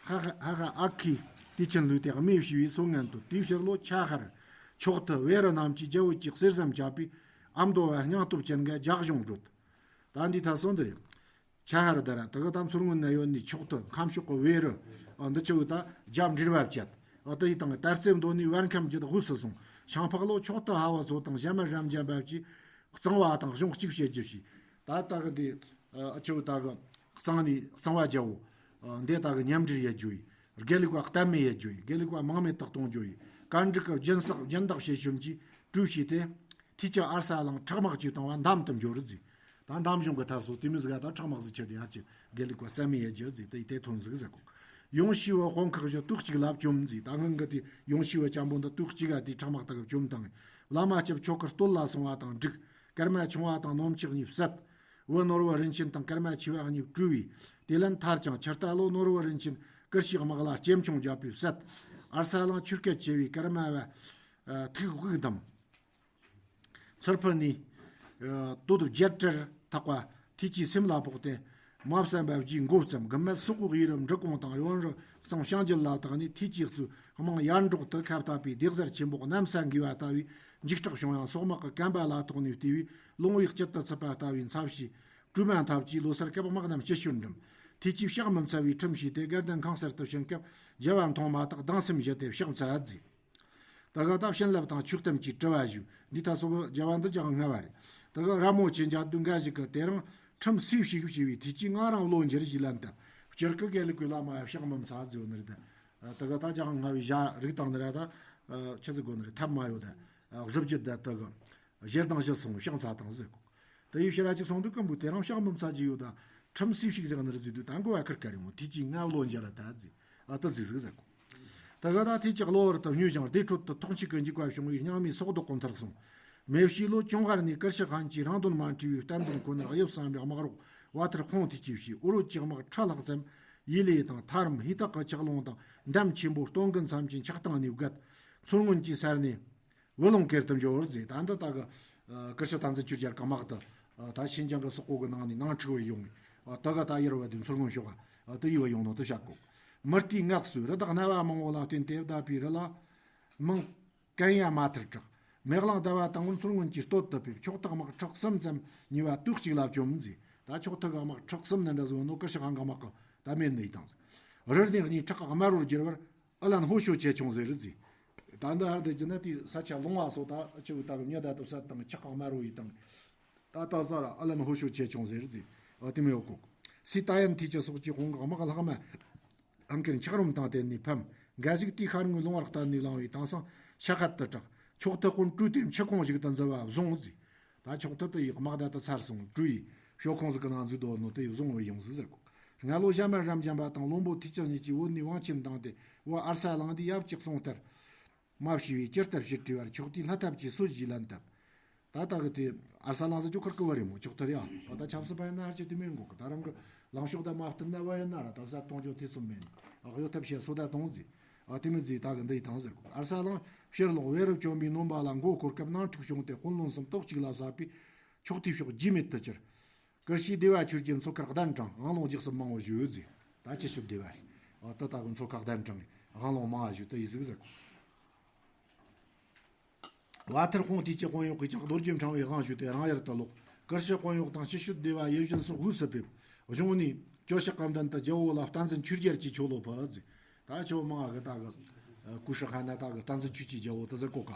ཧ་ཧ་ཧ་ཧ་ཨ་ཁི་དེ་ཆེན་ལུས་ཏེ་རྨས་བྱས་པའི་སོ་ངན་དུ་དེའི་ཕྱིར་ལོ་ཆ་ཧར་ཆོག་ཐུ་བེ་རི་རྣམས་ཀྱིས་རྒྱལ་བོད་ཀྱི་གསེར་ཟམ་བཅག་པའི་ཨ་མདོ་བ་སྙིང་སྟོབས་ཅན་འགའ་ཇག་གཞུང་བགྲོད། ད་འདི་ཐ་སོང་འདི་རེད། ཆ་ཧར་དར་དེ་ག་དམ་ཚུར་སྔོན་ན་ཡོད་ནི་ཆོག་ཐུ་ཁམས་ཕྱོགས་ཀྱི་བེ་རི་འདི་ཆུ་བོ་ད་རྒྱབ་འདྲེས་པ་བཅད། འོ་དེ་ཡི་དང་དར་རྩེ་མདོ་ནས་བར་ཁམས་བརྒྱུད་དབུས་སུ་སོང་ཤང་ཕག་ལོ་ཆོག་ཐུ་ཧ་བ་ཚོ་དང་ཞྭ་དམར་རབ་འབྱམས་པ་བཅས་གཙང་བ་དང་གཞུང་གཅིག་བྱེད་རྒྱུ་བྱས། ད་ལྟ་གི་འདི་ཨ་ཆུ་བོ་ད་གི་གཙང་ནས་གཙང་བ་རྒྱལ་བོ་འདི་ལྟ་གི་མཉམ་འབྲེལ་ཡེད་རྒྱུ་ཡིན། དགེ་ལུགས་པ་གཏན་མེད་ཡེད་རྒྱུ་ཡིན། དགེ་ལུགས་པ་མང་མེད་དུ་གཏོང་རྒྱུ་ཡིན། བཀའ་འགྲིག་གི་སྦྱིན་སྲེག་སྦྱིན་བདག་བྱེད་ཤོམ་གྱིས་གྲོས་བྱས་ཏེ། དེ་ཅི་ཨར་ས་གླིང་ཁྲག་དམག་ཅིག་བཏང་བ་འདམ་དུ་འབྱོར་རུ་བརྫིས། ད་འདམ་གཞུང་གི་ཐ་སོ་དེ་མི་ཟིག་ད་ཁྲག་དམག་ཟིག་ཆེ་དེ་ཡར་ཅི་དགེ་ལུགས་པ་རྩ་མེད་ཡེད་རྒྱུ་བརྫིས་དེ་ཡི་དེ་ཐོན་ཟིག་ཟེར་གོ། ཡོང་ཤི་བ་དཔོན་ཁག་བཞི་ཏོག་གཅིག་ལ་བཅོམ་བརྫིས། ད་སྔོན་གི་དེ་ཡོང་ཤི་བ་ཅན་པོ་འདི་ཏོག་གཅིག་ག་དེ་ཁྲག་དམག་དག་གི་བཅོམ་བཏང་། བླ་མ་སྐྱབས་ཆོ་གར་སྟོད་ལ་སོང་བ་དང་འགྲིག་ཀརྨ་ཆུང་བ་དང་ནོམ་ཆག་གཉིས་བསད། བུ་ནོར་བུ་རིན་ཆེན་དང་ཀརྨ་ཆེ་བ་གཉིས་བཀྲུས་པས། དེ་ལན་ཐར་ཀྱང་ཆུ་རྟ་ལོ་ནོར་བུ་རིན་ཆེན་ཀིར་ཤི་དམག་ལ་སྐྱེམས་ཆུང་བརྒྱབ་པས་བསད། ཨར་ས་གླིང་ཆུ་སྐད་ཆེ་བའི་ཀརྨ་བ་ཐུགས་དབུགས་འདམ། མཚུར་ཕུ་ནས་སྟོད་བརྒྱད་བྲལ་ཐག་པ་ཐེ་ཆུའི་སེམས་ལ་ཕོག་སྟེ། མ་བསམ་པ་བརྗེད་མགོ་བརྩམས་གི་མལ་སོག་པོ་ཡི་རུ་འབྲི་གུང་དང་ཡོན་རི་གཙང་བྱང་རྒྱུད་ལ་བཏགས་ནས་ཐེ་ཆུའི་གཙོས་དམངས་ཡར་འབྲོག་ཏུ་ཁ་བཏབ་པའི་སྡེ་གཟར་ཆེན་པོ་གནམ་ས་འགུལ་བ་ལྟ་བུའི་འཇིགས་སྐྲག་བྱུང་ཡང་སོག་དམག་གི་བཀམ་པ་ལ་ཐོགས་ནས་བལྟས་པས་ལོང་བའི་དཀྱིལ་དུ་ཚུད་པ་ལྟ་བུའི་འཚབ་ཞེས་གྲོས་མ་འཐབ་ཀྱིས་ལོ་སར་སྐབས་དམག་རྣམས་ཕྱི་བཤོལ་འགྲིམ། ཐེ་ཆུའི་ཕྱག་མི་འཚལ་བའི་ཁྲིམས་བྱས་ཏེ་དགའ་ལྡན་ཁང་གསར་དུ་ཕྱིན་སྐབས་རྒྱལ་བ་མཐོང་མ་ཐག་སྡང་སེམས་བཞེས་ཏེ་ཕྱག་འཚལ་བརྫིས། ད་ག་ད་བྱིན་རླབས་དང་ཆོས་གཏམ་གྱི་དྲི་བ་ཞུ། འདི་ད་སོགས་རྒྱལ་བ་འདི་ཀྱང་སྔ་བ་རེད། ད་ག་ར་མོ་ཆེ་འཇའ་དུས་འགའ་ཞིག་གི་དེ་རིང་ཁྲིམས་སུས་ཞིག་ཞུས་པའི་དུས་ཀྱིས་ང་རང་བློ་འགྱུར་ཞིག་ལན་བཏབ། སྤྱིར་གི་དགེ་ལུགས་ཀྱི་བླ་མ་ཡ་ཕྱག་མི་འཚལ་ཟེར་བ་ནི་རེད། ད་ག་ད་ཀྱང་སྔ་བའི་ཞྭ་རིགས་དང་ནི་ར་ད་ཆི་ཟིག་གོ་ནི་རེད་ཐབས་མ་ཡོད་ད། གཟི་བརྗིད་ད་ད་ག་ཞེ་སྡང་ཞི་སོང་ཕྱག་འཚལ་དང་ཟེར་གོ། ད་ཡུལ་ཕྱི་ར་ཅིག་སོང་དུས་ཀམ་པོ་དེ་རང་ཕྱག་མི་འཚལ་གྱི་ཡོད་ད། ཁྲིམས་སུས་ཞིག་ཟེར་ནི་རེད་ཟེར་དུས་ད་མགོ་བ་ཁིར་ཀ་རེ་མོ་དུས་ཀྱིས་ང་བློ་འགྱུར་ད་ཟེར། ཨ་ད་ཟིག་ཟིག་ཟེར་གོ། ད་ག་ད་དེ་ཅག་གློ་བུར་དུ་སྨྱོས་ཤིང་བདེ་དྲོད་དུ་ཐོག་མཆུ་གི་འཇིགས་པ་བྱུང་བའི་སྙིང་མའི་སྲོག་དོག་གོ་མཐར་སོང་། མེ་བྱི་ལོ་ཅུང་ཧར་ནས་ཀིར་ཤི་ཧན་གྱིས་རང་དོན་མ་འཁྲུལ་བའི་བསྟན་དོན་ཁོ་ནར་གཡོབ་བསམ་པའི་དམག་རོགས་བ་ཐར་ཁོང་དུ་སྐྱེས་ཤིང་ཨུ་རུ་ཅི་དམག་ཁྲ་ལྷག་ཙམ་ཡི་ལེ་དང་ཐར་མ་ཧི་ཏག་གི་ཆག་ལོང་དང་འདམ་ཆེན་པོ་སྟོང་གི་མཚམས་ཀྱི་འཁྱག་ཐང་ནས་བརྒལ། མཚོ་སྔོན་གྱི་སར་ནས་བུ་ལོང་ཀེར་དུ་འབྱོར་བར་མཛད། ད་འདི་ད་གི་ཀིར་ཤི་བསྟན་འཛིན་ཆོས་རྒྱལ་གི་དམག་དེ་ད་ཤིན་ཅང་གི་སོག་པོ་གི་ནང་ནས་ནང་འཁྲུག་བར་ཡོང་ངས་ད་གི་ད་ཡུར་བ་དེ་མཚོ་སྔོན་ཕྱོགས་དེ་ཡི་བ་ཡོང་ནོ་དེ་བཤད་གོ། མུ་སྟེགས་ངག་གསོས་རི་དྭགས་སྣ་བ་མང་བོ་ལ་བརྟེན་ཏེ་བསྡད་པའི་རི་ལ་མིང་ཀན་ཡ་མ་ཐར་གྲགས། མེ་གླིང་ཟླ་བ་དང་པོ་མཚོ་སྔོན་གྱི་སྟོད་དུ་ཕེབས། ཕྱོགས་མཐའ་དམག་ཁྲག་གསུམ་ཙམ་ཉེ་བ་དུག་གཅིག་ལ་བཅོམ་མཛད། ད་ཕྱོགས་མཐའ་གི་དམག་ཁྲག་གསུམ་ནི་འདྲ་བཟོ་ནོ་ཀིར་ཤི་ཧན་གི་དམག་གི་ད་མེད་ནི་ཡི་དང་། རི་སྣེ་གཉིས་ཁྲག་དམར་བོར་གྱུར་བར་ཨ་ལན་ཧོ་ཤོ་ཆེ་ཆུང་ཟེར་རུ་བརྫིས། ད་འདི་ཧར་དེ་གྱི་ན་དེའི་ས་ཆ་ལུང་བ་སོགས་ད་ཆུ་བོ་ལྟ་བུ་མྱི་ད་དུ་ས་དང་ཁྲག་དམར་བོ་ཡི་དང་། ད་ད་ས་ར་ཨ་ལན་ཧོ་ཤོ་ཆེ་ཆུང་ཟེར་རུ་བརྫིས། ཨ་དེ་མེ་ཡོ་ཀོག། སི་ཏཱ་ཡན་ཐི་ཅི་སོགས་ཀྱི་དཔུང་གི་དམག་ལྷག་མ། ཨང་ཀེར་འཁྱགས་རོམ་དང་བསྟན་ནས་ཕམ། འགའ་ཞིག་དེའི་ཤར་ངོས་ལུང་བར་བསྟན་ནས་ལངས་པའི་དེང་སང་ཤ་ཁད་དུ་གྲགས། ཕྱོགས་མཐའ་དཔོན་སྤྲུལ་ཏེ་མཆུ་ཁོང་ཞིག་ཏུ་འཛུལ་བ་བཟུང་བརྫིས། ད་ཕྱོགས་མཐའ་དུ་ཡི་དམག་ད་དུ་ཚར་སོང་སྤྲུལ་ཡིས་ཤོ་ཁོང་ཟིག་གི་ནང་འཛུལ་དོ་ནོ་དུ་ཡི་བཟུང་བའི་ཡོང་ཟིག་ཟེར་གོ། སྔ་ལོ་ཞྭ་དམར་རབ་འབྱམས་པ་དང་བློན་པོ་ཐུགས་ཅན་གཉིས་ཀྱིས་བོད་ནས་དབང་ཆེན་བཏང་སྟེ་བོད་ཨར་ས་གླིང་འདི་ཡབ་ཅིག་སོང་ལྟར། མ་བྱས་པས་ཇི་ལྟར་ཕྱིར་བྲོས་པར་ཕྱོགས་དེའི་ལྷ་ཐབས་ཀྱི་སྲོལ་ཞིག་ལན་བཏབ། ད་ལྟ་གི་དེ་ཨར་ས་གླིང་ཟེར་རྒྱུ་ཁུར་གི་བ་རེད་མོ་ཅོག་ཐར་ཡ། ཨ་ད་ཆབ་སྲིད་པ་ཡིན་ན་ཧར་ཅི་དེ་མིན་གོ་གི་ད་རང་གི་ལངས་ཕྱོགས་ད་མ་བསྟུན་ན་བ་ཡིན་ན་ར་ད་བཟའ་གཏོང་རྒྱུ་ཐེ་ཚོམ་མེད་ནི། ཨ་གཡོ་ཐབས་བྱས་སོ་ད་གཏོང་ཟིག་ཨ་དེ་མི་ཟིག་ད་གི་འདི་ཡི་ཐང་ཟེར་གོ། ཨར་ས་གླིང་ཕྱིར་ལོག་བེ་རུ་བཅོམ་པའི་ནོམ་པ་ལ་མགོ་འཁོར་སྐབས་ནང་འཁྲུག་བྱུང་སྟེ་དཔོན་བློན་གསུམ་ཏོག་གཅིག་ལ་བསད་པས་ཕྱོགས་དེའི་ཕྱོགས་རྒྱུས་མེད་དུ་གྱུར། ཀིར་ཤི་སྡེ་བ་ཆོས་རྒྱལ་མཚོ་ཁར་གདན་དྲངས་དབང་ལུང་རྗེས་སུ་མང་བོ་ཞུས་ཟིག་ད་ཅི་ཞུ་སྡེ་བ་རེད། ཨ་ད་ད་གི་མཚོ་ཁ་གདན་དྲངས་དབང་ལུང་མང་བ་ཞུས་དུ་ཡི་ཟིག་ཟེར་གོ། བ་ཐར་ཁོང་དུས་ཀྱི་དཔོན་གཡོག་གིས་ཀྱང་རྡོ་རྗེ་འཕྲེང་བའི་དབང་ཞུས་ཏེ་རང་ཡུལ་དུ་ལོག་ཀིར་ཤི་དཔོན་གཡོག་དང་ཕྱི་ཤོད་སྡེ་བ་ཡིད་བཞིན་སོགས་དབུས་སུ་ཕེབས། གཞུང་ནས་ཇོ་ཤཱཀ་གི་མདུན་དུ་རྒྱལ་བོ་ལ་བསྟན་འཛིན་ཆོས་རྒྱལ་གྱི་ཆོ་ལོ་ཕུལ་ཟིག་ད་ཆོ་མང་གི་ད་གི་ཀུ་ཤི་ཧ་ན་ད་གི་བསྟན་འཛིན་ཆོས་ཀྱི་རྒྱལ་བོ་དུ་ཟེར་གོ་ཀ་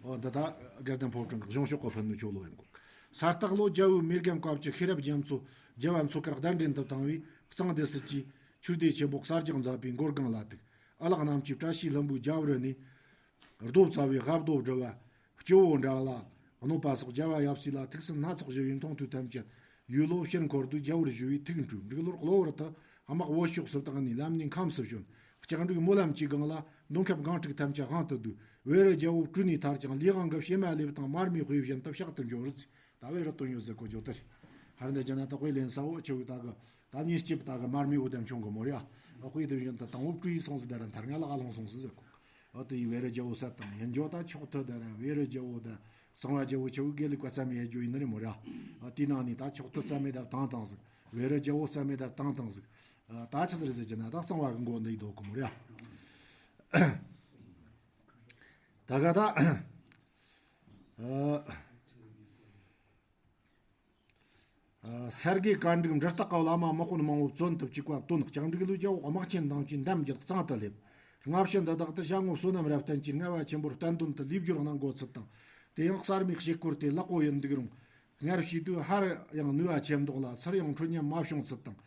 འོ་འདི་ད་དགའ་ལྡན་ཕོ་བྲང་གི་གཞུང་ཕྱོགས་གི་ཕུལ་ནི་ཆོ་ལོ་ཡིན་གོ་ས་སྟག་ལོ་རྒྱལ་བོའི་མེས་རྒན་བཀའ་བཅུ་ཤེས་རབ་རྒྱ་མཚོ་རྒྱལ་བ་མཚོ་ཁར་གདན་འདྲེན་དུ་བཏང་བའི་གཙང་སྡེ་སྲིད་ཀྱི། ཆོས་སྡེ་ཆེན་པོ་གསར་རྒྱག་མཛད་པའི་མགོ་སྒང་ལ་ཐུག་ཨ་ལགས་རྣམས་ཀྱིས་བཀྲ་ཤིས་ལྷུན་པོའི་རྒྱབ་རི་ནས། རྡོ་བཙའ་བའི་རྦ་རྡོ་སྒྲིལ་བ། སྤྱི་བོ་འདྲ་ལ་གནོད་པ་སོགས་རྒྱལ་བ་ཡབ་སྲས་ལ་ཐུགས་སུན་སྣ་ཚོགས་བཞི་བའི་མཐོང་ཐོས་ཐམས་ཅད་ཡོད་ལོ་ཕྱིར་འཁོར་དུས་རྒྱལ་བོར་ཞུ་བའི་ཐུགས་འཁྲུལ་འབྲུག་ལོར་གློ་བུར་དུ་དམག་བོད་ཕྱོགས་སུ་བཏང་ནས་ལམ་ནས་ཁམས་སུ་བྱོན། ལྕགས་འབྲུག་སྨོན་ལམ་གྱི་སྒང་ལ་མདོ་ཁམས་སྒང་དྲུག་ཐམས་ཅད་དབང་དུ་བསྡུས། བེ་རི་རྒྱལ་པོ་བྲོས་ནས་ཐར་ཀྱང་ལས་དབང་གི་བྱེ་མ་ལེབ་དང་མར་མེའི་དཔེ་བཞིན་དུ་བཤགས་ཏུ་འཇོག་རུ་བརྩིས། ད་བེ་རི་དོན་ཡོད་ཟེར་གོ་ཇོ་ཏི་རེད། ཧར་འདི་ཇ་ན་ད་དཔེ་ལེན་ས་འོ་ཆེ་བོ་ད་གི་ད་མྱི་སྐྱིད་པོ་ད་གི་མར་མེའི་འོ་དམ་ཆུང་གི་མོ་རེད་ཨ། དཔེ་དེ་བཞིན་དུ་དང་འོ་བྲོས་སོང་ཟེར་ད་ར་མཐར་ང་ལ་ཨ་ལོང་སོང་ཟེར་ཟེར་གོ་འོ་དེ་ཡི་བེ་རི་རྒྱལ་པོ་ས་དང་ཡིན་ཇོ་ད་ཆོག་ཐུ་ད་ར་བེ་རི་རྒྱལ་པོ་ད་གཙང་བ་རྒྱལ་པོ་ཆེ་བོ་དགེ་ལུགས་པ་རྩ་མེད་ཡ་ཇོ་ཡིན་ནི་རེད་མོ་རེད་ཨ། དེའི་ནང་ནས་ད་ཆོག་ཐུ་རྩ་མེད་ད་བཏང་བཏང་ཟིག་བེ་རི་རྒྱལ་པོ་རྩ་མེད་ད་བཏང་བཏང་ཟིག་ད་ཆི་ཟིག་རེད་ཟེར་གྱི་ན་ད་གཙང་བ་གི་མགོ་འདི་ཡི་དོ་གི་མོ་རེད་ཨ། ད་ག་ད། ཨ། ཨ། ས་དགེ་བཀའ་འགྲིག་འབྲི་སྟག་གི་བླ་མ་དམག་དཔོན་མང་བོ་བཙོན་དུ་བཅུག་པ་བཏོན། ལྕགས་འབྲུག་ལུས་རྒྱལ་པོ་དམག་ཆེན་དང་བཅས་འདམ་གྱི་གཙང་དུ་སླེབས། སྔ་ཕྱི་འདི་དག་ཏུ་ཞལ་ངོ་བསོད་ནམས་རབ་བརྟན་གྱིས་ངལ་བ་ཆེན་པོར་བསྟན་དོན་དུ་ལས་སྦྱོར་གནང་དགོས་ཚུལ་དང་། དེ་ཡང་གསར་མའི་ཞིག་སྐོར་དེ་ལེགས་པོ་ཡིན་འདུག་རུང་། སྔར་བྱས་དུས་ཧར་ཡང་ནུས་པ་ཆེ་མདོག་ལ་ཚུར་ཡང་འཕྲོད་ཉམས་མ་བྱུང་ཚུལ་དང་།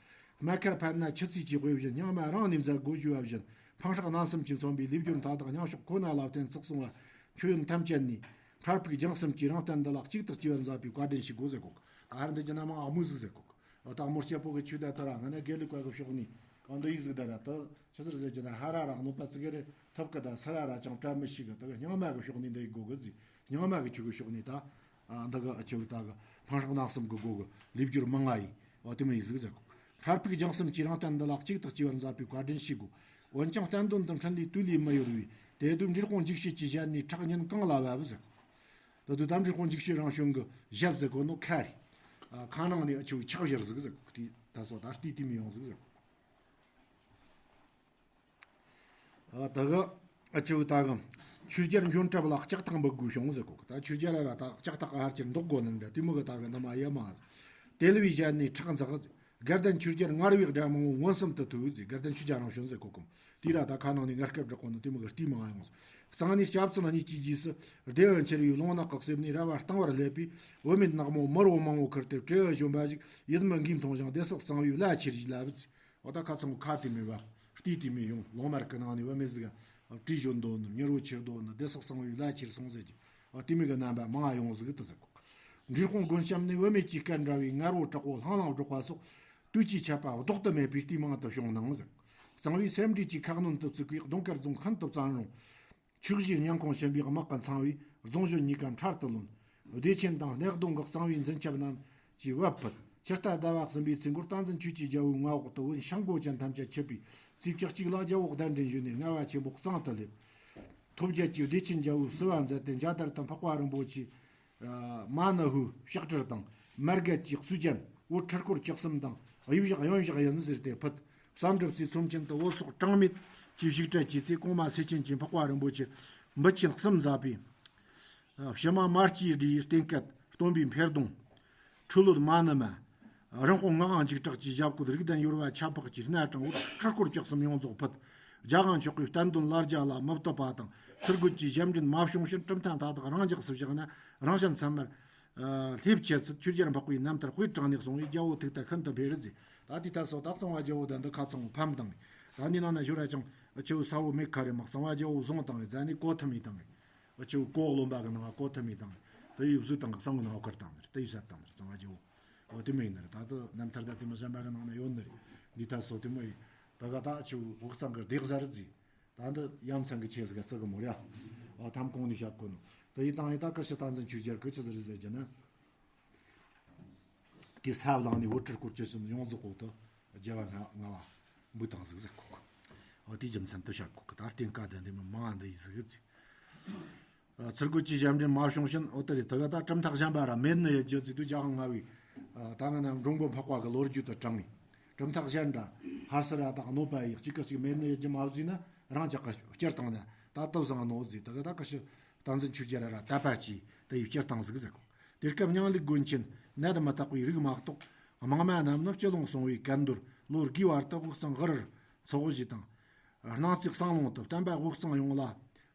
རྨ་ཁར་ཕན་ན་ཆུ་ཚིས་ཀྱི་དཔེ་བཞིན་རྙིང་མ་རང་ནས་མཛད་དགོས་ཞུ་བ་བཞིན་འཕང་ཧྲག་རྣམ་གསུམ་གྱིས་མཚོན་པའི་ལས་སྦྱོར་མཐའ་དག་མཉམ་ཞོག་ཁོ་ན་ལ་བརྟེན་ཚུགས་སོང་བ། མཆོད་ཡོན་ཐམས་ཅད་ནས། མཁར་ཕུག་ལྗང་གསུམ་གྱི་རང་བརྟེན་འདི་ལ་གཅིག་ཏུ་སྐྱེ་བར་མཛད་པའི་བཀའ་དྲིན་ཞུ་དགོས་ཟེར་གོ། ད་ཧར་འདི་ཇི་ན་མང་ཨ་མུ་ཟིག་ཟེར་གོ། ད་མོར་སྐྱེ་ཕོ་གི་ཆོས་དད་ཐོ་ར་ང་ནི་དགེ་ལུགས་པ་གི་ཕྱོགས་ནས་ཨ་འདི་ཡིག་ཟིག་ད་ར་ད་ཆི་ཟེར་ཟེར་གྱི་ན་ཧ་ར་ར་གནོད་པ་ཙི་གེ་རེ་ཐོབ་གི་ད་སི་ར་ར་ཅང་བཀྲ་མི་ཤིས་གི་ད་གི་རྙིང་མ་གི་ཕྱོགས་ནས་འདི་ཡིག་དགོས་གི་ཟིག་རྙིང་མ་གི་ཆོས་གི་ཕྱོགས་ནས་ད་ཨ་འདི་གི་ཨ་ཆེ་བུ་ད་གི་འཕང་ཧྲག་རྣམ་གསུམ་གི་སྒོ་གི་ལས་སྦྱོར་མང་ང་ཡིས་ཨོ་དེ་མོ་ཡིག་ཟིག་ཟེར་གོ། མཁར་ཕུག་ལྗང་གསུམ་གྱི་རང་བརྟེན་འདི་ལ་གཅིག་ཏུ་སྐྱེ་བར་མཛད་པའི་བཀའ་དྲིན་ཞུ་དགོས། འོན་ཀྱང་བསྟན་དོན་དང་འཕྲིན་ལས་དུས་ལས་མི་ཡོལ་བས་དེ་དུས་འབྲས་སྤུངས་འཇིགས་བྱེད་ཀྱི་ཞལ་ནས་ཁྲག་ཉིན་གང་ལ་བབས་ཟེར། ད་དུས་ད་འབྲས་སྤུངས་འཇིགས་བྱེད་རང་བྱུང་གི་ཞལ་ཟེར་གོ་ནོ་ཁ་རེད། ཨ། ཁ་ནང་ནས་ཨ་ཆུ་ཆག་བཞུར་ཟིག་ཟེར་གོ། དེ་ད་སོ་ད་ལྟའི་དུས་མི་ཡོང་ཟིག་ཟེར་གོ། ཨ། ད་གི་ཨ་ཆུ་ད་གི་ཆོས་རྒྱལ་འབྱོན་གྲབས་ལ་ལྕགས་ཐག་འབུད་དགོས་བྱུང་ཟེར་གོ། ད་ཆོས་རྒྱལ་ལ་ད་ལྕགས་ཐག་ཧར་ཅིར་འདོགས་དགོས་ནི་འདྲ་དེ་མོ་གི་ད་གི་ནི་མ་ཡ་མ་ཟེར། དེ་ལ་བའི་ཞལ་ནས་ཁྲག་འཛག་ཟེར། དགའ་ལྡན་ཆོས་རྒྱལ་ངར་བའི་སྒྲ་མང་བོ་མངོན་སུམ་དུ་ཐོས་ཟིག་དགའ་ལྡན་ཆོས་རྒྱལ་རང་བྱོན་ཟེར་གོ་ཀུམ། དེ་ར་ད་ཁ་ནང་ནས་ངར་སྐད་བསྒྲགས་གོ་ནོ་དེ་མོ་གི་རྟིང་མ་ང་ཡོང་ཟིག་གཙང་ནས་སྐྱབས་བཙུན་གཉིས་ཀྱི་རྗེས་སུ་བདེ་བ་འཆར་བའི་ཀླུང་ནག་གི་གསེབ་ནས་ར་བ་བཏང་བར་སླེབས་པས་བུད་མེད་ནག་མོ་མི་རོ་མང་བོ་ཁུར་ཏེ་བྲེ་བ་གཞོན་པ་ཞིག་ཡིད་མི་འགུལ་མཐོང་ཞིང་བདེ་སོགས་གཙང་བའི་བླ་ཆེར་བཞུགས་ལབ་ཟིག་འོ་ད་ཁ་ཚང་ཁ་དེ་མི་བ་རྟིང་དེ་མི་ཡོང་ལོང་མར་གི་ནང་ནས་བུད་མེད་ཟིག་བྲེ་བཞོན་དོ་ནི་མྱི་རོ་ཆེར་དོ་ནི་བདེ་སོགས་གཙང་བའི་བླ་ཆེར་སོང་ཟེར་གྱི། ཨ། དེ་མོ་གི་རྣམ་པ་མང་ང་ཡོང་ཟིག་ཏུ་ཟེར་གོ། འབྲས་སྤུངས་དགོན་གཤམ་ནས་བུད་མེད་ཀྱི་སྐད་འདྲ་བའི་ངར་བོ་དྲག་པོ་ལྷང་ལྷང་སྒྲོག་པ་སོགས་དུས་ཀྱི་ཆད་པ་ལྡོག་ཏུ་མེད་པའི་རྟིང་མང་དུ་བྱུང་གནང་ཟིག་གཙང་བོའི་སེམས་ཁྲལ་གྱི་ཁ་གནོན་དུ་བཙུགས་པའི་གདོང་དཀར་རྫོང་ཤིན་ཏུ་བཙན་རུང་། ཕྱོགས་བཞིར་ཉམས་ཁོང་ཆེན་པོའི་དམག་གི་ཚང་བས་རྫོང་གཞོན་གཉིས་ཀ་འཕྲལ་དུ་ལོན། བདེ་ཆེན་དང་གནས་གདོང་གི་གཙང་བོའི་འཛིན་ཆབ་རྣམས་ཀྱིས་བབ་ཕུད། ཆུ་རྟ་ཟླ་བ་གསུམ་པའི་ཚེ་འགོར་བསྟན་འཛིན་ཆོས་ཀྱི་རྒྱལ་པོའི་མངའ་འོག་ཏུ་བོད་ཤང་སྒོ་ཅན་ཐམས་ཅད་ཆུད་པའི་ཚེས་བཅུ་གཅིག་ལ་རྒྱལ་པོ་གདན་འདྲེན་ཞུས་ནས་ལྔ་བ་ཆེན་པོ་གཙང་དུ་སླེབས། ཐོབ་རྒྱལ་གྱི་བདེ་ཆེན་རྒྱལ་པོའི་བསུ་བ་མཛད་དེ་མཇལ་དར་དང་འཕགས་པ་རིན་པོ་ཆེ། མ་ཎི་ཧུ་ཕྱག་བྲིར་དང་མར་རྒྱལ་གྱི་གསུས་ཅན་བོད་ཁྲི་སྐོར་བཅུ་གསུམ་དང་དབྱིབས་བཞག་གཡོན་བཞག་ཡིན་ཟེར་ཏེ་ཕུད། བསམ་གྲུབ་རྩེའི་ཚོམས་ཆེན་དུ་བོད་སོག་གྲངས་མེད་ཀྱི་བཞུགས་གྲལ་གྱི་ཚེ་གོང་མ་སེ་ཆེན་གྱི་འཕགས་པ་རིན་པོ་ཆེ་འབུལ་ཆེན་གསུམ་མཛད་པས། ཕྱི་མ་མ་སྐྱེས་དགྲའི་རྟེན་སྐལ་སྟོན་པའི་འཕེལ་གདུང་། ཁྲོ་ལོད་མ་ཎི་མ། རིན་སྤུངས་ངག་དབང་འཇིགས་གྲགས་ཀྱི་ཞབས་བཀོད་རིགས་ལྡན་ཡོལ་བ་ཆབ་འཕགས་ཀྱི་སྣེ་དྲངས་བོད་ཁྲི་སྐོར་བཅུ་གསུམ་ཡོངས་རྫོགས་ཕུད། རྒྱལ་དབང་མཆོག་གིས་བསྟན་དོན་ལ་རྒྱ་ལ་མི་བཏུབ་པ་དང་ཚུར་རྒོལ་གྱི་ཞབས་འདྲེན་མ་བྱུང་ཕྱིན་གྲུབ་མཐའ་མཐའ་དག་རང་འཇགས་སུ་བཞག་ན་རང་གཞན་ཚང་མར་ལྷེབ་ཆེ་ཚུལ་ཆོས་རྒྱལ་འཕགས་པའི་རྣམ་ཐར་དཔེར་དྲངས་ནས་གསུངས་པས་རྒྱལ་པོ་ཐུགས་ཐད་ཤིན་ཏུ་འཕེལ་རི་མཛད། ད་དེ་ད་སོ་ད་གཙང་བ་རྒྱལ་པོ་དང་འདི་ཁ་ཚང་ཕམ་དང་། ད་ནི་ནང་ན་ཞོར་ར་ཅང་ཆེ་བོ་ས་བོ་མེད་ཁ་རེ་མ་གཙང་བ་རྒྱལ་པོ་བཟུང་བཏང་བས་རྫ་ནི་གོ་ཐུ་མི་བཏང་བས། ཨོ་ཆེ་བོ་གོག་རློན་པ་གི་ནང་གོ་ཐུ་མི་དང་། དེ་ཡི་བཟོས་དང་གཙང་གི་ནང་ཁུར་བཏང་ནི་རེད། དེ་ཡི་ཟ་བཏང་ནི་རེད། གཙང་བ་རྒྱལ་པོ། ཨོ་དེ་མོ་ཡིན་ནི་རེད། ད་དུ་རྣམ་ཐར་ད་དེ་མོ་གཞན་པ་གི་ནང་ན་ཡོད་ནི་རེད། འདི་ད་སོ་དེ་མོ་ཡིན། ད་ག་ད་ཆེ་བོ་བོག་གཙང་གི་སྡེ་གཟར་རེད་ཟེར། ད་འདི་ཡ་མཚན་གི་ཆེ་ཟིག་ག་བརྩི་གི་མོ་རེད། ཨོ་ཐམ་གོང་ནས་བཤད་གོ་ནོ། དེ་ཡི་དང་ཡི་ད་ཀི་ཤི་བསྟན་འཛིན་ཆོས་རྒྱལ་གི་ཆི་ཟིག་རེད་ཟེར་རྒྱུ་ན། དེ་ས་བླངས་ནས་བོད་ཁྲི་སྐོར་བཅུ་གསུམ་ཡོངས་རྫོགས་གོ་ཏུ་རྒྱལ་བ་ལྔ་ལྔ་བ་འབུལ་བཏང་ཟིག་ཟེར་གོ་གི། འོ་དེའི་རྒྱུ་མཚན་དུ་བཤད་གོ་གི། ད་རྟེན་བཀའ་དང་འདི་མི་མང་བ་འདི་ཡིན་ཟིག་ཟེར། ཚུར་རྒོལ་གྱི་ཞབས་འདྲེན་མ་བྱུང་ཕྱིན་འོ་དེ་རེད། དེ་ག་ད་གྲུབ་མཐའ་གཞན་པ་ར་མེད་ནི་ཡི་རྒྱུ་ཟིག་དུ་རྒྱལ་བ་ལྔ་བའི་ད་ང་ན་འབྲོང་པོ་འཕགས་པ་གི་ལོ་རྒྱུས་དུ་དྲངས་ནས་གྲུབ་མཐའ་གཞན་འདྲ་ཧ་སི་ར་དང་གནོད་པ་ཡི་གཅིག་གི་གཅིག་མེད་ནི་ཡི་རྒྱུ་མ་བཟོས་ན་རང་ཅག་གི་སྤྱིར་བཏང་ན་ད་ལྟ་བཟང་ནོ་ཟིག། དེ་ག་ད་གི་ཤི་བསྟན་འཛིན་ཆོས་རྒྱལ་ར་དད་པ་གྱིས་དེ་ཡི་སྤྱིར་བཏང་ཟིག་ཟེར་གོ། དེ་སྐབས་སྙིང་ལུགས་དགོན་ཆེན་ནད་མི་དག་པའི་རིགས་མ་གཏོགས་དམག་མི་རྣམས་ནི་སྤྱི་ལོང་སོང་བའི་གན་དོར་ལོ་དགུའི་བར་དུ་དབུས་གཙང་གུ་རུར་ཚོགས་བཞི་དང་། སྣང་རྩེ་གསང་ལུང་དུ་བསྟན་པ་དབུས་གཙང་ཡོངས་ལ་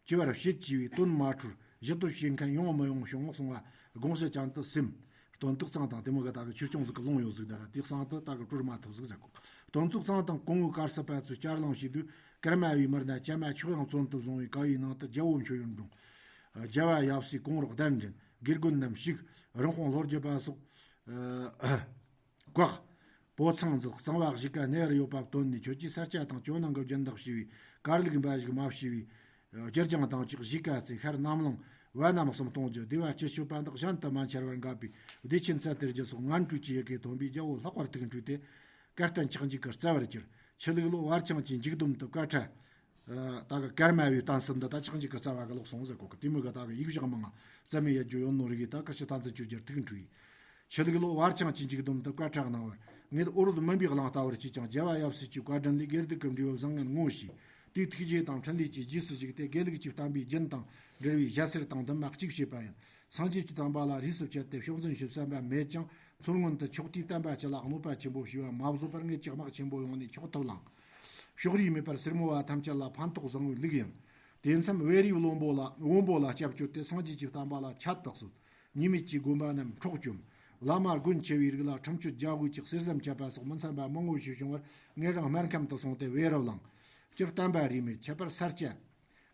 སྤྱི་བར་བྱེད་ཅེས་པའི་དོན་མ་འཁྲུལ་ཞུ་དོ་བྱེད་མཁན་ཡོང་མི་ཡོང་བྱུང་སོང་བ་དགོངས་གཞི་ཅན་དུ་སེམས་སྟོན་ཏོག་ཙང་དང་དེ་མོ་ག་ད་གི་ཆོས་སྐྱོང་ཟིག་གི་ལུང་ཡོད་ཟིག་ད་ར་དེ་གསང་དུ་ད་གི་གྲོལ་མ་ཐུབ་ཟིག་ཟེར་གོ། དོན་ཚོགས་གཙང་དང་གོང་བུ་དཀར་སེར་པ་ཚོས་བསྐྱར་གླེང་བྱས་དུས། ཀརྨ་པའི་མི་སྣ་བཅའ་མ་ཆོག་ཡང་བཙོན་དུ་བཟུང་བའི་བཀའ་ཡིག་ནང་དུ། རྒྱལ་པོ་མཆོད་ཡོན་སྒྲོན། རྒྱལ་བ་ཡབ་སྲས་གོང་རོགས་གདན་འདྲེན། དགེ་རྒན་རྣམས་ཞུགས། རང་དཔུང་ལྷོ་རྒྱུད་པ་སོགས་བཀག། པོ་ཚང་འཛུགས། གཙང་བ་གཞིས་ཀ་གནས་བར་ཡོད་པ་བཏོན་ནས། ཁྱོད་ཀྱིས་ས་སྐྱ་དང་ཇོ་ནང་གི་སྦྱིན་བདག་བྱས་པའི་དཀར་ལུག་འབའ་ཞིག་མ་བྱས་པའི་སྒྱུར་སྦྱང་དང་ཅོག་གཞིས་ཀ་རྩེ་ཤར་གནམ་གླིང་བ་རྣམ་གསུམ་གཏོང་རྒྱུ། སྡེ་བ་སྤྱི་སྤྱོད་པ་འདི་གཞན་དུ་མ་འཆར་བར་འགབ་པའི་བདེ་ཆེན་ཚད་དེར་རྒྱུ་སོགས་ངན་སྤྲོས་ཀྱི་ཡི་གེ་ཐོན་པས། རྒྱལ་པོ་ལྷག་པར་ཐུགས་འཁྲུགས་ཏེ། བཀའ་བསྟན་ཆག་འཇིག་གི་རྩ་བར་གྱུར། ཕྱི་ལུགས་ལོ་བར་ཆང་གི་འཇིག་སྡོམ་དུ་བཀའ་ཁྲ། ད་གི་ཀརྨ་པའི་གཏམ་སྲོལ་འདི་ད་ཆག་འཇིག་གི་རྩ་བ་གི་ལོག་སོང་ཟེར་གོ་གི། དེ་མོ་གི་ད་གི་ཡིག་བཞག་མང་ང་རྩ་མེད་ཡེད་རྒྱུ་ཡོད་ནོ་རིག་གི། ད་གི་ཕྱི་ཐང་ཚུ་ཅུར་གྱུར་ཐུགས་འཁྲུགས་ཡིན། ཕྱི་ལུགས་ལོ་བར་ཆང་གི་འཇིག་སྡོམ་དུ་བཀའ་ཁྲ་གནང་བར། ངེད་ཨོ་རོད་མུན་པའི་གླིང་ལྟ་བུར་སྐྱེས་ཀྱང་། རྒྱལ་བ་ཡབ་སྲས་ཀྱི་བཀའ་དྲིན་ལས་དགེ་སྡིག་གི་འབྲས་བུ་བཟང་ངན་ངོ་ཤེས། དེའི་ཐུགས་རྗེ་དང་འཕྲིན་ལས་ཀྱིས་རྗེས་སུ་བཞུགས་ཏེ། དགེ་ལུགས་ཀྱི་བསྟན་པའི་རྒྱུན་དང་འབྲེལ་བའི་ཞྭ་སེར་དང་འདུན་མ་གཅིག་བྱེད་པ་ཡིན། སངས་རྒྱས་ཀྱི་བསྟན་པ་ལ་རིས་སུ་བཅད་དེ་ཕྱོགས་འཛིན་ཞུ་བསམ་པ་མེད་ཀྱང་། མཚོ་སྔོན་དུ་ཆོག་ཐུའི་བསྟན་པ་སྤྱི་ལ་གནོད་པ་ཆེན་པོ་བྱས་པ་མ་བཟོད་པར། ངེད་ཀྱི་དམག་ཆེན་པོ་ཡོང་ནས་འཁྱོག་ཐུབ་ལང་། ཕྱོགས་རིས་མེད་པར་སེར་མོ་བ་ཐམས་ཅད་ལ་ཕན་ཐོགས་བཟང་བོའི་ལུགས་ཡིན། དེ་མཚམས་བེ་རིའི་བློན་པོ་ལ་བོན་པོ་ལ་སྐྱབས་བཅོལ་ཏེ། སངས་རྒྱས་ཀྱི་བསྟན་པ་ལ་ཆད་དུ་གསོལ། ཉེས་མེད་ཀྱི་དགོན་པ་རྣམས་འཕྲོག་བཅོམ། བླ་མ་མགོན་ཆེ་བའི་རིགས་ལ་ཁྲིམས་གཅོད་རྒྱག་དགོས་ཀྱི་གསེར་ཟམ་བཅད་པ་སོགས་མི་འཚམ་པ་མང་པོ་ཞིག་བྱུང་བར། ངེད་རང་སྨར་ཁམས་དུ་སོང་སྟེ་བེ་རུ་བླངས། སྤྱིར་བསྟན་པ་རིས་མེད། ཁྱད་པར་ས་སྐྱ།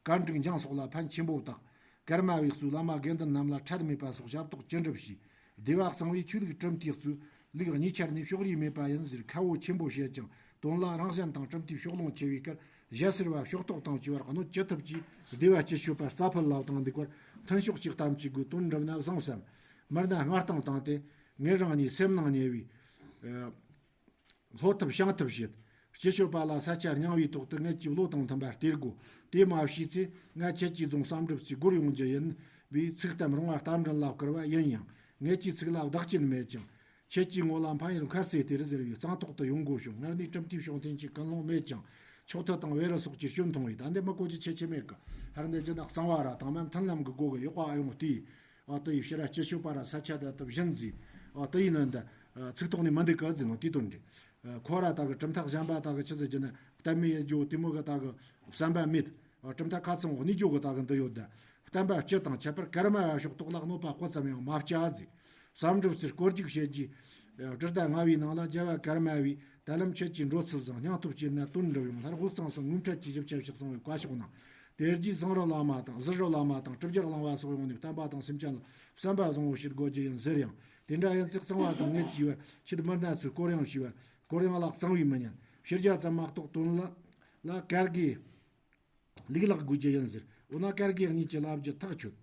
བཀའ་འགྲིག་འཇང་སོགས་ལ་ཕན་ཆེན་པོ་བཏགས། ཀརྨ་པས་གཙོས་བླ་མ་དགེ་འདུན་རྣམས་ལ་འཕྲལ་མེད་པ་སོགས་ཞབས་ཏོག་ཅི་འགྲུབ་བྱས། སྡེ་བ་གཙང་བོའི་ཆོས་ལུགས་གྲུབ་མཐའི་གཙོས་ལུགས་གཉིས་ཆར་ནས་ཕྱོགས་རིས་མེད་པ་ཡིན་ཟེར་ཁ་བོ་ཆེན་པོ་བྱས་ཀྱང་། དོན་ལ་རང་གཞན་དང་གྲུབ་མཐའི་ཕྱོགས་ལྷུང་ཆེ་བའི་ཁར། ཞྭ་སེར་བ་ཕྱོགས་གཏོགས་དང་བཅས་པར་གནོད་ཅི་ཐུབ་ཀྱིས། སྡེ་བ་སྤྱི་སྤྱོད་པ་རྩ་ཕུད་ལ་བཏང་འདུག་པར། མཐུན་ཕྱོགས་གཅིག་གཏམ་གྱི་དགོས་དོན་འགྲུབ་ན་བཟང་བསམ། མི་སྣ་སྔ་བཏང་བཏང་སྟེ། ངེད་རང་གཉིས་སེམས་ནང་ཉེ་བའི་ལྷོ་ཐུབ་བྱང་ཐུབ་བྱེད། སྤྱི་སྤྱོད་པ་ལ་ས་ཆ་རྙིང་བའི་ཐོག་ཏུ་ངེད་ཀྱི་བློ་དང་མཐུན་པ་སྟེར་དགོས། དེ་མ་བྱས་ཚེ་ང་ཁྱེད་ཀྱི་རྫོང་བསམ་གྲུབ་ཀྱི་སྒོར་ཡོང་རྒྱུ་ཡིན་པའི་ཚིག་གཏམ་རོང་བ་རྟ་མགྲིན་ལ་བསྐུར་བ་ཡིན་ཡང་། ངེད་ཀྱི་ཚིག་ལ་བདག་རྐྱེན་མེད་ཀྱང་། ཁྱེད་ཀྱི་ངོ་ལ་འཕན་ཡུལ་མཁར་རྩེ་དེར་ཟེར་བའི་གཙང་ཐོག་ཏུ་ཡོང་དགོས་བྱུང་། སྔར་ནས་གྲུབ་མཐའི་ཕྱོགས་འཐེན་གྱི་ཀུན་སློང་མེད་ཀྱང་། ཆོག་ཐུ་དང་བེ་རུ་སོགས་ཀྱི་སྐྱོན་མཐོང་བས། ད་འདི་མི་གོ་རྒྱུ་ཆེ་ཆེ་མེད་གི། ཧར་འདི་ཇི་དག་གཙང་བ་ར་དང་མ་མཐུན་ལམ་གྱི་སྒོ་གི་ཡོག་པ་ཨ་ཡོང་དུས། ཨ་ཏི་ཡི་ཕྱི་ར་སྤྱི་སྤྱོད་པ་ར་ས་ཆ་དེ་དུ་བཞིན་ཟིག་ཨ་ཏི་ཡི་ནི་འདི་ཚིག་ཐོག་ནས་མི་འདུག་གི་ཟིག་ནོ་དེ་དོན་རེད། ཁོ་ར་ད་གི་གྲུབ་མཐའ་གཞན་པ་ད་གི་ཆི་ཟེར་རྒྱུ་ན་གཏམ་མི་ཡི་ཇོ་དེ་མོ་གི་ད་གི་བསམ་པ་མེད། གྲུབ་མཐའ་ཁ་ཚང་འོག་ནས་ཇོ་གི་ད་གི་འདི་ཡོད་ད། བསྟན་པ་སྤྱི་དང་ཁྱད་པར་ཀརྨ་པ་ཕྱོགས་གཏོགས་ལ་གནོད་པ་སྤུ་ཙམ་ཡང་མ་བྱ་ཟིག་བསམ་གྲུབ་ཚེ་སྐོར་རྒྱུག་བྱེད་རྒྱུའི་དྲི་ལྟ་ལྔ་བའི་ནང་ལ། རྒྱལ་བ་ཀརྨ་པས་ད་ལམ་ཁྱེད་ཀྱི་འགྲོ་ཚུལ་བཟང་། སྙིང་སྟོབས་ཀྱི་ནད་དོན་འགྲུབ་ཡོང་། ལྷ་སྒོ་གཙང་སོགས་ངོ་འཕྲད་ཀྱི་ཞིབ་ཆ་ཞིག་གསང་བའི་བཀའ་ཤོག་གནང་། དེ་རྗེས་ཟངས་རི་བླ་མ་དང་གཟི་རི་བླ་མ་དང་གྲུབ་རྒྱལ་གླིང་བ་སོགས་ཡོང་ནས་བསྟན་པ་དང་སེམས་ཅན་ལ་བསམ་པ་བཟང་བོ་བྱེད་དགོས་རྒྱུ་ཡིན་ཟེར་ཡང་། དེ་འདྲ་ཡིན་ཚེ་གཙང་བ་དང་ངེད་ཀྱི་བར་ཆེད་མི་སྣ་ཚོས་སྐོར་གཡེང་བྱས་པར། སྐོར་གཡེང་ལ་གཙང་བའི་མི་ཉན། ཕྱི་རྒྱལ་ཙམ་མ་གཏོགས་དོན་ལ་ལ་གར་གྱི་ལུག་ལག་དགོས་རྒྱུ་ཡིན་ཟེར། འོ་ན་གར་གྱི་གཉིས་ཀྱི་ལབ་རྒྱུ་ཐག་ཆོད།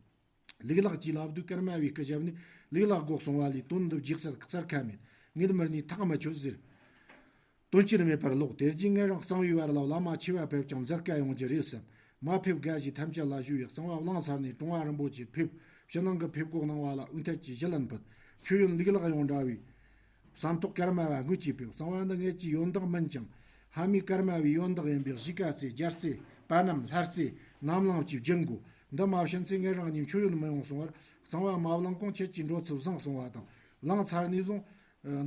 ལུག་ལག་གཅིག་ལབ་དུས་ཀརྨ་པའི་སྐུ་ཞབས་ནས་ལུག་ལག་དགོས་གསུང་བ་ལས་དོན་འདི་བརྗེད་སར་སར་ཁ་མེད། ངེད་མི་ནི་ཐག་མི་ཆོད་ཟེར། དོན་རྐྱེན་མེད་པར་ལོག་དེ་རྗེས་ངེད་རང་གཙང་བའི་བར་ལ་བླ་མ་ཆེ་བ་ཕེབས་ཀྱང་མཛད་དཀའ་ཡོང་རྒྱུ་རེད་བསམ། མ་ཕེབས་དགའ་ཞིག་ཐམས་ཅད་ལ་ཞུ་ཡི། གཙང་བ་བླངས་ཚར་ནས་གྲོང་བ་རིན་པོ་ཆེ་ཕེབས། ཕྱི་ནང་གི་ཕེབས་སྒོ་གནང་བ་ལ་ཨུ་ཐད་ཀྱི་ཞི་ལན་ཕུལ། མཆོད་ཡོན་ལུག་ལག་ཡོང་འདྲ་བའི་བསམ་ཐོག་ཀརྨ་པ་དངུལ་གྱིས་ཕེབས། གཙང་བ་འདི་ངེད་ཀྱི་ཡོན་བདག་མིན་ཀྱང་། ཧ་མི་ཀརྨ་པའི་ཡོན་བདག་ཡིན་པས་གཞིས་ཀ་རྩེ་རྒྱལ་རྩེ་པ་ནམ་ལྷ་རྩེ་ནམ་ལངས་ཀྱི་སྦྱིན་དགོས། འདི་མ་བྱིན་ཚེ་ངེད་རང་གཉིས་མཆོད་ཡོན་མི་ཡོང་གསུང་བར། གཙང་བ་མ་བླངས་གོང་ཁྱེད་ཀྱི་འགྲོ་ཚུལ་བཟང་གསུང་བ་དང་། བླངས་ཚར་ནས་བཟུང་།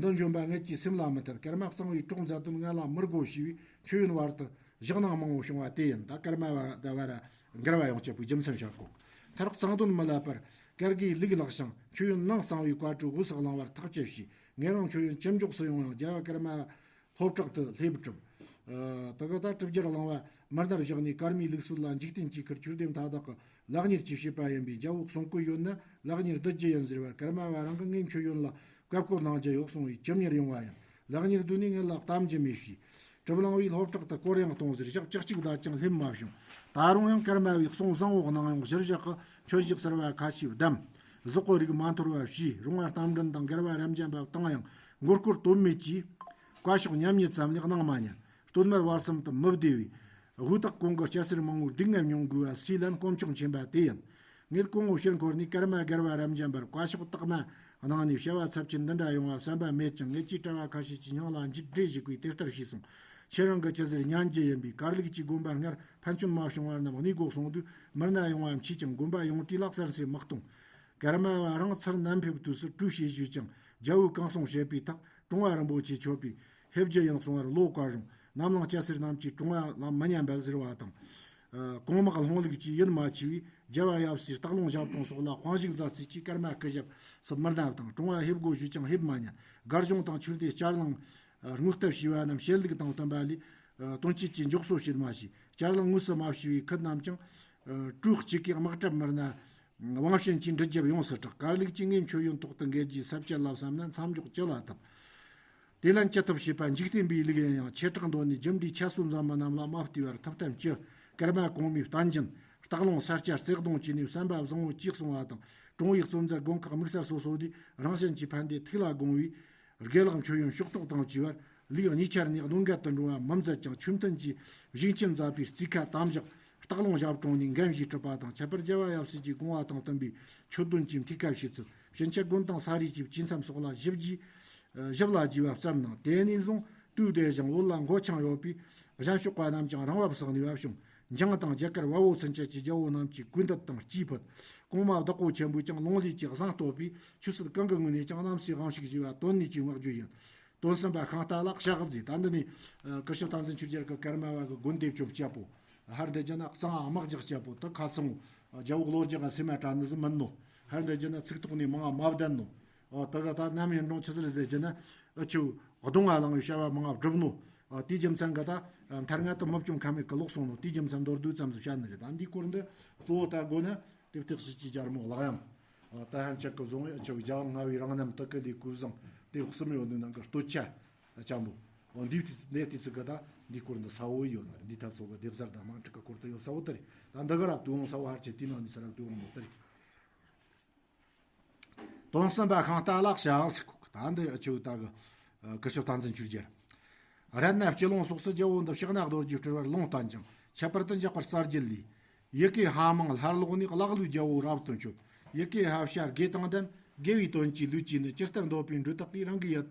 འདི་འཇོན་པ་ངེད་ཀྱི་སེམས་ལ་མི་ཐར། ཀརྨ་གཙང་བའི་གྲོགས་མཛད་དོན་ང་ལ་མི་དགོས་ཞེས་པའི་མཆོད་ཡོན་བར་དུ་ཞག་ནང་མང་བོ་བྱུང་བ་དེ་ཡིན། ད་ཀརྨ་པ་དང་བར་འགལ་བ་ཡོང་ཆེད་པའི་རྒྱུ་མཚན་བཤད་གོ། མཐར་གཙང་དོན་མི་ལབ་པར་ཀར་གྱི་ལུག་ལག་ཞིང་མཆོད་ཡོན་ནང་གཙང་བའི་བཀའ་གྲོས་དབུ་སག་བླང་བར་ཐག་བཅད་ཞུས། ངེད་རང་མཆོད་ཡོན་ཅི་མགྱོགས་སུ་ཡོང་ཡང་རྒྱལ་བ་ཀརྨ་ལྷོ་བྲག་ཏུ་སླེབས་གྲུབ། ཨ། དེ་ག་ད་གྲུབ་རྒྱལ་གླིང་བ་མི་སྣར་བཞག་ནས་ཀརྨའི་ལུགས་སྲོལ་ལ་འཇིག་རྟེན་གྱི་ཁུར་ཁྱུར་དེ་མཐའ་དག་གི་ལག་གཉེར་གྱི་བྱེད་པ་ཡིན་པས། རྒྱལ་པོ་གསུང་བཀོད་ཡོད་ན་ལག་གཉེར་བསྡུ་རྒྱུ་ཡིན་ཟེར་བར། ཀརྨ་པ་རང་གིས་ངའི་མཆོད་ཡོན་ལ་བཀའ་བཀོད་གནང་རྒྱུ་ཡོད་གསུང་བས་ཅི་མྱུར་ཡོང་བ་ཡིན། ལག་གཉེར་བསྡུས་ནས་ངེད་ལ་གཏམ་རྒྱུ་མེད་ཞུས། གྲུབ་གླིང་བས་ལྷོ་བྲག་ཏུ་སྐོར་ཡང་གཏོང་ཟེར་ཞག་བཅུ་གཅིག་བསྡད་ཀྱང་སླེབས་མ་བྱུང་། ད་རུང་ཡང་ཀརྨ་པའི་གསུང་བཟང་བོ་གནང་ཡོང་། གཞིར་བཞག་གི་མཆོད་གཞི་གསར་བ་ཁ་ཤས་བདམས། གཟུགས་པོ་རིགས་མ་འཐོར་བ་བྱས། རོང་བ་རྟ་མགྲིན་དང་རྒྱལ་བ་རབ་འབྱམས་པ་བཏང་ཡང་མགོ་སྐོར་དོན་མེད་ཀྱིས། བཀའ་ཤོག་མཉམ་ཉིད་ཙམ་ལས་གནང་མ་ཉན། སྟོད་སྨད་བར་གསུམ་དུ་མི་བདེ་བའི་དབུ་ཐག་གོང་གི་སྐྱ་སེར་མང་བོའི་སྡུག་བསྔལ་མྱོང་དགོས་པ་སྲིད་ལན་དཀོན་མཆོག་མཁྱེན་པ་དེ་ཡིན། ངེད་སྐུ་ངོ་ཕྱིར་འཁོར་ནས་ཀརྨ་རྒྱལ་བ་རབ་འབྱམས་པར་བཀའ་ཤོག་དག་མ་གནང་ནས་བྱ་བ་ཚབས་ཆེན་འདི་འདྲ་ཡོང་བ་བསམ་པ་མེད་ཀྱང་། ངེད་ཀྱིས་གྲྭ་བ་ཁ་ཤས་ཀྱི་སྙིང་ལ་འཇིགས་བྲལ་ཞིག་པས་དེ་ལྟར་ཞུས་སོང་། ཁྱེད་རང་གི་ཅི་ཟེར་ཉན་རྒྱུ་ཡིན་པས། ཀར་ལུགས་ཀྱི་དགོན་པ་སྔར་ཕན་ཆུན་མ་བྱུང་བ་རྣམས་གནས་དགོས་གསུངས་དུས། མི་སྣ་ཡོང་བ་མཆིས་ཀྱང་དགོན་པ་ཡོངས་གྲས་ལ་གསར་འཚོལ་མི་གཏོང་། ཀརྨ་པ་རང་ཚུར་ནམ་ཕེབས་དུས་སུ་སྤྲོས་བྱེད་ཞུས་ཀྱང་། རྒྱལ་པོས་གང་གསུང་བྱས་པའི་ཐག་གྲོང་བ་རིན་པོ་ཆེ་མཆོད་པས་ཕེབས་རྒྱུ་ཡིན་གསུང་བར་བློ་བཀལ་རུང་། ནམ་ལངས་སྐྱ་སེར་རྣམས་ཀྱིས་གྲོང་བ་ལ་མི་ཉན་པ་ཟེར་བ་དང་། ཨ། གོང་དམག་ལྷུང་ལུགས་ཀྱིས་ཡིད་མ་ཆེས་པས། རྒྱལ་བ་ཡབ་སྲས་སྟག་ལུང་ཞབས་དྲུང་སོགས་ལ་དཔང་ཞིག་མཛད་རྩིས་ཀྱིས་ཀརྨ་སྐུ་ཞབས་སུ་མི་སྣབས་དང་། གྲོང་བ་ཕེབས་དགོས་ཞུས་ཀྱང་ཕེབས་མ་ཉན། སྒར་གཞུང་དང་ཆོས་སྡེ་བསྐྱར་གླེང་ ཨ་རྔོ་ལྟབ་བྱས་པ་རྣམས་ཞལ་ལུགས་དང་བསྟུན་པ་ལས། ཨ་དོན་སྤྱོད་ཀྱི་འཇོག་སོ་བྱེད་མ་བྱས། བསྐྱར་ལེན་དངོས་སུ་མ་བྱས་པའི་ཁུལ་རྣམས་ཀྱང་། ཨ་གྲོས་གཅིག་གིས་དམག་གྲབས་མི་སྣ། དབང་ཞན་གྱིས་འདྲི་རྒྱབ་ཡོངས་སུ་གྲགས། གར་ལུགས་ཀྱིས་ངའི་མཆོད་ཡོན་ཐོག་ཏུ་འགེལ་རྒྱུའི་ས་བཅད་ལ་བསམ་ན་མཚམས་འཇོག་ཅི་ལ་ཐུབ། དེ་ལན་ཅི་ཐུབ་བྱེད་པ་འཇིག་རྟེན་པའི་ལུགས་ཡིན་ཡང་། ཆེ་དྲག་འདོད་ནས་རྒྱུ་འབྲས་ཁྱད་གསོད་མཛད་མི་རྣམས་ལ་དམའ་བལྟས་པར་ཐུབ་བསྟན་ཅི། སྐར་མ་གོང་མའི་བསྟན་སྦྱིན་སྟག་ལུང་ས་སྐྱ་རྩེ་གདོང་བཅས་ནས་བསམ་པ་བཟང་བོ་ཅིག་གསུངས་པ་དང་། དྲུང་པའི་གཙོ་མཛད་དགོན་ཁག་དམིགས་བསལ་སོ་སོ་དེ་རང་གཞན་གྱི་ཕན་བདེ་ཐུགས་ལ་དགོངས་པའི་དགེ་ལེགས་མཆོད་ཡོན་ཕྱོགས་གཏོགས་དང་བཅས་པར་ལུགས་གཉིས་ཆར་ནས་གནོད་འགལ་དུ་འགྲོ་བ་མི་མཛད་ཅིང་། ཆོས་མཐུན་གྱི་བཞུགས་ཆེན་མཛད་པའི་རྩིས་ཁ་དམ་བཞག་སྟག་ལུང་ཞབས་དྲུང་ནས་འགན་བཞེས་གྲུབ་པ་དང་། ཁྱད་པར་རྒྱལ་བ་ཡབ་སྲས་ཀྱི་དགོངས་པ་དང་བསྟུན་པའི་ཆོས་དོན་གྱི་ཐུགས་ཁ་བྱེད་ཚུལ། ཕྱིན་ཆད་དགོན་དང་ས་རུས་ཀྱི་བཅུད་མཚམས་སོགས་ལ་ཞིབ་ཀྱིས་ཞིབ་ལ་རྒྱས་པ་བརྩམས་གནང་། དེ་ནས་བཟུང་དུས་བདེ་ཞིང་བོད་ལ་མགོ་འཆང་ཡོད་པའི་གཞན་ཕྱོགས་པ་རྣམས་ཀྱང་རང་བབས་སུ་གནས་པ་བྱུང་། འཇང་དང་རྒྱ་གར་བལ་པོ་ཚུན་ཆད་ཀྱི་རྒྱལ་པོ་རྣམས་ཀྱི་གུས་འདུད་དང་སྐྱེས་ཕུད། གོང་མ་བདག་པོ་ཆེན་པོས་ཀྱང་ལུང་ལུགས་ཀྱི་གཟེངས་བསྟོད་པས། ཆོས་སྲིད་གང་གི་ངོས་ནས་ཀྱང་རྣམ་སྲས་དབང་ཕྱུག་ཞེས་པ་དོན་གཉིས་ཀྱི་བསྔགས་བརྗོད་ཡིན། དོན་གསུམ་པ་ཤིང་རྟ་ལ་ཞག་ཟེར། ད་འདི་ནི་ཨ་ཀིར་ཤོ་བསྟན་འཛིན་ཆོས་རྒྱལ་གྱི་སྐར་མ་བ་གི་དགོན་སྡེ་བཅོམ་སྤྱད་པོ། ཧར་འདི་བྱས་ན་གཙང་དམག་རྒྱག་སྤྱད་པོ། ད་ཁ་ཚང་རྒྱལ་པོ་གློ་རྒྱག་ག་སེམས་མ་དྲན་ནི་ཟིག་མིན་ནོ། ཧར་འདི་བྱས་ན་ཚིག་ཐོག་ནས་མང་ང་མ་བདེན་ནོ། ཨ་ད་ག་ད་ནམ་ཡིན་རུང་ཆི་ཟིག་ཟེར་བྱས་ན། ཨ་ཆུ་གདོང་ང་ལངས་པའི་བྱ་བ་མང་ང་བསྒྲུབས་ནོ། ཨ་དེའི་རྒྱུ་མཚན་ག་ད་མཐར་ང་ད་མི་བཅོམ་ཁ་མེད་གི་ལོག་སོང་ནོ། དེའི་རྒྱུ་མཚན་མདོར་བསྡུས་ཙམ་ཟིག་བཤད་ནི་རེད། ད་འདིའི་སྐོར་འདི་གཙོ་བོ་ད་དགོས་ན། དེབ་ཐེག་ཞིག་གི་རྒྱལ་མོ་ལག་ཡམ། ད་ཧན་ཆད་ཀྱི་བཟུང་བའི་ཨ་ཆུ་རྒྱལ་བ་ལྔ་པའི་རང་རྣམ་དུ་ཀི་ལི་ཀུ་བཟང་དེབ་གསུམ་ཡོད་ནི་ནང་གི་སྟོད་ཆ་ཆེན་པོ། འོ་འདི་དེ་འདི་དེ་ཚིག་གི་ད་འདི་སྐོར་འདི་ས་བོ་ཡོད་ནི་རེད། འདི་ད་ཚོ་གི་སྡེབ་གསར་དང་དམངས་ཁྲིད་ཀྱི་སྐོར་དུ་ཡོད་ས་བོ་དེ་རེད། ད་འདི་ག་རབ་ཏུ་འོང་ས་བོ་ཧར་ཆེ་དེའི་ནང་འདི་ས་རབ་ཏུ་འོང་ནོ་དེ་རེད། དོན་གསུམ་པ་ཤིང་རྟ་ལ་ཞག་ཟེར་གོ། ད་འདི་ཨ་ཆུ་ད་གི་ཨ་ཀིར་ཤོ་བསྟན་འཛིན་ཆོས་རྒྱལ། རཏྣ་སྤྱི་ལོང་སོགས་སུ་རྒྱལ་པོ་འདི་ཕྱག་ན་རྡོ་རྗེ་སྤྲུལ་པར་ལུང་བསྟན་ཅིང་། ཁྱད་པར་དུ་འཇགས་པར་རྩ་རྒྱུད་ལས། ཡི་གེ་ཧ་མང་ལྷར་ཀློག་ནས་ཀླ་ཀློའི་རྒྱལ་པོ་རབ་ཏུ་མཆོད། ཡི་གེ་ཧ་བྱ་དགེ་དང་ལྡན་དགེ་བའི་དོན་གྱི་ལུས་ཀྱིས་ནི། ཇི་ལྟར་འདོད་པའི་འབྲུ་དག་གིས་རང་གི་ཡིད་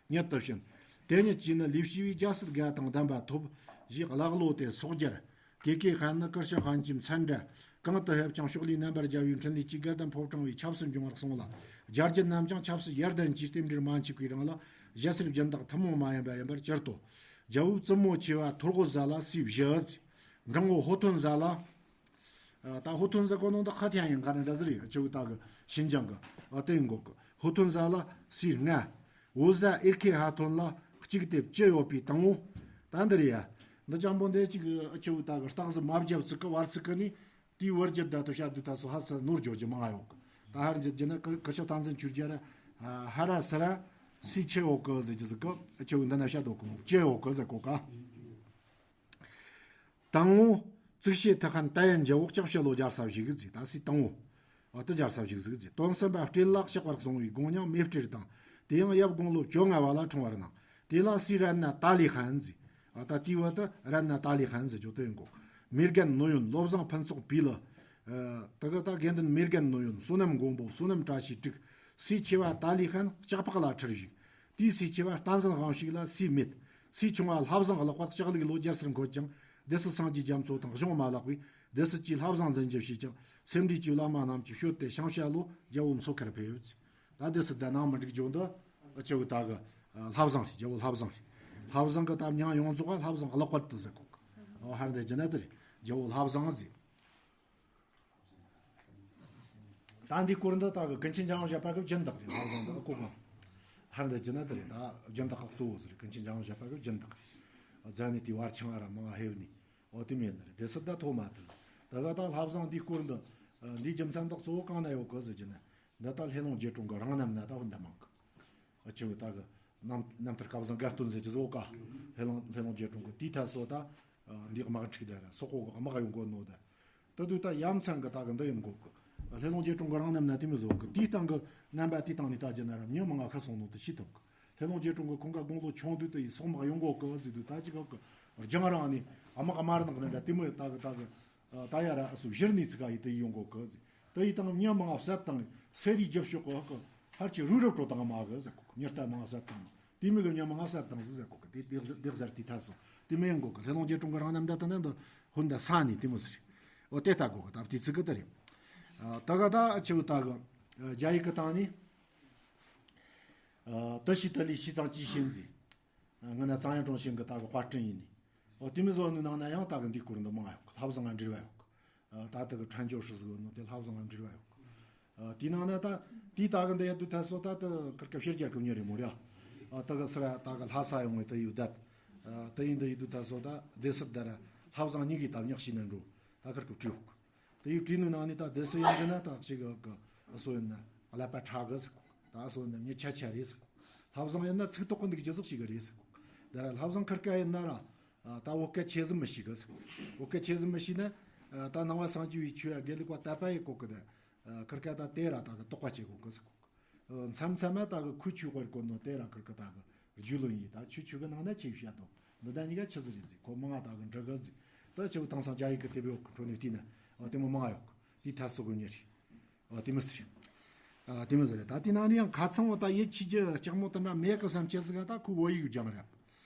ཉིད་དུ་བྱིན། དེ་ཉིད་ཀྱིས་ནི་ལུས་ཞི་བའི་རྒྱལ་སྲིད་དགའ་དང་ལྡན་པ་ཐོབ། ཞེས་ཀླ་ཀློ་དེ་སོགས་རྒྱལ། དེ་ཀའི་ཁ་ནི་ཀིར་ཤོ་ཧན་གྱི་མཚན་འདྲ། གང་དུ་ཕེབས་ཀྱང་ཕྱོགས་ལས་རྣམ་པར་རྒྱལ་བའི་འཕྲིན་ལས་ཀྱིས་དགའ་ལྡན་ཕོ་བྲང་བའི་ཆབ་སྲིད་འབྱུང་བར་གསུངས་ལ། རྒྱལ་རྒྱུད་རྣམས་ཀྱང་ཆབ་སྲིད་ཡར་ལྡན་གྱི་རྟེན་འབྲེལ་མ་མཆིས་པའི་རིང་ལ་ཞལ་ཟས་སྦྱིན་བདག་ཐུན་མོང་མ་ཡིན་པ་ཡིན་པར་གྱུར་ཏོ། རྒྱལ་པོའི་བཙུན་མོ་ཆེ་བ་ཐོར་གོ་ཟ་ལ་སྲས་བཞི་ཨ་ཟེར། འབྲིང་བོ་ཧོ་ཐོན་ཟ་ལ། ད་ཧོ་ཐོན་ཟ་གོ་ནོ་ད་ཁ་ཐན་ཡིན་ག་རེ་འདྲ་ཟེར་ཡོད་ཆེ་བོ་ད་གི་ཤིན་ཅང་གི་ཨ་དེ་ཡིན་གོ་གི། ཧོ་ཐོན་ཟ་ལ་སྲས་ལྔ། འོ་ཟ་ཨེར་ཁེ་ཧ་ཐོན་ལ་གཅིག་སྟེ་བཅུ་ཡོད་པའི་དང་པོ། ད་འདི་རེད་ཡ། འདི་ཅང་པོ་འདི་གཅིག་ཨ་ཆེ་བོ་ད་གི་རྟགས་ཟིག་མ་བརྒྱབ་ཚིག་གི་བར་ཚིག་གི་ནི། དེའི་བར་གྱི་བརྡ་དུ་བཤད་དུས་ད་སོ་ཧ་ས་ནོར་བརྗོད་ཀྱི་མང་ང་ཡོད་གི། ད་ཧར་འཇི་རྒྱུ་ན་ཀིར་ཤོ་བསྟན་འཛིན་ཆོས་རྒྱལ་ཧ་ར་ས་ར་སྲས་ཆེ་ཡོད་གི་ཟེར་གྱི་ཟིག་གི་ཨ་ཆེ་བོ་འདི་ན་བཤད་དོ་གི་མོ་ཅེ་ཡོད་གི་ཟེར་གོ་ག། དང་པོ་ཙིག་ཤེས་ཐི་ཁན་ཏ་ཡན་ཇ་འོག་ལྕགས་ཕྱི་ལོ་རྒྱལ་ས་ཞིག་གི་ཟིག་ད་སྲས་དང་པོ། འོ་དེ་རྒྱལ་ས་ཞིག་ཟིག་ཟིག་དོན་གསུམ་པ་སྤྲེལ་ལ་གཤེགས་པར་གསུངས་པའི་དགོངས་ཉམས་མེ་སྤྲེལ་དང་། དེ་ཡང་ཡབ་དགུང་ལོ་བཅོ་ལྔ་བ་ལ་འཁྲུངས་པར་གནང་། དེ་ལ་སྲས་རཏྣ་ཏཱ་ལི་ཧན་ཟེར། ཨ་ད་དེའི་བར་དུ་རཏྣ་ཏཱ་ལི་ཧན་ཟེར་རྒྱུ་དེ་ཡིན་གོ། མེ་རྒན་ནོ་ཡོན་བློ་བཟང་ཕུན་ཚོགས་བི་ལི། ཨ་ད་ག་ད་དགེ་འདུན་མེ་རྒན་ནོ་ཡོན་བསོད་ནམས་མགོན་པོ་བསོད་ནམས་བཀྲ་ཤིས་དྲུག། སྲས་ཆེ་བ་ཏཱ་ལི་ཧན་ལྕགས་ཕག་ལ་ཁྲིར་བཞུགས། དེའི་སྲས་ཆེ་བ་བསྟན་འཛིན་དབང་ཕྱུག་ལ་སྲས་མེད། སྲས་ཆུང་བ་ལྷ་བཟང་ཀློག་པར་ལྕགས་ལུག་ལོ་རྒྱལ་སར་འཁོད་ཅིང་སྡེ་སྲིད་སངས་རྒྱས་རྒྱ་མཚོ་དང་གཞུང་མ་ལགས་པས་སྡེ་སྲིད་ཀྱིས་ལྷ་བཟང་འཛིན་རྒྱུ་བྱས་ཀྱང་སེ་འབྲས་ཀྱི་བླ་མ་རྣམས་ཀྱིས་བཤོལ་ཏེ་ཞིང་བྱ་ལོ་རྒྱལ་པོ་མཚོ་ཁར་ཕེབས། ད་སྡེ་སྲིད་དེ་ནང་མི་འགྲིག་རྒྱུ་འདི་ཨ་ཆེ་བོ་ད་གི་ལྷ་བཟང་རེད། རྒྱལ་པོ་ལྷ་བཟང་རེད། ལྷ་བཟང་གི་ད་མྱིང་ཡོངས་རྫོགས་ལྷ་བཟང་ཀློག་པར་དུ་ཟེར་གོ་གི། ཨོ་ཧར་འདི་རྒྱུ་ན་དེ་རེད། རྒྱལ་པོ་ལྷ་བཟང་ཟེར། ད་འདི་སྐོར་འདི་ད་གི་ཀུན་མཁྱེན་འཇམ་དབྱངས་བཞད་པ་གི་སྦྱིན་བདག་རེད། ལྷ་བཟང་འདི་ཨ་ཀོ་གང་། ཧར་འདི་རྒྱུ་ན་དེ་རེད། ད་སྦྱིན་བདག་ཁག་གཙོ་བོ་ཟེར་རེད། ཀུན་མཁྱེན་འཇམ་དབྱངས་བཞད་པ་གི་སྦྱིན་བདག་རེད། རྫ་ནི་དེའི་བར་ཆང་ཨ་ར་མང་ང་ཧེབ་ནི། ཨོ་དེ་མེད་ནི་རེད། དེ་སྲིད་ད་ཐོག་མ་དེ། ད་ག་ད་ལྷ་བཟང་འདི་སྐོར་འདི། འདིའི་རྒྱུ་མཚན་དག་གཙོ་བོ་གང་ན་ཡོད་གི་ཟེར་རྒྱུ་ན། འདི་ད་ལྷས་ལུང་རྗེ་དྲུང་གི་རང་རྣམ་ན་ད་འདི་མང་གི། ཨ་ཆེ་བོ་ད་གི་རྣམ་རྣམ་ཐར་སྐལ་བཟང་དགའ་སྟོན་ཟེར་གྱི་བཟོ་ག། ལྷས་ལུང་ལྷས་ལུང་རྗེ་དྲུང་གི་དེའི་ཐད་སོ་ད། འདིའི་དམག་འཁྲུག་དེ་ར་སོག་པོ་གི་དམག་ཡོང་གོ་ནོ་ད། ད་དུས་ད་ཡ་མཚན་གི་ད་གི་འདི་ཡོང་གོ་གི། ལྷས་ལུང་རྗེ་དྲུང་གི་རང་རྣམ་ན་དེ་མི་བཟོ་གི། དེའི་སྟེང་གི་རྣམ་པ་དེའི་སྟེང་ནས་ལྟ་རྒྱུ་ན་ར་མྱི་མང་ང་ཁ་སོང་ནོ་དེ་ཤེས་ཐུབ་གི། ལྷས་ལུང་རྗེ་དྲུང་གི་ཁོང་ག་དགུང་ལོ་ཆུང་དུས་དུ་ཡི་སོག་དམག་ཡོང་གོ་གི་ཟེར་དུས་ད་ཅི་ག་གི་རྒྱང་རིང་ནས་དམག་དམར་ནག་ནས་འདྲ་དེ་མོ་ད་གི་ད་གི། ད་ཡ་ར་སུ་གཞིར་ནས་ཚིག་ག་ཡི་དུ་ཡི་ཡོང་གོ་གི་ཟེར། དུ་ཡི་དང་མྱི་མང་ང་བསད་དང་སེ་རི་རྒྱབ་ཤོག་གི་ཧ་གི་ཧར་གྱི་རུ་རབ་འགྲོ་དང་མ་གི་ཟེར་གོ་གི། མྱི་རྟ་མང་ང་བསད་དང་དེ་མི་གི་མྱི་མང་ང་བསད་དང་ཟེར་གོ་གི། དེ་དེ་ཟེར་དེ་ཟེར་དེ་ཐ་སོ་དེ་མི་ཡོང་གོ་གི། ལྷས་ལུང་རྗེ་དྲུང་གི་རང་རྣམ་ད་ད་ནི་འདི་ཧུན་ད་ས་ནི་དེ་མོ་ཟེར། ཨོ་དེ་ལྟ་གོ་གི། ད་དེ་ཚིག་གི་དེ་རེད། ད་ག་ད་ཆེ་བོ་ད་གི་རྒྱ་ཡིག་གི་སྟེང་ནས། ཨ་ཏི་ཤི་ཏི་ལི་ཤི་ཙང་ཅི་ཤིན་ཟེར། ང་ན་གཙང་ཡང་ཀྲུང་ཤིན་གི་ད་གི་དཔར་སྐྲུན་ཡིན་ནི། ཨོ་དེ་མི་བཟོ་ནི་ནང་ན་ཡང་ད་གི་འདི་སྐོར་འདི་མང་ང་ཡོད་གི། ལྷ་བཟང་ང་འབྲེལ་བ་ཡོད་གི། ཨ་ད་ད་གི་ཁྲན་ཇོ་ཧྲི་ཟིག་ནོ་དེ་ལྷ་བཟང་ང་འབྲེལ་བ་ཡོད་གི། ཨ་དེ་ནང་ན་ད་དེ་ད་གི་འདི་ཡ་དུ་ཐ་སོ་ད་ད་ཀར་ཀ་ཕྱིར་རྒྱལ་ཁབ་ཉེ་རེ་མོ་རེ། ཨ་ད་གི་སི་ར་ད་གི་ལྷ་ས་ཡོང་བའི་ད་ཡུལ་བསྡད། ཨ་ད་ཡིན་ད་ཡིན་དུ་ད་སོ་ད་སྡེ་སྲིད་ད་ར་ལྷ་བཟང་གཉིས་ཀྱི་ད་ཉག་ཤི་ནན་འགྲོ། ད་ཁར་གི་བྲིས་ཡོད། ད་ཡུལ་བྲིས་ནུ་ནང་ནི་ད་སྡེ་སྲིད་ཡིན་གི་ན་ད་ཅིག་གི་གི་ཨ་སོ་ཡིན་ན་ཀླད་པ་ཕྲ་གི་ཟེར་གོ། ད་ཨ་སོ་ཡིན་ན་མྱི་ཆ་ཆ་རེད་ཟེར་གོ། ལྷ་བཟང་ཡིན་ན་ཚིག་ཐོག་གི་འདུག་རྒྱུ་ཟིག་ཞིག་གི་རེད་ཟེར་གོ། ད་ར་ལྷ་བཟང་ཁར་ཀ་ཡིན་ན་ར། ཨ་ད་བོད་སྐད་ཆེ་ཟིག་མི་ཤེས་གི་ཟེར་གོ། བོད་སྐད་ཆེ་ཟིག་མི་ཤེས་ན། ཨ་ད་ནང་བ་སངས་རྒྱས་པའི་ཆོས་དགེ་ལུགས་པ་དད་པ་ཡི་གོ་གི་ད། ཨ་ཁར་ཀ་ད་དེ་ར་ད་གི་དོགས་པ་བྱེད་གོ་གི་ཟེར་གོ། ཨ་མཚམས་མཚམས་མ་ད་གི་ཁུ་ཆུ་དཔར་གོ་ནོ་དེ་ར་ཁར་ཀ་ད་གི་རྒྱུས་ལོན་ཡིན། ད་ཆུ་ཆུ་གི་ནང་ན་ཆེ་བཤད་དོ། འདི་ད་གཉིས་ཀ་ཆི་ཟིག་རེད་ཟེར་གོ། མང་ང་ད་གི་འདྲི་གི་ཟེར། ད་ཆེ་བོ་དེང་སང་རྒྱ་ཡིག་གི་དེབ་ཡོད་གི་འཕྲོ་ནས་བལྟས་ན། ཨ་དེ་མོ་མང་ང་ཡོད་གི། དེའི་ཐད་སོ་གི་ཉེ་རེད། ཨ་དེ་མི་ཟེར། ཨ་དེ་མི་ཟེར། ད་དེ་ནང་ནས་ཡང་ཁ་ཚང་བ་ད་ཡིད་ཆེས་རྒྱུ་ལྕགས་མོ་དེ་འདྲ་མེད་གི་བསམ་ཆེ་ཟིག་ག་ད་ཁོ་བོད་ཡིག་སྦྱང་ར།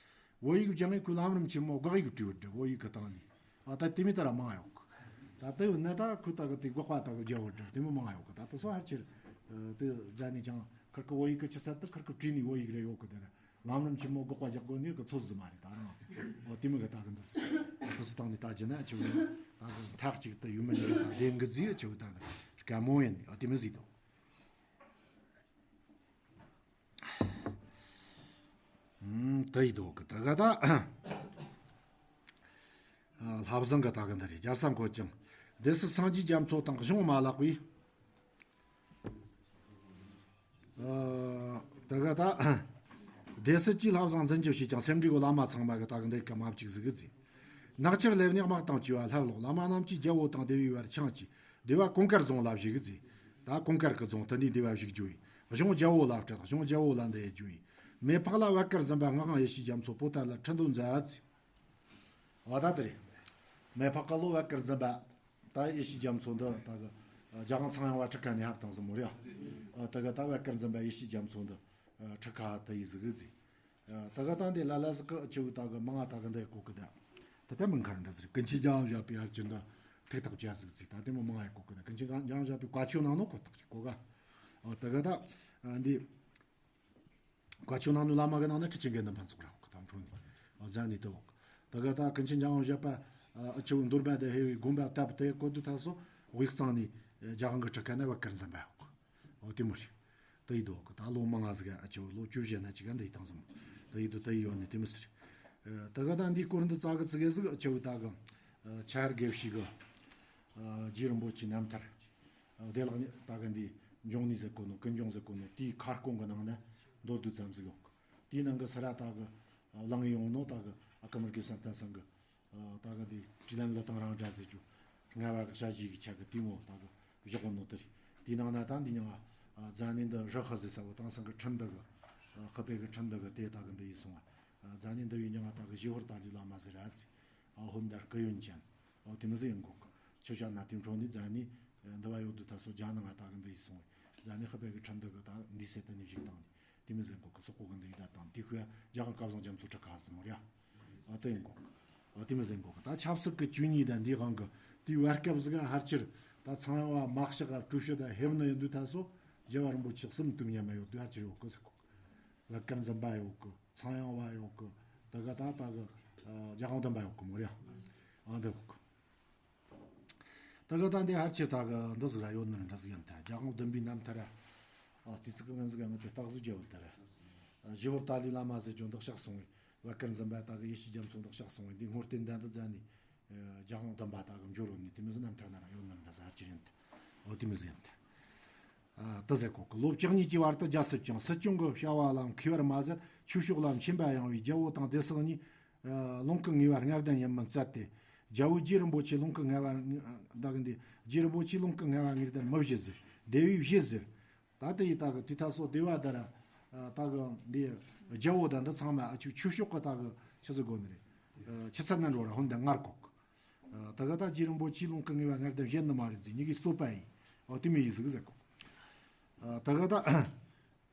བོད་ཡིག་སྦྱང་ངས་ཁོས་ལམ་རིམ་ཆེན་མོ་དགག་ཡིག་བྲིས་བར་འདྲ། བོད་ཡིག་གི་སྟེང་ནས། ཨ་ད་དེ་མི་ད་ར་མང་ཡོད་གི། ད་ལྟ་ཡོད་ན་ད་ཁོས་ད་གི་དེ་དགག་པ་ད་གི་རྒྱག་བར་འདྲ་དེ་མི་མང་ཡོད་གི། ད་ལྟ་སོ་ཧར་ཆེར་དེ་རྫ་ནས་ཀྱང་ཁར་གི་བོད་ཡིག་གི་ཆུ་ཚད་དེ་ཁར་གི་བྲིས་ནས་བོད་ཡིག་རེ་ཡོད་གི། དེ་ར་ལམ་རིམ་ཆེན་མོ་དགག་པ་རྒྱག་དགོས་ནི་གི་ཚོད་ཟིག་མ་རེད། ད་རང་ཨོ་དེ་མི་གི་ད་གི་འདི་སོ་དེ་སོ་སྟེང་ནས་ད་རྒྱུ་ན་ཆེ་བོ་ད་གི་མཐའ་གཅིག་ཏུ་ཡོད་མི་ཡོད་ད་བདེན་གི་ཟིག་ཆེ་བོ་ད་གི་དཀའ་མོ་ཡིན། ཨོ་དེ་མི་ཟིག་དོ། ཨུམ། དེ་ཡི་དོ་གི་ད་ག་ད། ལྷ་བཟང་གི་ད་གི་འདི་རེད། རྒྱལ་ས་འཁོད་ཅིང་སྡེ་སྲིད་སངས་རྒྱས་རྒྱ་མཚོ་དང་གཞུང་མ་ལགས་པས། ཨ་ད་ག་ད། སྡེ་སྲིད་ཀྱིས་ལྷ་བཟང་འཛིན་རྒྱུ་བྱས་ཀྱང་སེམས་འགྲིག་གི་བླ་མ་ཚང་མ་གི་ད་གི་འདི་གི་མ་བཅུག་ཟིག་གི་ཟིག་ནག་ཆུར་སླེབས་ནས་དམག་དང་བཅས་པ་སླར་ལོག། བླ་མ་རྣམས་ཀྱིས་རྒྱལ་པོ་དང་སྡེ་བའི་བར་ཆང་བཅས། སྡེ་བ་གོང་དཀར་རྫོང་ལ་བཞུགས་ཀྱི་མཛད། ད་གོང་དཀར་གྱི་རྫོང་དེ་ནས་སྡེ་བ་བཞུགས་རྒྱུ་ཡིན། གཞུང་རྒྱལ་པོ་ལ་སྤྲད། གཞུང་རྒྱལ་པོ་ལ་འདི་ཡི་རྒྱུ་ཡིན། མེ་ཕག་ལ་བད་དཀར་འཛིན་པ་སྔགས་དབང་ཡེ་ཤེས་རྒྱ་མཚོ་པོ་ཏཱ་ལར་ཁྲི་འདོན་མཛད་ཟེར། ཨ་ད་དེ་རེད། མེ་ཕག་ག་ལོ་བད་དཀར་འཛིན་པ། ད་ཡེ་ཤེས་རྒྱ་མཚོ་འདི་ད་གི་རྒྱ་གང་ཚངས་དབྱངས་བ་ཁྲི་ཁ་ནས་ཧབ་བཏང་ཟིན་མོ་རེད། ཨ་ད་གི་ད་བད་དཀར་འཛིན་པ་ཡེ་ཤེས་རྒྱ་མཚོ་འདི་ཁྲི་ཁ་དེ་ཡི་ཟིག་གི་ཟིག་ད་ག་ད་འདི་ལ་ལ་ཟིག་གི་ཆེ་བོ་ད་གི་མང་ང་ད་གི་འདི་གོ་གི་ད། ད་ལྟ་མི་འཁར་འདྲ་ཟིག་ཀུན་མཁྱེན་རྒྱལ་དབང་བཞད་པའི་ཨར་ཅི་འདི་ཐིག་ཐག་བཅད་ཟིག་ཚིག་ད་ལྟ་མི་མང་ང་ཡི་གོ་གི་ད། ཀུན་མཁྱེན་རྒྱལ་དབང་བཞད་པའི་བཀའ་ཆོས་ནང་ནོ་གོ་ཐག་ཅིག་གོ་ག་ཨོ་ད་ག་ད་འདི་བཀའ་ཆོས་ནང་ནོ་བླ་མ་གི་ནང་ན་ཁྲི་ཆེན་དགེ་འདུན་ཕུན་ཚོགས་ར་གོ་ད་འཕྲོ་ནི་ཨོ་ཟན་ནི་ད་གོ་ད་ག་ད་ཀུན་མཁྱེན་རྒྱལ་དབང་བཞད་པ་ཨ་ཆེ་བོ་འདུར་མ་དེ་ཧེ་བའི་དགོན་པ་བཏབ་དེ་གོ་དུ་ད་སོ་དབུས་གཙང་ནི་རྒྱ་གང་གི་ཁྲི་ཁ་ན་བད་དཀར་འཛིན་པ་ཡོད་གོ། ཨོ་དེ་མོ་རེད། དེ་ཡི་དོ་གི་ད་ལོ་མང་ང་ཟིག་ཨ་ཅོ་ལོ་བཅུ་བཞི་ན་ཅིག་ག་འདི་ཡི་དང་ཟིག་དེ་ཡི་དོ་དེ་ཡི་ཡོད་ནི་དེ་མི་ཟེར། ཨ་ད་ག་ད་འདིའི་སྐོར་འདི་ཙག་གི་ཙི་གེ་ཟིག་ཨ་ཅོ་ད་གི་ཨ་ཆ་ཧར་དགེ་བཤེས་གི་ཨ་རྗེ་རིན་པོ་ཆེ་རྣམ་ཐར། ཨ་བདེ་བླག་ནི་ད་གི་འདི་འབྱུང་གནས་ཟེར་གོ་ནོ་ཀུན་འབྱུང་ཟེར་གོ་ནོ་དེའི་ཁ་སྐོང་གི་ནང་ན་མདོར་བསྡུས་ཙམ་ཟིག་ཡོད་གི། དེའི་ནང་གི་སི་ར་ད་གི་ཨ་གླིང་ཡོང་ནོ་ད་གི་ཨ་ཀ་མུར་གེ་སན་བསྟན་སེང་གི་ད་ག་འདི་དྲིས་ལན་ལོ་དང་རང་འདྲ་ཟེར་རྒྱུ། ལྔ་བ་གི་ཞ་ཞི་གི་ཆ་གི་དེ་མོ་ད་གི་བཞག་གོ་ནོ་དེ་རེད། དེའི་ནང་ན་ད་འདི་ཉང་ཨ་རྫ་ནི་འདི་རི་ཧ་ཟེར་ས་བོ་དང་སང་གི་ཁྲིམས་འདི་གི་ཨ་ཁ་པའི་གི་ཁྲིམས་འདི་གི་དེ་ད་གི་འདི་ཡི་སོང་ཨ། རྫ་ནི་འདི་བའི་ཉང་ཨ་ད་གི་ཞི་ཧོར་ཏཱ་ལའི་བླ་མ་ཟེར་ར་ཟེར། ཨ་ཧོན་དར་ཀི་ཡོན་ཅན། ཨོ་དེ་མི་ཟེར་ཡིན་གོ་གི། ཆོས་བྱ་ན་དེ་འཕྲོ་འདི་རྫ་ནི་འདི་བ་ཡོད་དུ་ད་སོ་རྒྱ་ནང་ང་ད་གི་འདི་ཡི་སོང་ཨ། རྫ་ནི་ཁ་པའི་གི་ཁྲིམས་འདི་གི་ད་འདི་ཟེར་ད་ནི་བཞག་བཏང་ནི། དེ་མི་ཟེར་གོ་གི། སོག་པོ་གི་འདི་ཡི་ད་དང་དེ་ཁོས་རྒྱ་གར་སྐལ་བཟང་རྒྱ་མཚོ་ཁྲི་ཁ་ཟེར་མོ་རེད། ཨ་དེ་ཡིན་གོ་གི། ཨ་དེ་མི་ཟེར་གོ་གི། ད་ཆབ་སྲིད་གི་བཅུ་གཉིས་དང་འདིའི་དབང་གི་དེའི་བར་སྐབས་ཟིག་ག་ཧར་ཆེར་ད་ཚངས་དབྱངས་བ་མ་ཤག་ག་གྲུ་ཤུ་ད་ཧེ་བ་ནི་ཡིན་དུས་ད་སོ་རྒྱལ་བ་རིན་པོ་ཆེ་གསུམ་དུ་མཉམ་མ་ཡོད་དུས་ཧར་ཆེར་ཡོད་གི་ཟེར་གོ་གི། བད་དཀར་འཛིན་པ་ཡོད་གི། ཚངས་དབྱངས་བ་ཡོད་གི། ད་ག་ད་ད་གི་ཨ་རྒྱ་གང་བསྟན་པ་ཡོད་གི་མོ་རེད། ཨ་འདི་གོ་གི། ད་ག་ད་འདི་ཧར་ཆེ་ད་གི་འདི་ཟིག་ར་ཡོད་ནི་འདྲ་ཟིག་ཡིན་ད། རྒྱ་གང་བསྟན་པའི་རྣམ་ཐར་ར། ཨ་དེ་ཚིག་གི་ངན་ཟིག་ཡང་ངི་དེ་རྟགས་གཟུགས་རྒྱལ་བོ་ད་ར། ཨ་ཞི་བོར་ཏཱ་ལའི་བླ་མ་ཟེར་རྒྱུ་འདི་གཤེགས་སོང་བས། བད་དཀར་འཛིན་པ་ད་གི་ཡེ་ཤེས་རྒྱ་མཚོ་འདི་གཤེགས་སོང་བས། འདི་ངོ་བསྟན་ལྡན་འདི་རྫ་ནི་ཨ་རྒྱ་གང་བསྟན་པ་ད་གི་འབྱོར་ཡོད་ནི་དེ་མི་ཟིག་རྣམ་ཐར་ན་ར་ཡོད་ནི་འདྲ་ཟིག་ཧར་ཆེ་ཡིན་ད། ཨོ་དེ་མི་ཟིག་ཡིན་ད། ཨ་ད་ཟེར་གོ་གི། ལོ་བཅུ་གཉིས་ཀྱི་བར་དུ་རྒྱལ་སྲིད་ཀྱང་། སྲིད་སྐྱོང་གི་བྱ་བ་ལ་མཁས་པར་མ་ཟད། ཆོས་ཕྱོགས་ལ་མཁྱེན་པ་ཡངས་པས་རྒྱལ་པོ་དང་སྡེ་སྲིད་གཉིས་ཨ་ལུང་གི་ངེས་པ་ལྔ་ལྡན་ཡིན་མིན་བཙལ་ཏེ། རྒྱལ་པོས་རྗེ་རིན་པོ་ཆེ་ལུང་གི་ངེས་པ་ད་གི་འདི་རྗེ་རིན་པོ་ཆེ་ལུང་གི་ངེས་པ་ངེས་ལྡན་མི་བཞེད་ཟེར། སྡེ་པས་བཞེད་ཟེར། ད་དེ་ཡི་ད་གི་དེ་ད་སོ་སྡེ་པ་ད་ར་ཨ་ད་གི་འདི་རྒྱལ་པོ་དང་འདི་ཚང་མ་ཨ་ཆོས་ཆོས་ཕྱོགས་གི་ད་གི་ཆི་ཟེར་དགོས་ནི་རེད། ཨ་ཆི་ཚད་ན་འགྲོ་ར་ཧོན་དང་ངར་གོ་གི། ཨ་ད་ག་ད་རྗེ་རིན་པོ་ཆེ་ལུང་གི་ངེས་པ་ལྔ་ལྡན་བཞེད་ནི་མ་རེད་ཟེར། གཉིས་ཀྱི་རྩོད་པ་ཡིན། ཨོ་དེ་མི་ཡི་ཟིག་ཟེར་གོ། ཨ་ད་ག་ད་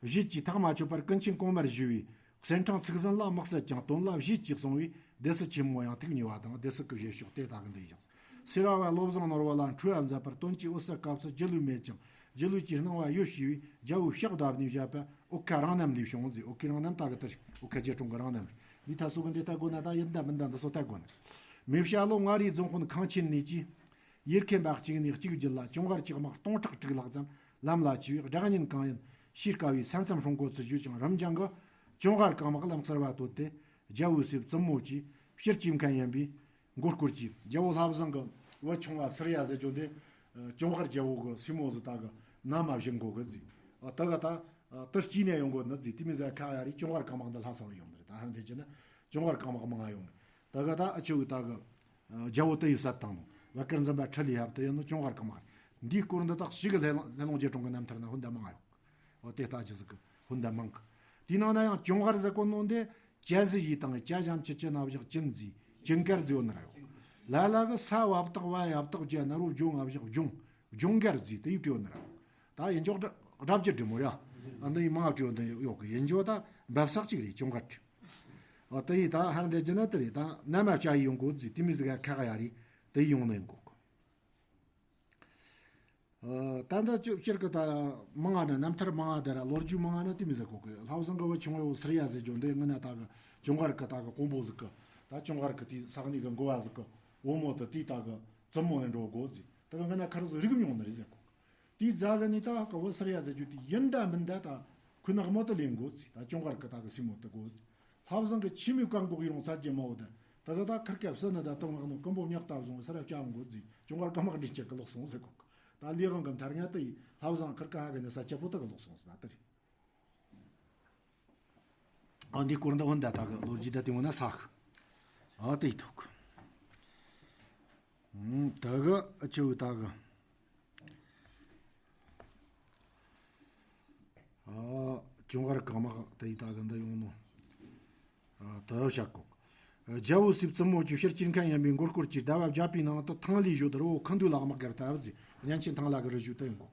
བཞེད་ཀྱིས་ཐག་མ་ཆོད་པར་ཀུན་མཁྱེན་གོང་མར་ཞུས་པས། གསན་འཕྲིན་ཚིག་ཟིན་ལ་དམིགས་བསལ་ཀྱང་། དོན་ལ་བཞེད་ཅེས་གསུངས་པས། སྡེ་སྲིད་ཆེན་མོ་ཡང་ཐུགས་མཉེས་པ་དང་། སྡེ་སྲིད་ཀྱི་བཞེད་ཕྱོགས་དེ་ད་གི་འདི་བཞག་སེ་ར་བ་བློ་བཟང་ནོར་བུ་ལ་འཁྲུལ་བ་མཛད་པར། དོན་གྱི་འོད་གསལ་སྐབས་སུ་རྒྱུ་ལུས་མེད་ཀྱང་། རྒྱུ་ལུས་ཀྱི་སྣང་བ་ཡོད་ཞུས་པས། རྒྱལ་པོས་ཕྱག་བརྡབས་ནས་བཞག་པ། ཨོ་ཁ་རང་རྣམ་ལས་བྱུང་ཟེར། ཨོ་ཁ་རང་རྣམ་ད་གི་ལྟར། ཨོ་ཁ་རྗེ་དྲུང་གི་རང་རྣམ་རེད། འདི་ད་སོ་གི་འདི་ད་དགོས་ན་ད་ཡིན་ད་མིན་ད་འདི་སོ་ད་དགོས་ན། མེ་བྱ་ལོ་མངའ་རིས་རྫོང་དཔོན་ཁང་ཆེན་གནས་ཀྱིས། ཡུལ་ཁྱིམ་པ་གཅིག་ནས་གཅིག་བརྒྱུད་ལ་ཅུང་གར་ཅིག་དམག་སྟོང་ཕྲག་དྲུག་ལྷག་ཙམ་ལམ་ལ་ཆས་པས། བསྒྲགས་ཉན་གང་ཡིན་ཤེས་དཀའ་བས། ས་མཚམས་སྲུང་དགོས་ཚུལ་ཞུས་ཀྱང་། རུམ་རྒྱང་གི་ ཅུང་ཧར་གང་མག་ལམ་གསར་བ་བཏོད་དེ། རྒྱལ་བོའི་སྲས་བཙུན་མོ་གྱིས་ཕྱིར་སྐྱེལ་མཁན་ཡིན་པའི་མགོ་སྐོར་གྱིས། རྒྱལ་བོ་ལྷ་བཟང་གི་བུ་ཆུང་བ་སུ་རི་ཡ་ཟེར་རྒྱུ་འདི། ཨ། ཅུང་ཧར་རྒྱལ་བོ་གི་སྲས་མོ་ཟིག་ད་གི་མནའ་མ་བཞེས་དགོ་གི་ཟེར། ཨ། ད་གི་ད། ཨ། དེ་སྐྱེས་ནས་ཡོང་དགོ་ནི་ཟེར། དེ་མོ་ཟིག་ཁ་ཡ་རེ་ཅུང་ཧར་གང་མག་འདི་ལྷ་ས་བ་ཡོང་ནི་རེད། ད་ཧར་འདི་ཅི་ན་ཅུང་ཧར་གང་མག་མང་ང་ཡོང་ནི། ད་གི་ད་ཨ་ཆུ་ད་གི། ཨ། རྒྱལ་བོ་དེ་ཡི་བསད་བཏང་ནོ། བད་དཀར་འཛིན་པ་ཁྲི་ལས་ཡབ་དེ་ཡིན་ནོ་ཅུང་ཧར་གང་མག་རེད། འདིའི་སྐོར་འདི་དག་ཞིག་གི་ལྷ་ལུང་ལྷ་ལུང་རྗེ་དྲུང་གི་རྣམ་ཐར་ན་ཧུན་ད་མང་ང་ཡོད། འོ། དེ་ལྟ་ཅི་ཟིག་གི་ཧུན་ད་མང་གི། དེའི་ནང་ན་ཡང་ཅུང་ཧར་ཟེར་གོ་ནོ་འདི་ཅ་ཟི་ཡི་དང་ཅ་ཞབས་ཀྱུ་ཅི་ན་བཞག་ཅིན་ཟེར། ཅིན་དཀར་ཟེར་ཡོད་ནི་ར་ཡོད། ལ་ལ་གི་ས་བ་བཏགས་བ་ཡ་བཏགས་ཇ་ན་རོ་ཇོ་ང་བཞག་ཇོང་། ཇོང་དཀར་ཟེར་དེ་ཡིས་བྲིས་ཡོད་ནི་ར་ཡོད། ད་ཡིན་ཅོག་སྒྲ་སྒྲ་བསྒྱུར་འབྲི་མོ་ཡ། ཨ། འདི་ཡིས་མང་བྲིས་ཡོད་འདི་ཡོད་གི། ཡིན་ཅོག་ད་འབབ་སག་ཅིག་རེད་ཅུང་ཧར་གི། ཨ། དེ་ཡིས་ད་ཧར་འདི་ཅི་ན་དེ་རེད། ད་ན་མ་བྱ་ཡི་ཡོང་གོ་ཟེར། དེ་མོ་ཟིག་ག་ཁ་ག་ཡ་རེད། དེ་ཡིས་ཡོང་ནི་ཡིན་གོ་གི། ཨ། ད་ལྟ་ཅོ་སྤྱིར་གི་ད་མང་ང་ནི་རྣམ་ཐར་མང་ང་དེ་ར་ལོ་རྒྱུས་མང་ང་ནི་དེ་མོ་ཟིག་གོ་གི། ལྷ་བཟང་གི་བུ་ཆུང་བའི་བུ་སུ་རི་ཡ་ཟེར་རྒྱུ་འདི་སྔོན་ན་ད་གི་ཅུང་ཧར་གི་ད་གི་དཔོན་པོ་ཟིག་གི། ད་ཅུང་ཧར་གི་དེའི་ས་གནས་གི་འགོ་བ་ཟིག་གི་བུ་མོ་དེ་དེའི་ད་གི་བཙུན་མོ་ནས་འགྲོ་དགོ་ཟེར། ད་གི་སྔོན་ན་ཁ་རུ་ཟིག་རིག་མྱོང་ནི་རེད་ཟེར་གོ་གི། དེའི་རྗེས་གི་ནི་ད་གི་བུ་སུ་རི་ཡ་ཟེར་རྒྱུ་དེ་ཡིན་ད་མིན་ད་ད་ཁོ་ནག་མོ་དེ་ལེན་དགོ་ཟེར། ད་ཅུང་ཧར་གི་ད་གི་སྲས་མོ་དེ་དགོ་ཟེར། ལྷ་བཟང་གི་ཆི་མོའི་བཀའ་འགོག་ཡོང་ཚ་རྒྱུ་མ་བོ་དེ། ད་གི་ད་ཁིར་ཀ་བསད་ནི་ད་དུང་ངག་ནོ་ཀུན་པོ་ཉག་ལྟ་བཟུང་ས་ར་བཅའ་འོང་དགོ་ཟེར། ཅུང་ཧར་གང་མག་འདི་ཅག་གི་ལོག་སོང་ཟེར་གོ་གི། ད་ལས་དབང་གི་མཐར་ང་དེ་ཡི་ལྷ་བཟང་ཁིར་ཀ་ཧ་གི་ནི་ས་ཆ་པོ་དེ་གི་ལོག་སོང་ཟེར་ན་དེ་རེད། ཨ། འདི་སྐོར་འདི་འོན་ད་ད་གི་ལོ་རྒྱུས་ད་དེ་འོ་ན་ས་གི། ཨ། དེ་ཡི་ཐུག་གི། ད་གི་ཨ་ཆེ་བོ་ད་གི། ཨ། ཅུང་ཧར་གང་མག་དེ་ཡི་ད་གི་འདི་ཡོང་ནོ། ཨ། ད་བཞག་གོ། རྒྱལ་བོའི་སྲས་བཙུན་མོ་གྱིས་ཕྱིར་སྐྱེལ་མཁན་ཡིན་པའི་མགོ་སྐོར་གྱིས་ཟླ་བ་བརྒྱ་པའི་ནང་དུ་ཐང་ལིའི་ཞོལ་དུ་རི་བོ་ཁུ་འདུའི་ལ་དམག་གར་བཏབ་ཟེར། སྙན་ཆེན་ཐང་ལ་གི་རི་ཞོལ་དུ་ཡོང་གོ།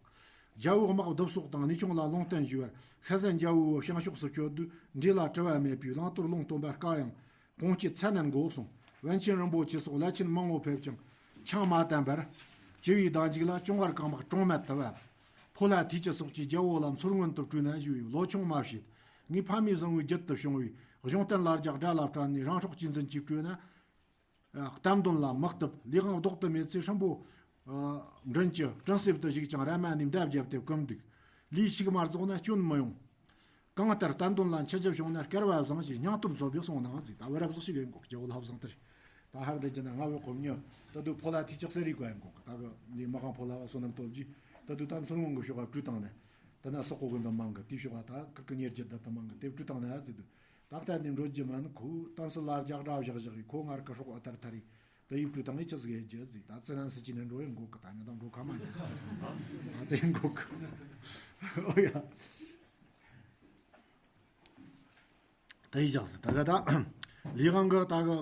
རྒྱལ་བོའི་དམག་བསྡུ་གསོག་དང་གནས་ཆུང་ལ་ལུང་བསྟན་ཞུས་པར། ཤ་ཟན་རྒྱལ་བོའི་བུ་བྱང་ཕྱོགས་སུ་བསྐྱོད་དུས་འདྲེ་ལ་གྲི་བ་མེད་པས་བླང་དོར་ལུང་སྟོན་པར་དཀའ་ཡང་། དཔུང་སྐྱེད་ཚད་ནན་དགོས་གསུངས། པཎ་ཆེན་རིན་པོ་ཆེ་སོགས་བླ་ཆེན་མང་བོ་ཕེབས་ཀྱང་ཆང་མ་བཏབ་པར། བཅུ་བའི་ཟླ་མཇུག་ལ་ཅུང་ཧར་གང་མག་གྲོང་མལ་དུ་བབས། ཕོ་ལྷ་ཐེའུ་ཅི་སོགས་ཀྱིས་རྒྱལ་བོ་ལ་མཚོར་སྔོན་དུ་བྲོས་ནས་ཞུས་པས། ལོ་ཆུང་མ་བྱེད། ངའི་ཕ་མེས་བཟང་བོའི་རྒྱུད་དུ་བྱུང་བའི་གཞུང་བསྟན་ལ་རྒྱ་སྒྲ་ལ་སྤྲད་ནས་རང་སྲོག་གཅེས་འཛིན་གྱིས་བྲོས་ན། གཏམ་དོན་ལ་མི་བཏུབ། ལས་དབང་ལྡོག་ཏུ་མེད་ཚེ་སྲིན་པོ། ཨ། མགྲིན་གྱི་སྤྲིན་གསེབ་ཏུ་ཞུགས་ཀྱང་ར་མ་ནས་མདའ་བརྒྱབ་སྟེ་བཀུམ་འདུག། ལུས་ཤིག་མ་རྫོགས་ན་སྐྱོན་མི་ཡོང་། གང་ལྟར་བསྟན་དོན་ལ་འཆི་རྒྱུ་བྱུང་ན་སྐལ་བ་བཟང་ཞེས་སྙིང་སྟོབས་མཚོན་པའི་གསུང་གནང་ཟེར། ད་བུ་རབས་ཟིག་ཞིག་ཡིན་གོ། སྐྱེ་བོ་ལྷ་བཟང་དེ་རེད། ད་ཧར་འདི་ཅི་ན་ང་བའི་གོ་མྱི་ད་དུ་ཕོ་ལྷ་ཐེའུ་ཅི་སེ་རི་ཀ་ཡིན་གོ། ད་གི་ནི་མི་གང་ཕོ་ལྷ་བ་བསོད་ནམས་སྟོབས་ཀྱིས་ད་དུ་ད་མཚོ་སྔོན་གི་ཕྱོགས་ལ་བྲོས་བཏང་ནས། ད་ན་སོག་པོ་གི་འདི་མང་གི་དེའི་ཕྱོགས་ལ་ད་ཁིར་གི་ཉེར་བརྒྱད་ད་དུ་མང་གི་དེ་བྲོས་བཏང་ནས་ཟེར་དུས། ད་ལྟ་ནི་འགྲོ་རྒྱུ་མིན། ཁོ་ཏང་སི་ལ་རྒྱག་སྒྲ་བཞག་བཞག་གི། ཁོ་ངར་གི་སྲོག་ཨ་ཐར་ཐར་རེད། ད་ཡིབ་ཀྲུ་དང་ངས་ཆི་ཟིག་ཡེ་རྒྱུ་ཟིག། ད་ཙི་རན་སི་ཅི་ནས་འགྲོ་ཡིན་གོ་གི། ད་ཉོ་དང་འགྲོ་ཁ་མ་ཉོ་ཟིག། ད་དེ་ཡིན་གོ་གི། ཨོ་ཡ། ད་ཡིག་བཞག་ཟིག། ད་ག་ད་ལི་གང་གི་ད་གི་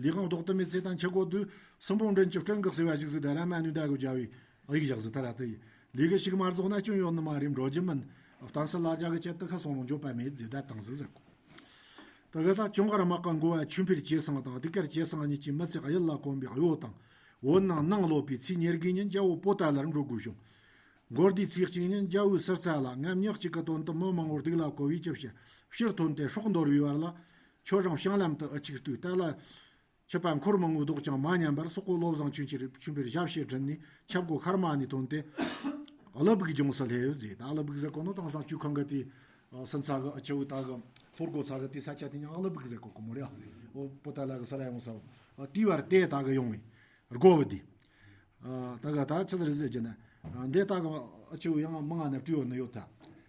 ལི་གང་ལྡོག་ཏུ་མེད་ཚེ་དང་ཆི་གོ་དུས་སྲིན་པོ་མགྲིན་གྱི་སྤྲིན་གི་ཟེ་བ་ཞིག་ཟིག། ད་ར་མ་ནུས་ད་གི་རྒྱ་བའི་ཡིག་བཞག་ཟིག། ད་ར་དེ་ཡིག་ལས་གི་ཞིག་མ་རྫོགས་ན་སྐྱོན་ཡོད་ནི་མ་རེད། འགྲོ་རྒྱུ་མིན། བསྟན་སྲིད་ལ་རྒྱ་གི་ཆེད་དུ་ཁ་སོང་རུང་འགྱོད་པ་མེད་ཟེར་ད་བཏང་ཟིག་ཟེར་གོ། ད་ག་ད་ཅུང་ཧར་དམག་གི་འགོ་བ་ཆོས་འཕེལ་ཇེ་སང་དང་ལྡུག་དཀར་ཇེ་སང་གཉིས་ཀྱིས་མི་ཚེ་གཡུལ་ལ་གོམས་པའི་གཡོ་དང་། བོད་ནང་ནང་ལོག་པའི་ཚེས་ཉེར་དགུའི་ཉིན་རྒྱལ་བོ་པོ་ཏཱ་ལར་འགྲོ་དགོས་བྱུང་། མགོ་སྟོད་ཚེས་གཅིག་ཉིན་རྒྱལ་བོའི་ཟུར་ཚ་ལ་ངའི་མྱི་གཅིག་གི་དོན་དུ་མི་མང་བོར་སྡིག་ལ་གོ་བའི་ཅི་བྱ་ཕྱིར་ཐོན་ཏེ་སྲོག་འདོར་བའི་བར་ལ། ཁྱོད་རང་བྱང་ལམ་དུ་ཨུ་ཅིག་ལྟོས། ད་ལ་ཆུ་པ་འཁོར་མང་བོ་བཟློག་ཀྱང་མ་ཉམས་པར་སོག་པོ་བློ་བཟང་ཆོས་ཆེན་ཆོས་འཕེལ་ཞབས་ཕྱི་དྲན་ནས་ཆབ་སྒོ་ཤར་མ་ནས་ཐོན་ཏེ། ཀླུ་སྦུག་ལྗོངས་སུ་སླེབས་ཡོད་ཟེར། ད་ཀླུ་སྦུག་ཟེར་གོ་ནོ་དེང་སང་ཆུ་ཁང་གི་དེ་སུན་ཚ་གི་ཨ་ཆུ་བོ་ད་གི་ལྷོ་སྒོ་ཚ་གི་དེ་ས་ཆ་དེ་ཉང་ཀླུ་སྦུག་ཟེར་གོ་གི་མོ་རེད། ཨོ་པོ་ཏཱ་ལ་གི་ས་ར་ཡོང་ས་བོ། དེའི་བར་དེ་ད་གི་ཡོང་བའི་སྒོ་བུ་དེ། ཨ། ད་ག་ད་ཆི་ཟིག་རེད་ཟེར་རྒྱུ་ན། ཨ། འདི་ད་ག་ཨ་ཆུ་ཡང་མང་ང་ནས་བྲིས་ཡོད་ནི་ཡོད་ད།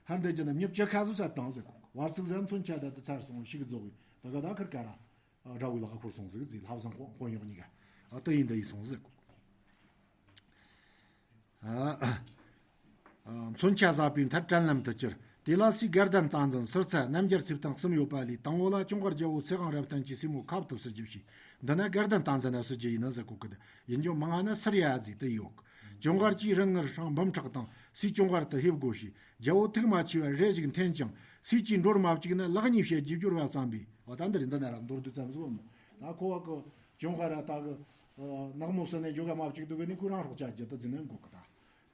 ཧར་འདི་རྒྱུ་ན་མྱི་བཅུ་ཁ་ཟིག་ས་བཏང་ཟེར་གོ། བར་ཚིག་ཟན་མཚོན་ཆ་ད་དུ་ཚར་སོང་ཞིག་རྫོགས་བས། ད་ག་ད་ཁིར་ཀ་ར། ཨ། དགྲ་བོའི་ལག་ཁ་འཁོར་སོང་ཟིག་ཟེར། ལྷ་བཟང་དཔོན་དཔོན་གཡོག་གཉིས་ཀ། ཨ། དེ་ཡིན་འདི་ཡིན་སོང་ཟེར་གོ། ཨ། ཨ། མཚོན་ཆ་ཟ་བའི་མཐར་དྲན་ལམ་དུ་གྱུར། དེ་ལ་སའི་དགའ་ལྡན་བསྟན་འཛིན་ཟུར་ཚ་རྣམ་རྒྱལ་ཚེ་བརྟན་གསུམ་ཡོད་པ་ལས། དང་པོ་ལ་ཅུང་ཧར་རྒྱལ་བོ་ཚེ་དབང་རབ་བརྟན་གྱི་སྲས་མོ་ཁབ་ཏུ་ཟེར་རྒྱུ་བྱས། འདི་ན་དགའ་ལྡན་བསྟན་འཛིན་ཟེར་རྒྱུ་ཡིན་ན་ཟེར་གོ་གི། དེ་ཡིན་རྒྱུ་མང་ང་ན་སུ་རི་ཡ་ཟེར་དེ་ཡོད་གི། ཅུང་ཧར་གྱིས་རིན་དངུལ་ཧྲང་འབུམ་ཕྲག་དང་སའི་ཅུང་ཧར་དུ་ཕེབས་དགོས་ཞེས། རྒྱལ་བོ་ཐུགས་མ་ཆུས་པར་རེ་ཞིག་འཐེན་ཀྱང་། སའི་ཅུང་འགྲོར་མ་བཅུག་ན་ལག་གཉིས་བཤད་རྒྱུ་སྦྱོར་བ་བརྩམས་པས། འོ་ད་འདི་རེད། འདི་ན་ར་མདོར་བསྡུས་ཙམ་ཟིག་འོ་ནོ། ད་ཁོ་བ་གི་ཅུང་ཧར་ར་ད་གི་ནག་མོ་སུ་ནས་འཇོག་ག་མ་བཅུག་འདུག་གི་ནི་ཁོ་རང་སྲོག་ཆགས་རྒྱུ་དུ་འཛིན་ནས་འགོག་གི་ད།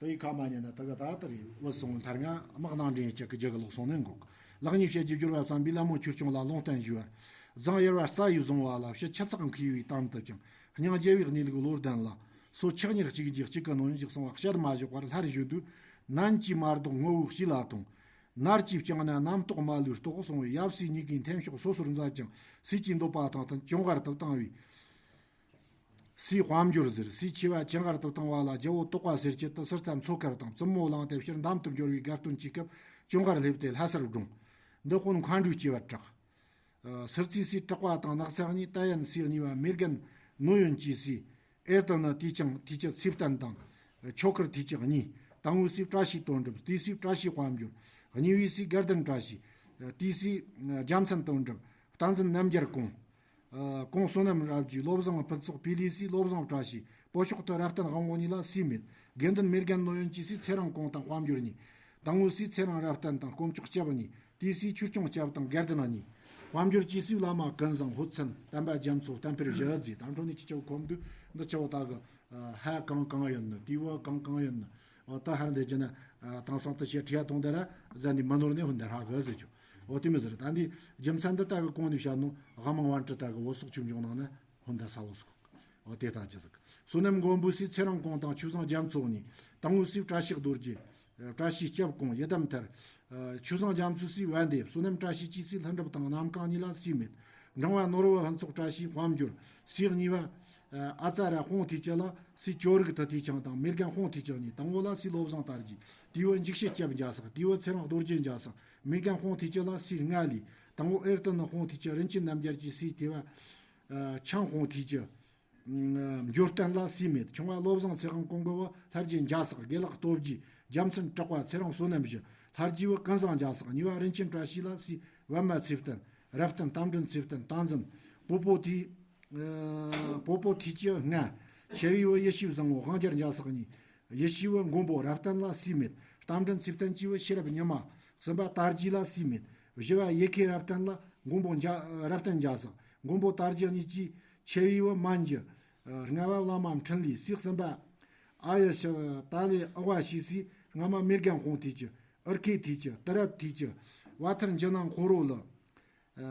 དེ་ཡི་ཁ་མ་ཉན་ན་ད་གི་ད་ལྟ་རེ་བུད་སོང་། མཐར་ང་དམག་ནང་འདྲེན་ཡི་ཅག་གི་རྒྱུ་གི་ལོག་སོང་ནས་འགོག། ལག་གཉིས་བཤད་ཀྱི་སྦྱོར་བ་བརྩམས་པས་ལད་མོ་ཆོས་སྐྱོང་ལ་ལུང་བསྟན་ཞུས་པར། རྫོང་གཡུར་བ་རྩ་ཡིས་བཟུང་བ་ལ་ཕྱི་ཆུ་ཚགས་མཁས་པའི་གཏམ་དུ་ཀྱང་། སྙིང་རྗེ་བའི་གནས་ལུགས་བློ་ལྡན་ལ། སོ་ཆགས་ཉེར་གཅིག་རྗེས་གཅིག་གི་ནོན་ཞིག་གསུང་བ་བཤད་མ་བཞག་པར་སླར་ཞུ་དུས། ནན་གྱིས་མ་ལྡོག་ངོ་བོའི་གཤིས་ལ་ཐོངས། ནར་གྱིས་བསྐྱངས་ན་རྣམ་རྟོག་མ་ལུས་རྟོགས་གསུང་བའི། ཡབ་སྲས་གཉིས་ཀྱིས་འཐེན་ཤོག་སོ་སོར་མཛད་ཅིང་། སྲས་ཀྱི་འདོད་པ་དང་བསྟུན་ཅུང་གར་དུ་བཏང་བའི། སྲས་དཔལ་འབྱོར་ཟེར། སྲས་ཆེ་བ་ཅུང་གར་དུ་བཏང་བ་ལ། རྒྱལ་པོ་དོགས་པ་སེལ་ཆེད་དུ་ཟུར་ཙམ་མཚོ་ཁར་བཏང་། བཙུན་མོ་བླངས་ཏེ་ཕྱིར་འདམ་དུ་འབྱོར་བའི་དགའ་སྟོན་གྱི་སྐབས། ཅུང་གར་སླེབས་ཏེ་ལྷ་སར་བགྲངས། འདི་དཔོན་མཁའ་འགྲོའི་སྐྱེ་བར་གྲགས། ཨ། ཟུར་རྩེ་སྲས་གྲགས་པ་དང་ནགས་ཚལ་གཉིས། ཏཱ་ཡན་སྲས་གཉིས་པ་མེ་རྒན་ནོ་ཡོན་གྱི་སྲས། ཨེར་ཏི་ནི་དུས་ཆེན་དུས་ཀྱི་ཚེ་བརྟན་དང་། ཆོ་ཁར་དུས་ཀྱི་གཉིས། དང་པོའི་སྲས་བཀྲ་ཤིས་དོན་གྲུབ། དེའི་སྲས་བཀྲ་ཤིས་དཔལ་འབྱོར། གཉིས་པའི་སྲས་དགའ་ལྡན་བཀྲ་ཤིས། དེའི་སྲས་རྒྱལ་མཚན་དོན་གྲུབ། བསྟན་འཛིན་རྣམ་རྒྱལ་གོང་། ཨ། གོང་བསོད་ནམས་རབ་རྒྱས། བློ་བཟང་ཕུན་ཚོགས། པི་ལིའི་སྲས་བློ་བཟང་བཀྲ་ཤིས། བོད་ཕྱོགས་དུ་རབ་བརྟན་དབང་པོ་གཉིས་ལ་སྲས་མེད། དགེ་འདུན་མེ་རྒན་ནོ་ཡོན་གྱི་སྲས་ཚེ་རིང་གོང་དང་དཔལ་འབྱོར་གཉིས། དང་པོའི་སྲས་ཚེ་རིང་རབ་བརྟན་དང་དཀོན་མཆོག་སྐྱབས་གཉིས། དེའི་སྲས་ཆོས་སྐྱོང་སྐྱབས་དང་དགའ་ལྡན་གཉིས། དཔལ་འབྱོར་གྱི་སྲས་བླ་མ་ཀུན་བཟང་ཧུར་བརྩོན། བསྟན་པ་རྒྱ་མཚོ་བསྟན་འཕེལ་གཞི་རྩའི་དམ་ཕྲོ་ནས་ཅི་ཆེ་བོ་ཁོམ་དུས། འདི་ཆེ་བོ་དག་གི། ཨ། ཧ་གང་གང་ཡིན་ནི། དེའི་བོ་གང་གང་ཡིན་ནི། འོ། ད་ཧར་འདི་ཅི་ན། ཨ། དེང་སང་དུ་བཤད་ཁྲིད་ཡ་གཏོང་དེ་ར་ཟན་འདི་མ་ནོར་ནས་ཧུན་དར་ཧ་གི་ཟེར་ཆོག་འོ། དེ་མི་ཟེར། ད་འདི་རྒྱུ་མཚན་འདི་ལྟ་བུའི་གོང་ནས་བཤད་ནོ། དབང་མང་དབང་ཁྲིད་ལྟ་བུའི་བོད་སོག་ཆོས་འབྱུང་ནང་ན་ཧུན་དར་ས་བོ་སོག་འོ། དེ་ལྟ་ཅི་ཟིག་བསོད་ནམས་མགོན་པོའི་སྲས་ཚེ་རིང་གོང་དང་ཆོས་བཟང་རྒྱ་མཚོ་གཉིས། དང་པོའི་སྲས་བཀྲ་ཤིས་རྡོ་རྗེ། བཀྲ་ཤིས་སྐྱབས་གོང་། ཡི་དམ་ཐར། ཆོས་བཟང་རྒྱ་མཚོའི་སྲས་དབལ་འདེབས། བསོད་ནམས་བཀྲ་ཤིས་ཀྱི་སྲས་ལྷུན་གྲུབ་དང་ནམ་མཁའ་གཉིས་ལ་སྲས་མེད། འབྲིང་བ་ནོར་བུ་ཕུན་ཚོགས་བཀྲ་ཤིས་དཔལ་འབྱོར། སྲས་གཉིས་པ། ཨ་ཙ་ར་དཔུང་ཐུགས་ཀྱི་ལ། སྲས་ཅོ་རིག་ཐུ་ཐུགས་ཆང་དང་མེ་རྒན་དཔུང་ཐུགས་ཀྱི་གཉིས། དང་པོ་ལ་སྲས་བློ་བཟང་དར་རྒྱས། དེའི་བུ་འཇིགས་བྱེད་སྐྱབས་འཇའ་ཟག་དེའི་བུ་ཚེ་རིང་རྡོ་རྗེ་འཇའ་ཟག་མེ་རྒན་དཔུང་ཐུགས་ཀྱི་ལ་སྲས་ལྔ་ལས། དང་པོ་ཨེར་ཏི་ནི་དཔུང་ཐུགས་ཀྱི་རིན་ཆེན་རྣམ་རྒྱལ་གྱི་སྲས། དེ་བ། ཨ། ཆང་དཔུང་ཐུགས་ཀྱི། འབྱོར་ལྡན་ལ་སྲས་མེད། ཆུང་བ་བློ་བཟང་ཚེ་དབང་གོང་གི་བུ་ལྷ་རྗེ་འཇའ་ཟག་དགེ་ལེགས་སྟོབས་རྒྱས། རྒྱལ་མཚན་གྲགས་པ། ཚེ་རིང་བསོད་ནམས་བཞི། ལྷ་རྗེའི་བུ་ཀུན་བཟང་འཇའ་ཟག་གཉིས་པ་རིན་ཆེན་བཀྲ་ཤིས་ལ་སྲས་པད་མ་ཚེ་བརྟན། རབ་བརྟན། རྟ་མགྲིན་ཚེ་བརྟན། བསྟན་འཛིན། པོ་པོ་ཐུགས། ཨ། པོ་པོ་ཐུགས་ཀྱི་ལྔ། ཆེ་བའི་བུ་ཡེ་ཤེས་བཟང་པོ་དབང་རྒྱལ་འཇའ་ཟག་གཉིས། ཡེ་ཤེས་བུ་མགོན་པོ་རབ་བརྟན་ལ་སྲས་མེད། རྟ་མགྲིན་ཚེ་བརྟན་གྱི་བུ་ཤེས་རབ་ཉི་མ། གསུམ་པ་དར་རྒྱས་ལ་སྲས་མེད། བཞི་བ་ཡེ་ཁེ་རབ་བརྟན་ལ་མགོན་པོ་འཇའ། རབ་བརྟན་འཇའ་ཟག་མགོན་པོ་དར་རྒྱས་གཉིས་ཀྱི། ཆེ་བའི་བུ་མན་གྱི། ལྔ་བ་བླ་མ་འཕྲིན་ལས། སྲས་གསུམ་པ་ཨ་ཡེ་ཤི། ཏཱ་ལའི་ཨ་བ་ཤི་སི། སྔ་མ་མེ་རྒན་དཔུང་ཐུགས་ཀྱི། ཨུར་ཁེ་ཐུགས་ཀྱི། ཏི་རད་ཐུགས་ཀྱི། བ་ཐར་འཇུ་ནང་ཁོ་རོ་ལི།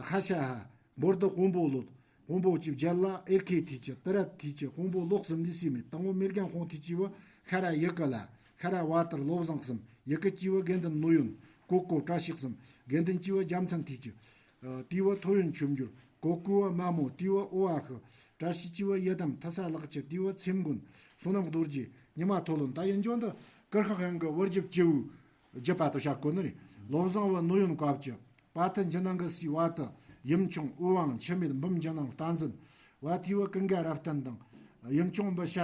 ཧ་ཤ་ཧ། འབོར་དུ་དཔོན་པོ་ལོད། དཔོན་པོ་གྱི་རྒྱལ་ལ་ཨེར་ཁེ་ཐུགས་ཀྱི། ཏི་རད་ཐུགས་ཀྱི། དཔོན་པོ་ལོག་གསུམ་ལས་སྲས་མེད། དང་པོ་མེ་རྒན་དཔུང་ཐུགས་ཀྱི་བུ་ཤ་ར་ཡི་གི་ལ། ཤ་ར་བ་ཏར་བློ་བཟང་གསུམ། ཡི་གི་གྱི་བུ་དགེ་འདུན་ནོ་ཡོན། ཀོ་ཀོ་བཀྲ་ཤིས་གསུམ། དགེ་འདུན་གྱི་བུ་རྒྱལ་མཚན་ཐུགས་ཀྱི། ཨ། དེའི་བུ་ཐོ་ཡོན་ཆོས་འབྱོར། ཀོ་ཀོའི་བུ་མ་མོ། དེའི་བུ་ཨོ་བ་ཤི། བཀྲ་ཤིས་ཀྱི་བུ་ཡི་དམ། ཐུ་ས་ལག་ཆུ། དེའི་བུ་ཚེམ་མགོན། བསོད་ནམས་རྡོ་རྗེ། ཉི་མ་ཐོ་ལོན། ད་ཡིན་ཀྱང་འདི་ཀིར་ཤག་ཡང་གི་བུ་རྒྱུད་བཅུ་བོའི་རྒྱུད་པ་དུ་བཤད་དགོས་ནི་རེད། བློ་བཟང་བུ་ནོ་ཡོན་བཀའ་བཅུ། པ་ཐི་འཇུ་ནང་གི་སྲས་བ་ཏི། ཡུམ་ཆུང་ཨུ་ཝང་། འཆི་མེད་འབུམ་འཇུ་ནང་བསྟན་འཛིན། བ་ཐིའི་བུ་ཀུན་དགའ་རབ་བརྟན་དང་། ཡུམ་ཆུང་བུ་ཤ།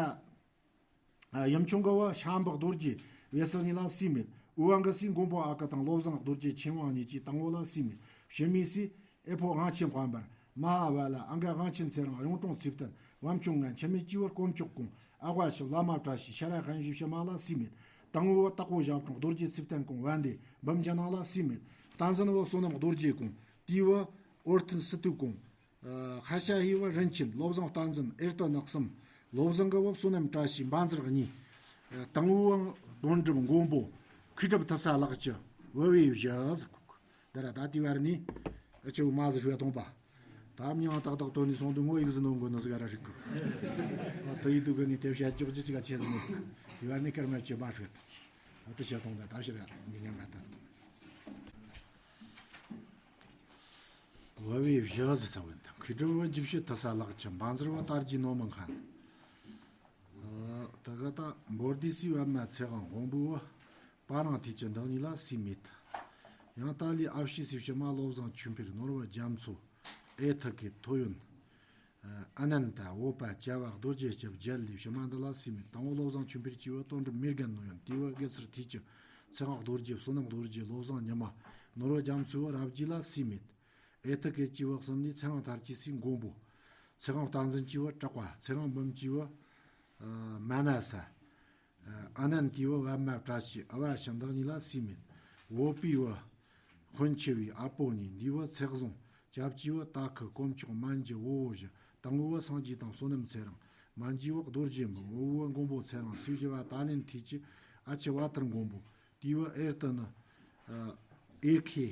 ཡུམ་ཆུང་གི་བུ་ཤ་འབག་རྡོ་རྗེ་བེ་སི་གཉིས་ལ་སྲས་མེད། ཨུ་ཝང་གི་སྲས་མགོན་པོ་ཨ་ཀི་དང་བློ་བཟང་རྡོ་རྗེ་ཆེན་དབང་གཉིས་ཀྱིས་དང་པོ་ལ་སྲས་མེད། བྱེ་མའི་སྲས་ཨེ་ཕོ་དབང་ཆེན་དཔལ་འབར། མ་ཧ་བ་ལ། ཨ་འགའ་དབང་ཆེན་ཚེ་རིང་། གཡུང་དྲུང་ཚེ་བརྟན། བམ་ཆུང་ང་། འཆི་མེད་ཀྱི་བུ་དཀོན་མཆོག་གོང་། ཨ་བ་ཤི། བླ་མ་བཀྲ་ཤིས། ཤ་ར་ཧན་ཞི་བྱེ་མ་ལ་སྲས་མེད། དང་པོའི་བུ་སྟག་པོ་ཞབས་དྲུང་རྡོ་རྗེ་ཚེ་བརྟན་གོང་། བན་དེ་འབུམ་འཇུ་ནང་ལ་སྲས་མེད། བསྟན་འཛིན་བུ་བསོད་ནམས་རྡོ་རྗེ་གོང་། དེའི་བུ་ཨོར་ཐན་སི་ཏུ་གོང་། ཨ། ཧ་ཤ་ཧི་བུ་རིན་ཆེན། བློ་བཟང་བསྟན་འཛིན། ཨེར་ཏི་ནག་གསུམ། བློ་བཟང་གི་བུ་བསོད་ནམས་བཀྲ་ཤིས། འབའ་འཛིར་གཉིས། ཨ། དང་པོའི་བུ་དོན་གྲུབ་མགོན་པོ། མཁས་གྲུབ་ཐུ་ས་ལག་ཆུ། བུ་བའི་བཞི་ཟིག་གོ། འདི་ར་ད་དེ་བར་ནི་ཨ་ཆུ་མ་ཟི་ཧྲུའ་གཏོང་པ། ད་མྱང་ཏག་ཏག་དོན་ནི་སོང་དུ་ངོ་ཡིག་ཟི་ནོ་མགོ་ནི་ཟི་ག་ར་རིག་གོ། ཨ། དུ་ཡི་དུ་གི་ནི་དེ་བཤད་ཅོག་ཅི་ཅི་ག་ཆེ་ཟི་ནི། དེ་བར་ནི་ཀར་མ་ཆེ་མ་ཧྲུའ་དང་། ཨ། དུ་བཤད་གཏོང་ད་ད་བཤད་ར་མི་ཉམས་ར་ད། བུ་བའི་བཞི་ཟེར་ཚ་བོ་དང་མཁས་གྲུབ་བུ་རྗེ་བཤེས་ཐུ་ས་ལག་ཆུ། འབའ་འཛིར་བུ་དར་རྒྱས་ནོར་མི་མཁན། ཨ། ད་ག་ད་འབོར་དེའི་སྲས་པད་མ་ཚེ་དབང་། དཔོན་པོའི་བུ་པ་རང་ཐུགས་ཀྱི་འདི་གཉིས་ལ་སྲས་མེད། ཡང་ཏཱ་ལའི་ཨ་ཕྱི་སྲས་བྱེ་མ་བློ་བཟང་ཆོས་འཕེལ། ནོར་བུ་རྒྱ་མཚོ། ཨེ་ཐི་ཁེ། ཐོ་ཡོན། ཨ། ཨ་ནན་ད། བོད་པ་བྱ་བ་རྡོ་རྗེ་སྐྱབས། རྒྱལ་ལས་བྱེ་མ་འདི་ལ་སྲས་མེད། དང་པོ་བློ་བཟང་ཆོས་འཕེལ་གྱི་བུ་དོན་གྲུབ་མེ་རྒན་ནོ་ཡོན། དེའི་བུ་དགེ་ཚུལ་ཐུགས་ཀྱི། ཚེ་དབང་རྡོ་རྗེ། བསོད་ནམས་རྡོ་རྗེ། བློ་བཟང་ཉི་མ། ནོར་བུ་རྒྱ་མཚོའི་བུ་རབ་རྒྱས་ལ་སྲས་མེད། ཨེ་ཐི་ཀེ་གྱི་བུ་གསུམ་ནི་ཚེ་རིང་དར་རྒྱས་སྲས་མགོན་པོ། ཚེ་དབང་བསྟན་འཛིན་གྱི་བུ་གྲགས་པ། ཚེ་རིང་འབུམ་གྱི་བུ། ཨ། མ་ན་ས། ཨ། ཨ་ནན་དེའི་བུ་པད་མ་བཀྲ་ཤིས། ཨ་བ་ཤི། འདི་གཉིས་ལ་སྲས་མེད། བོད་པའི་བུ་དཔོན་ཆེ་བའི་ཨ་པོ་གཉིས། འདིའི་བུ་ཚེ་བཟང་། སྐྱབས་ཀྱི་བུ་ཏ་ཁུ། དཀོན་མཆོག་མན་གྱི་བུ་བོ་བཞི། དང་པོའི་བུ་སངས་རྒྱས་དང་བསོད་ནམས་ཚེ་རིང་། མན་གྱི་བུ་རྡོ་རྗེ་འབུམ། བུ་བོའི་བུ་མགོན་པོ་ཚེ་རིང་། སྲས་བཞི་བ་ཏཱ་ལེན་ཐུགས་ཀྱི། ཨ་ཆུ་བ་ཐར་མགོན་པོ། དེའི་བུ་ཨེར་ཏི་ནི། ཨ། ཨེར་ཁེ།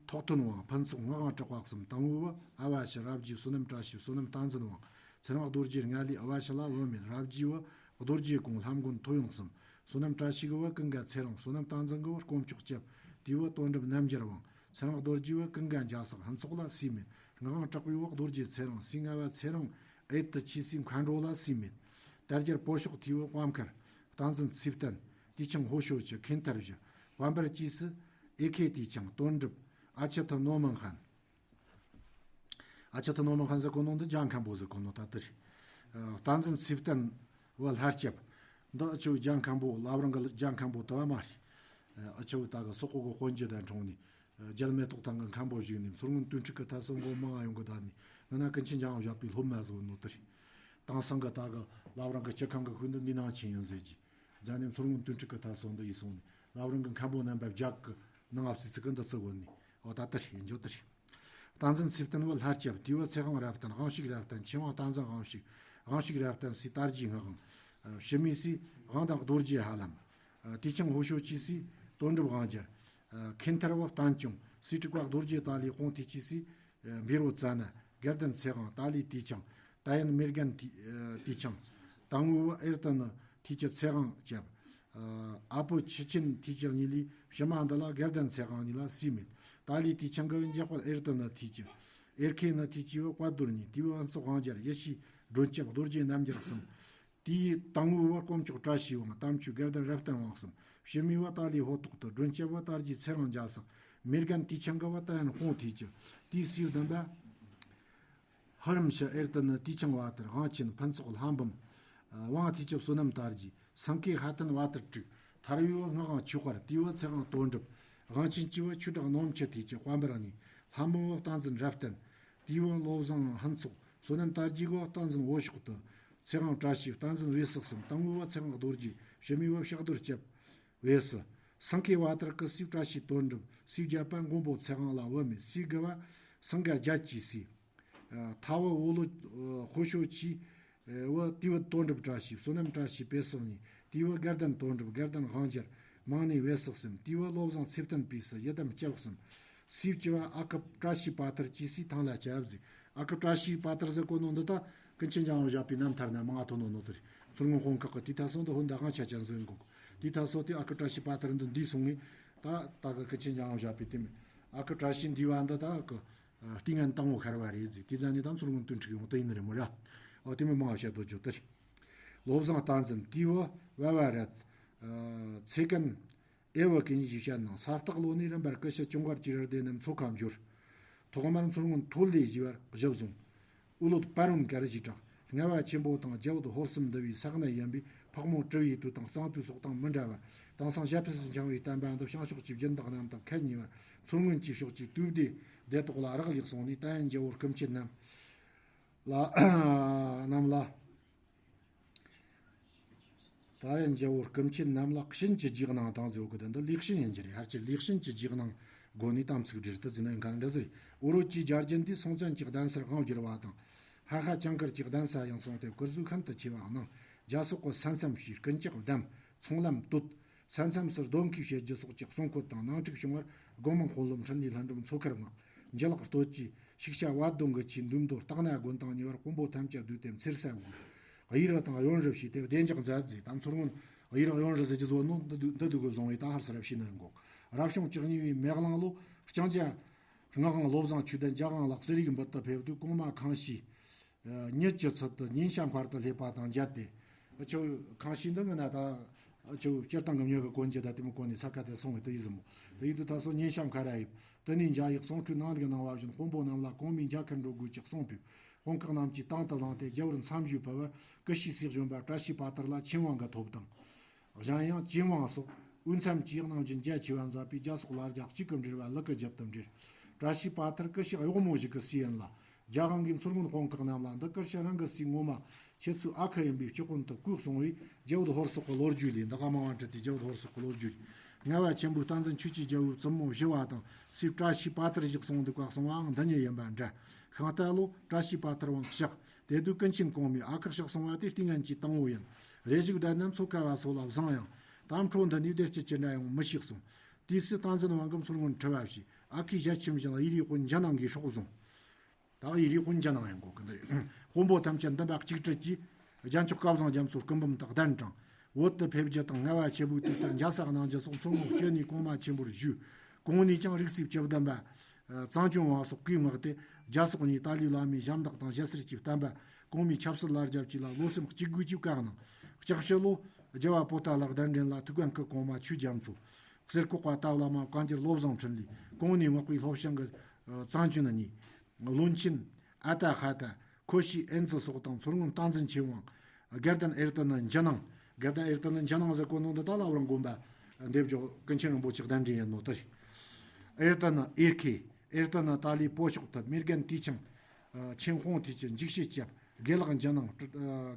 ཐོག་ཐོན་དབང་། ཕུན་ཚོགས། ངག་དབང་གྲགས་པ་གསུམ། དང་པོའི་བུ་ཨ་བ་ཤི། རབ་རྒྱས། བསོད་ནམས་བཀྲ་ཤིས། བསོད་ནམས་བསྟན་འཛིན་དབང་། ཚེ་རིང་རྡོ་རྗེ་ལྔ་ལས་ཨ་བ་ཤི་ལ་བུ་མེད། རབ་རྒྱས་བུ་རྡོ་རྗེ་གོང་། ལྷ་མགོན་ཐོ་ཡོང་གསུམ། བསོད་ནམས་བཀྲ་ཤིས་ཀྱི་བུ་ཀུན་དགའ་ཚེ་རིང་། བསོད་ནམས་བསྟན་འཛིན་གྱི་བུ་དཀོན་མཆོག་སྐྱབས། དུས་བུ་དོན་གྲུབ་རྣམ་རྒྱལ་དབང་། ཚེ་རིང་རྡོ་རྗེ་བུ་ཀུན་དགའ་འཇའ་སོགས་ཕུན་ཚོགས་ལ་སུས་མེད། ངག་དབང་གྲགས་པའི་བུ་རྡོ་རྗེ་ཚེ་རིང་། སུས་ངལ་བ་ཚེ་རིང་ཨེ་ཏི་ཆི་སུས་མཁའ་འགྲོ་ལ་སུས་མེད། དར་རྒྱས་པོ་ཤོག་དུས་བུ་དཔལ་མཁར། བསྟན་འཛིན་ཚེ་བརྟན། དུས་ཆེན་ཧོ་ཤོ་ཆུ་ཁེན་ཐར་བཞི། དཔལ་འབར་ཅི་སི་ཨེ་ཁེ་དུས་ཆེན་དོན་གྲུབ། ཨ་ཆི་ཐི་ནོ་མིན་ཧན། ཨ་ཆི་ཐི་ནོ་མིན་ཧན་ཟེར་གོ་ནོ་འདི་རྒྱ་མཁན་པོ་ཟེར་གོ་ནོ་ད་དེ་རེད། ཨ། བསྟན་འཛིན་ཚེ་བརྟན་བུ་ལྷ་སྐྱབས། འདི་ཨ་ཆི་བུ་རྒྱ་མཁན་པོ་བླ་བྲང་གི་རྒྱ་མཁན་པོ་དུ་བ་མ་རེད། ཨ་ཆི་བུ་ད་གི་སོག་པོ་གི་དཔོན་གྱི་གདན་དྲུང་ནས། ཨ། རྒྱལ་མེ་ཏོག་ཐང་གི་མཁན་པོ་བཞུགས་ནས་མཚོ་སྔོན་དོན་ཁྲིད་ཀྱི་ཐད་སོ་མགོ་མང་ང་ཡོང་གི་ད་ནས་ང་ན་ཀུན་མཁྱེན་འཇམ་དབྱངས་བཞད་པའི་སློབ་མ་ཟེར་གོ་ནོ་དེ་རེད། དེང་སང་གི་ད་གི་བླ་བྲང་གི་སྤྱི་ཁང་གི་ཤུལ་འདི་འདི་ནང་ཆེན་ཡིན་ཟེར་གྱི། རྫ་ནས་མཚོ་སྔོན་དོན་ཁྲིད་ཀྱི་ཐད་སོ་འདི་ཡིན་སོང་ནས་བླ་བྲང་གི་མཁན་པོ་རྣམ་པ་བརྒྱ་གི་ནང་ཨ་ཙི་ཙི་གི་འདི་ཙི་གོ་ནས། འོ་ད་དེ་རེད། འཇོ་དེ་རེད། བསྟན་འཛིན་ཚེ་བརྟན་བུ་ལྷ་སྐྱབས། དུས་བུ་ཚེ་དབང་རབ་བརྟན། དབང་ཕྱུག་རབ་བརྟན། ཆོས་དབང་བསྟན་འཛིན་དབང་ཕྱུག། དབང་ཕྱུག་རབ་བརྟན་སུས་དར་རྒྱས་ངག་དབང་། ཨ། བྱེད་མི་སུས་དབང་དང་རྡོ་རྗེ་ཧ་ལམ། ཨ། དུས་ཆེན་ཧོ་ཤོ་ཆུ་སུས་དོན་གྲུབ་དབང་རྒྱལ། ཨ། ཁེན་ཐར་བུ་བསྟན་སྐྱོང་། སུས་དྲུག་པ་རྡོ་རྗེ་ཏཱ་ལའི་དཔུང་དེ་ཆུ་སུས། ཨ། འབི་རོ་ཙ་ན། དགེ་ལྡན་ཚེ་དབང་། ཏཱ་ལའི་དུས་ཆེན། ཏཱ་ཡན་མེ་རྒན་དུས་ཆེན། དང་བོ་ཨེར་ཏི་ནི་དུས་ཆེན་ཚེ་དབང་སྐྱབས། ཨ། ཨ་པོ་ཆི་ཆེན་དུས་ཆེན་གཉིས་ལས་ཕྱི་མ་འདི་ལ་དགེ་ལྡན་ཚེ་དབང་གཉིས་ལ་སུས་མེད། ཏཱ་ལའི་དུས་ཆེན་གི་འཇག་པར་ཨེར་ཏི་ནི་དུས་ཆེན། ཨེར་ཁེ་ནི་དུས་ཆེན་བུ་བཀའ་རྡོར་གཉིས། དུས་བུ་ཕུན་ཚོགས་དབང་རྒྱལ། ཡེ་ཤེས་སྒྲོན་སྐྱབས། རྡོ་རྗེ་རྣམ་རྒྱལ་གསུམ། དེའི་དང་བོའི་བར་དཀོན་མཆོག་བཀྲ་ཤིས་དབང་། དམ་ཆོས་དགེ་ལྡན་རབ་བརྟན་དབང་གསུམ། ཕྱི་མའི་བར་ཏཱ་ལའི་ཕོ་ཏོག་ཏུ་སྒྲོན་སྐྱབས་བུ་དར་རྒྱས་ཚེ་རིང་འཇའ་སོགས། མེ་རྒན་དུས་ཆེན་གི་བུ་ཏཱ་ཡན་ཧོང་དུས་ཆེན། དེའི་སྲིད་བདུན་པ། ཧ་རམ་ཤི་ཨེར་ཏི་ནི་དུས་ཆེན་བ་དར། དབང་ཆེན་ཕུན་ཚོགས་ལྷ་འབུམ། དབང་དུས་ཆེན་བསོད་ནམས་དར་རྒྱས། སེང་གེ་ཧ་ཐན་བ་དར་དྲུག། ཐར་བའི་བུ་སྔགས་དབང་ཆོས་དཔལ། དེའི་བུ་ཚེ་དབང་དོན་གྲུབ། དབང་ཆེན་གྱི་བུ་ཆོས་གྲགས་ནོར་འཆི་དུས་ཆེན་དཔལ་འབར་གཉིས། ལྷ་འབུམ་བུ་བསྟན་འཛིན་རབ་བརྟན། དེའི་བུ་བློ་བཟང་ཕུན་ཚོགས། བསོད་ནམས་དར་རྒྱས་གི་བུ་བསྟན་འཛིན་བོ་ཤོག་ཏུ། ཚེ་དབང་བཀྲ་ཤིས། བསྟན་འཛིན་བེ་སི་གསུམ། དང་བོའི་བུ་ཚེ་དབང་རྡོ་རྗེ། ཕྱི་མའི་བུ་ཕྱག་རྡོར་སྐྱབས། བེ་སི། སེང་གེ་བ་དར་གི་སྲིད་བཀྲ་ཤིས་དོན་གྲུབ། སྲིད་བརྒྱད་པ་མགོན་པོ་ཚེ་དབང་ལ་བུ་མེད། སྲིད་དགུ་བ་སེང་གེ་རྒྱལ་གྱི་སྲིད། ཨ། ཐ་བུ་བོ་ལོ། ཨ། ཧོ་ཤོ་ཆི། ཨ། བུ་དེའི་བུ་དོན་གྲུབ་བཀྲ་ཤིས། བསོད་ནམས་བཀྲ་ཤིས་བེ་སི་གཉིས། དེའི་བུ་དགེ་ལྡན་དོན་གྲུབ། དགེ་ལྡན་དབང་རྒྱལ། མང་ནས་བེ་སི་གསུམ། དེའི་བུ་བློ་བཟང་ཚེ་བརྟན་བེ་སི། ཡི་དམ་སྐྱབས་གསུམ། སྲིད་བཅུ་བ་ཨ་ཁུ་བཀྲ་ཤིས་བ་དར་གྱི་སྲིད་ཐང་ལ་སྐྱབས་ཟིག། ཨ་ཁུ་བཀྲ་ཤིས་བ་དར་ཟེར་གོ་ནོ་འདི་ད་ཀུན་མཁྱེན་འཇམ་དབྱངས་བཞད་པའི་རྣམ་ཐར་ན་མང་ཐོན་ནོ་ནོ་དེ་རེད། མཚོ་སྔོན་དཔོན་ཁག་གི་དུས་ད་སོ་འདི་ཧོན་ད་དབང་ཆ་ཅན་ཟིག་འགོག། དུས་ད་སོ་དེ་ཨ་ཁུ་བཀྲ་ཤིས་བ་དར་འདི་འདི་སོང་ངས། ད་ད་གི་ཀུན་མཁྱེན་འཇམ་དབྱངས་བཞད་པའི་དེ་མིན། ཨ་ཁུ་བཀྲ་ཤིས་འདི་བ་འདི་ད་གི། ཨ། ལྟས་ངན་དང་བོ་ཤར་བ་རེད་ཟིག། དེ་ཙམ་ནས་ད་མཚོ་སྔོན་དོན་འཁྲིག་ཡོང་དེ་ཡིན་ནི་རེད་མོ་ར། ཨོ་དེ་མི་མང་བ་བཤད་དོ་ཅོ་དེ་རེད། བློ་བཟང་བསྟན་འཛིན། དེའི་བུ་བ་བ་རད། ཨ། ཚེ་ཀན། ཨེ་བུ་ཀུན་གྱིས་བཤད་ནང་ས་སྟག་ལོ་ནས་རིམ་པར་ཀུ་ཤུ་ཅུང་གར་གྱི་རི་སྡེ་རྣམས་མཚོ་ཁ་འབྱོར། ཐོག་མར་མཚོ་སྔོན་ཐོད་ལས་བཞི་བར་གཞི་བཟུང་། ཨུ་ལོད་པ་རུང་གར་གཞི་གྲགས། ལྔ་བ་ཆེན་པོ་དང་རྒྱ་བོད་ཧོར་གསུམ་འདུ་བའི་ས་གནས་ཡིན་པས་ཕག་མོ་གྲུ་བའི་དུས་དང་གཙང་དུས་སོགས་དང་མི་འདྲ་བར། དེང་སང་ཞབས་ཕྱི་སུ་འཆང་བའི་བསྟན་པ་འདི་བྱང་ཕྱོགས་ཀྱི་སྦྱིན་བདག་རྣམས་དང་ཁད་ཉེ་བར་མཚོ་སྔོན་གྱི་ཕྱོགས་ཀྱི་དུས་སྡེ་སྡེ་ཏོག་ལ་རག་ལས་སོང་ནས་ད་ཡན་རྒྱལ་བོར་སྐུ་མཆེད་རྣམས་ལ་རྣམས་ལ། ད་ཡན་རྒྱལ་བོར་སྐུ་མཆེད་རྣམས་ལ་བྱིན་གྱིས་རྗེས་གནང་དང་ཟེར་བ་གི་དོན་དུ་ལེགས་བྱིན་ཡིན་གྱི་རེད། ཧར་གྱི་ལེགས་བྱིན་གྱིས་རྗེས་གནང་སྒོ་ནས་དམ་ཚིག་སྒྲིལ་དུ་འཛིན་ན་འགན་འདྲ་ཟེར། འུ་རོ་ཀྱི་རྒྱལ་རྒྱུད་འདིས་སྲོང་བཙན་གྱི་གདན་སར་དབང་བསྒྱུར་བ་དང་། ཧ་ཧ་ཅང་གར་གྱི་གདན་ས་ཡང་སོང་སྟེ་བཀུར་གཟུགས་ཤིན་ཏུ་ཆེ་བ་གནང་། རྒྱ་སོག་གི་ས་མཚམས་ཞེས་ཀུན་ལྕགས་བསྡམས། ཚོང་ལམ་བཏོད། ས་མཚམས་སུ་རྡོ་འཁོས་བྱེད་རྒྱུ་སོགས་ཀྱི་གསུང་བཀོད་དང་ནང་འཁྲུག་བྱུང་བར་སྒོ་མང་དཔོན་སློབ་འཕྲིན་ལས་ལྷ་འབྲུམ་མཚོ་ཁར་མངགས། འཇུ་ལག་སྟོད་ཀྱི་ཤིག་ཤ་བ་དོང་གི་ཆེས་འདུམ་མདོ་སྟག་སྣ་དགོན་དང་ཉེ་བར་དཔོན་པོ་ཐམས་ཅད་བསྡུས་ཏེ་མཚེར་ས་དགོས། གཡུ་རུ་དང་གཡོན་རུ་བྱས་ཏེ་བདེ་འཇགས་མཛད་མཛད། ད་མཚོ་སྔོན་གཡུ་རུ་གཡོན་རུ་ཟེར་གྱི་བཟོ་ནོ་འདི་འདི་འདུག་གི་བཟུང་བའི་ད་ཧར་སར་བྱས་ནི་རིང་གོ། རབ་བྱུང་བཅུ་གཉིས་པའི་མེ་གླང་ལོ་ལྕང་རྒྱ་སྔགས་དབང་བློ་བཟང་ཆོས་ལྡན་རྒྱ་དབང་ལགས་གསེར་ཡིག་འབུལ་དུ་ཕེབས་དུས་གོང་མ་ཁང་ཤིས། ཉིད་ཀྱི་ཚུལ་དུ་ཉིན་ཞག་མཁར་དུ་སླེབས་པ་དང་མཇལ་ཏེ། ཨ་ཆོ་ཁང་ཤིང་འདི་ངི་ན་ད། ཨ་ཆོ་སྤྱིར་བཏང་གི་མྱི་གི་གོན་རྒྱུ་ད་དེ་མོ་གོན་ནས་ས་ཁ་དེ་སོང་བའི་དུ་ཡིན་ཟིན་མོ། དུ་ཡིན་དུ་ད་སོ་ཉིན་ཞག་མཁར་ར་ཡིབ། དུ་ནས་མཇལ་ཡིག་གསུང་འཕྲོས་ནང་ལུགས་གནང་བ་བཞིན་དཔོན་པོ་རྣམས་ལ་གོང་མའི་མཇལ་ཁར་འགྲོ་དགོས་ཀྱི་གསུང་ཕེབས། དཔོན་ཁག་རྣམས་ཀྱིས་དང་དུ་བླངས་ཏེ་རྒྱལ་བོར་མཚམས་ཞུས་ཕུལ་བར་ཀུ་ཤུའི་སྲས་གཞོན་པ་བཀྲ་ཤིས་པ་དར་ལ་ཆེན་དབང་གི་ཐོབ་དང་། གཞན་ཡང་ཅིན་ཝང་སོགས་དབུས་མཚམས་ཀྱི་གནང་སྦྱིན་རྒྱ་ཆེ་བ་མཛད་པས་རྒྱ་སོག་ལ་རྒྱ་གཅིག་གི་འབྲེལ་བ་ལུག་གི་རྒྱབ་ཏུ་འབྲེལ། བཀྲ་ཤིས་པ་ཐར་ཀུ་ཤུ་གཡོག་མོ་ཞིག་གི་སྲས་ཡིན་ལ། རྒྱ་གང་གིས་མཚོ་སྔོན་དཔོན་ཁག་རྣམས་ལ་འདི་ཀུ་ཤུ་རང་གི་སྲས་ངོ་མ་ཁྱེད་ཚོའི་ཨ་ཁུ་ཡིན་པའི་སྤྱི་དཔོན་དུ་བསྐོས་སོང་བས་རྒྱ་བོད་ཧོར་སོག་གི་ལོ་རྒྱུས་ལས། འདི་ག་མང་བ་འབྲི་སྟེ་རྒྱ་བོད་ཧོར་སོག་གི་ལོ་རྒྱུས་ལས། ལྔ་བ་ཆེན་པོའི་བསྟན་འཛིན་ཆོས་ཀྱི་རྒྱལ་པོའི་བཙུན་མོ་ཞི་བ་དང་སྲས་བཀྲ་ཤིས་པ་ཐར་བཞག་སོང་འདུག་པ་གསུང་བའང་འདི་ཉིད་ཡིན་པ་འདྲ། ཤིང་རྟ་ལོ་བཀྲ་ཤིས་པ་ཐར་དབང་གཤེགས། དེ་དུས་ཀུན་མཁྱེན་གོང་མའི་ཨ་ཁུ་གཤེགས་སོང་བ་དེ་ལྟས་ངན་གྱི་དང་བོ་ཡིན། རེ་ཞིག་བསྡད་ན་མཚོ་ཁ་བ་སོགས་ལ་བཟང་ཡང་། ད་འཕྲོ་འདི་ནས་བདེ་སྐྱིད་ཅི་འདྲ་ཡོང་མི་ཤེས་གསུངས། དེའི་སྲིད་བསྟན་འཛིན་དབང་གིས་མཚོ་སྔོན་ཁྲི་བ་བྱས། ཨ་ཁུའི་ཞལ་ཆེམས་བཞིན་གཡུ་རིའི་དཔོན་འཇའ་ནང་གིས་སྲོག་བཟུང་། ད་གཡུ་རིའི་དཔོན་འཇའ་ནང་ཡང་གོ་གི་འདི་རེད། དཔོན་པོ་ཐམས་ཅད་འདུན་པ་གཅིག་སྒྲིལ་གྱིས། རྒྱལ་མཆོག་སྐལ་བཟང་རྒྱ་མཚོར་སྐུ་འབུམ་དག་གདན་དྲངས། བོད་དུ་ཕེབས་རྒྱུ་དང་ལྔ་བ་ཆེན་པོའི་དུས་ལྟར་འཇའ་ས་གནང་རྒྱུ་སོགས་མཚོ་སྔོན་སྤྱི་ནས་གོང་མ་ཆེན་པོར་ཞུས། གོང་ནས་ཀྱང་རིགས་སུ་བཅུ་བདུན་པ། གཙང་ཆུང་དབང་སོགས་བཀའི་ངག་སྟེ། རྒྱ་སོག་གཉིས་ཏཱ་ལའི་བླ་མའི་ཞབས་འདེགས་དང་ཞབས་བསིལ་གྱི་བསྟན་པ། གོང་མའི་ཆབ་སྲིད་ལ་རྒྱབ་ཀྱིས་ལ་བློ་སེམས་གཅིག་དགོས་ཀྱི་བཀའ་གནང་། ལྕགས་ཕྱི་ལོ། རྒྱལ་བ་པོ་ཏཱ་ལ་གདན་འདྲེན་ལ་ཐུའུ་བཀྭན་ཁི་གོང་མ་ཆོས་རྒྱ་མཚོ། གསེར་ཁོག་པ་རྟ་བླ་མ་བཀའ་འགྱུར་བློ་བཟང་འཕྲིན་ལས། གོང་ནས་མངགས་པའི་ལྷོ་བྱང་གི་གཙང་ཆུང་གཉིས། བློན་ཆེན་ཨ་ཏ་ཧ་ཏ། ཁོ་ཤི་ཨེན་ཙི་སོགས་དང་མཚོ་སྔོན་སྟངས་འཛིན་ཆོས་དབང་། དགའ་ལྡན་ཨེར་ཏེ་ནི་འཇིགས་སྣང་། དགའ་ལྡན་ཨེར་ཏེ་ནི་འཇིགས་སྣང་ཟེར་གོ་ནོ་འདི་ད་ལ་བར་དགོན་པ་འདེབས་འཇོག་ཀུན་མཁྱེན་རིན་པོ་ཆེ་གདན་འདྲེན་ཡིན་ནོ་དེ་རེད། ཨེར་ཏེ་ནི་ཨེར་ཁེ། ཨེར་ཏེ་ནི་ཏཱ་ལའི་པོ་ཤོག་ཐབ། མེར་རྒན་ཏི་ཆང་། ཆིན་ཧོང་ཐི་ཆི། འཇིགས་བྱེད་སྐྱབས། དགེ་ལགས་འཇིགས་སྣང་།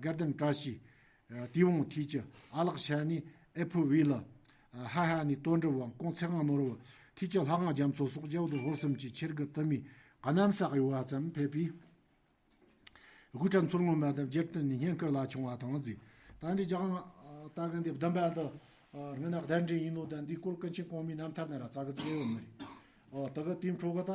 དགའ་ལྡན་བཀྲ་ཤིས། ཏི་ཝང་ཐི་ཆི། ཨ་ལགས་ཤ་ནི་ཨེ་ཕུ་བི་ལ། ཧ་ཧ་ནི་དོན་གྲུབ་དབང་། ཀོང་ཚེ་དབང་ནོར་བུ། ཐི་ཆི་ལྷ་དབང་རྒྱ་མཚོ་སོགས་རྒྱ་བོད་ཧོར་གསུམ་གྱི་ཆེར་དགུ་དུ་མའི་རྣམ་གཞག་ཡོད་པ་ཙམ་ཕེབས་པས། དབུས་ཁྲ་མཚོ་སྔོན་མ་དང་རྒྱལ་བསྟན་ནི་བསྙེན་བཀུར་ལ་བྱུང་བ་དང་ཟེར། ད་འདི་རྒྱ་གང་ལྟ་གི་འདི་བདུན་པ་འདི་སྔོན་ན་གདན་འདྲེན་ཡིན་ནོ། ད་འདི་སྐོར་ཀུན་མཁྱེན་གོང་མའི་རྣམ་ཐར་ན་ར་ཙག་གི་ཙིག་ཡོད་ནི་རེད། ཨོ་ད་གི་དེའི་འཕྲོ་གི་ད་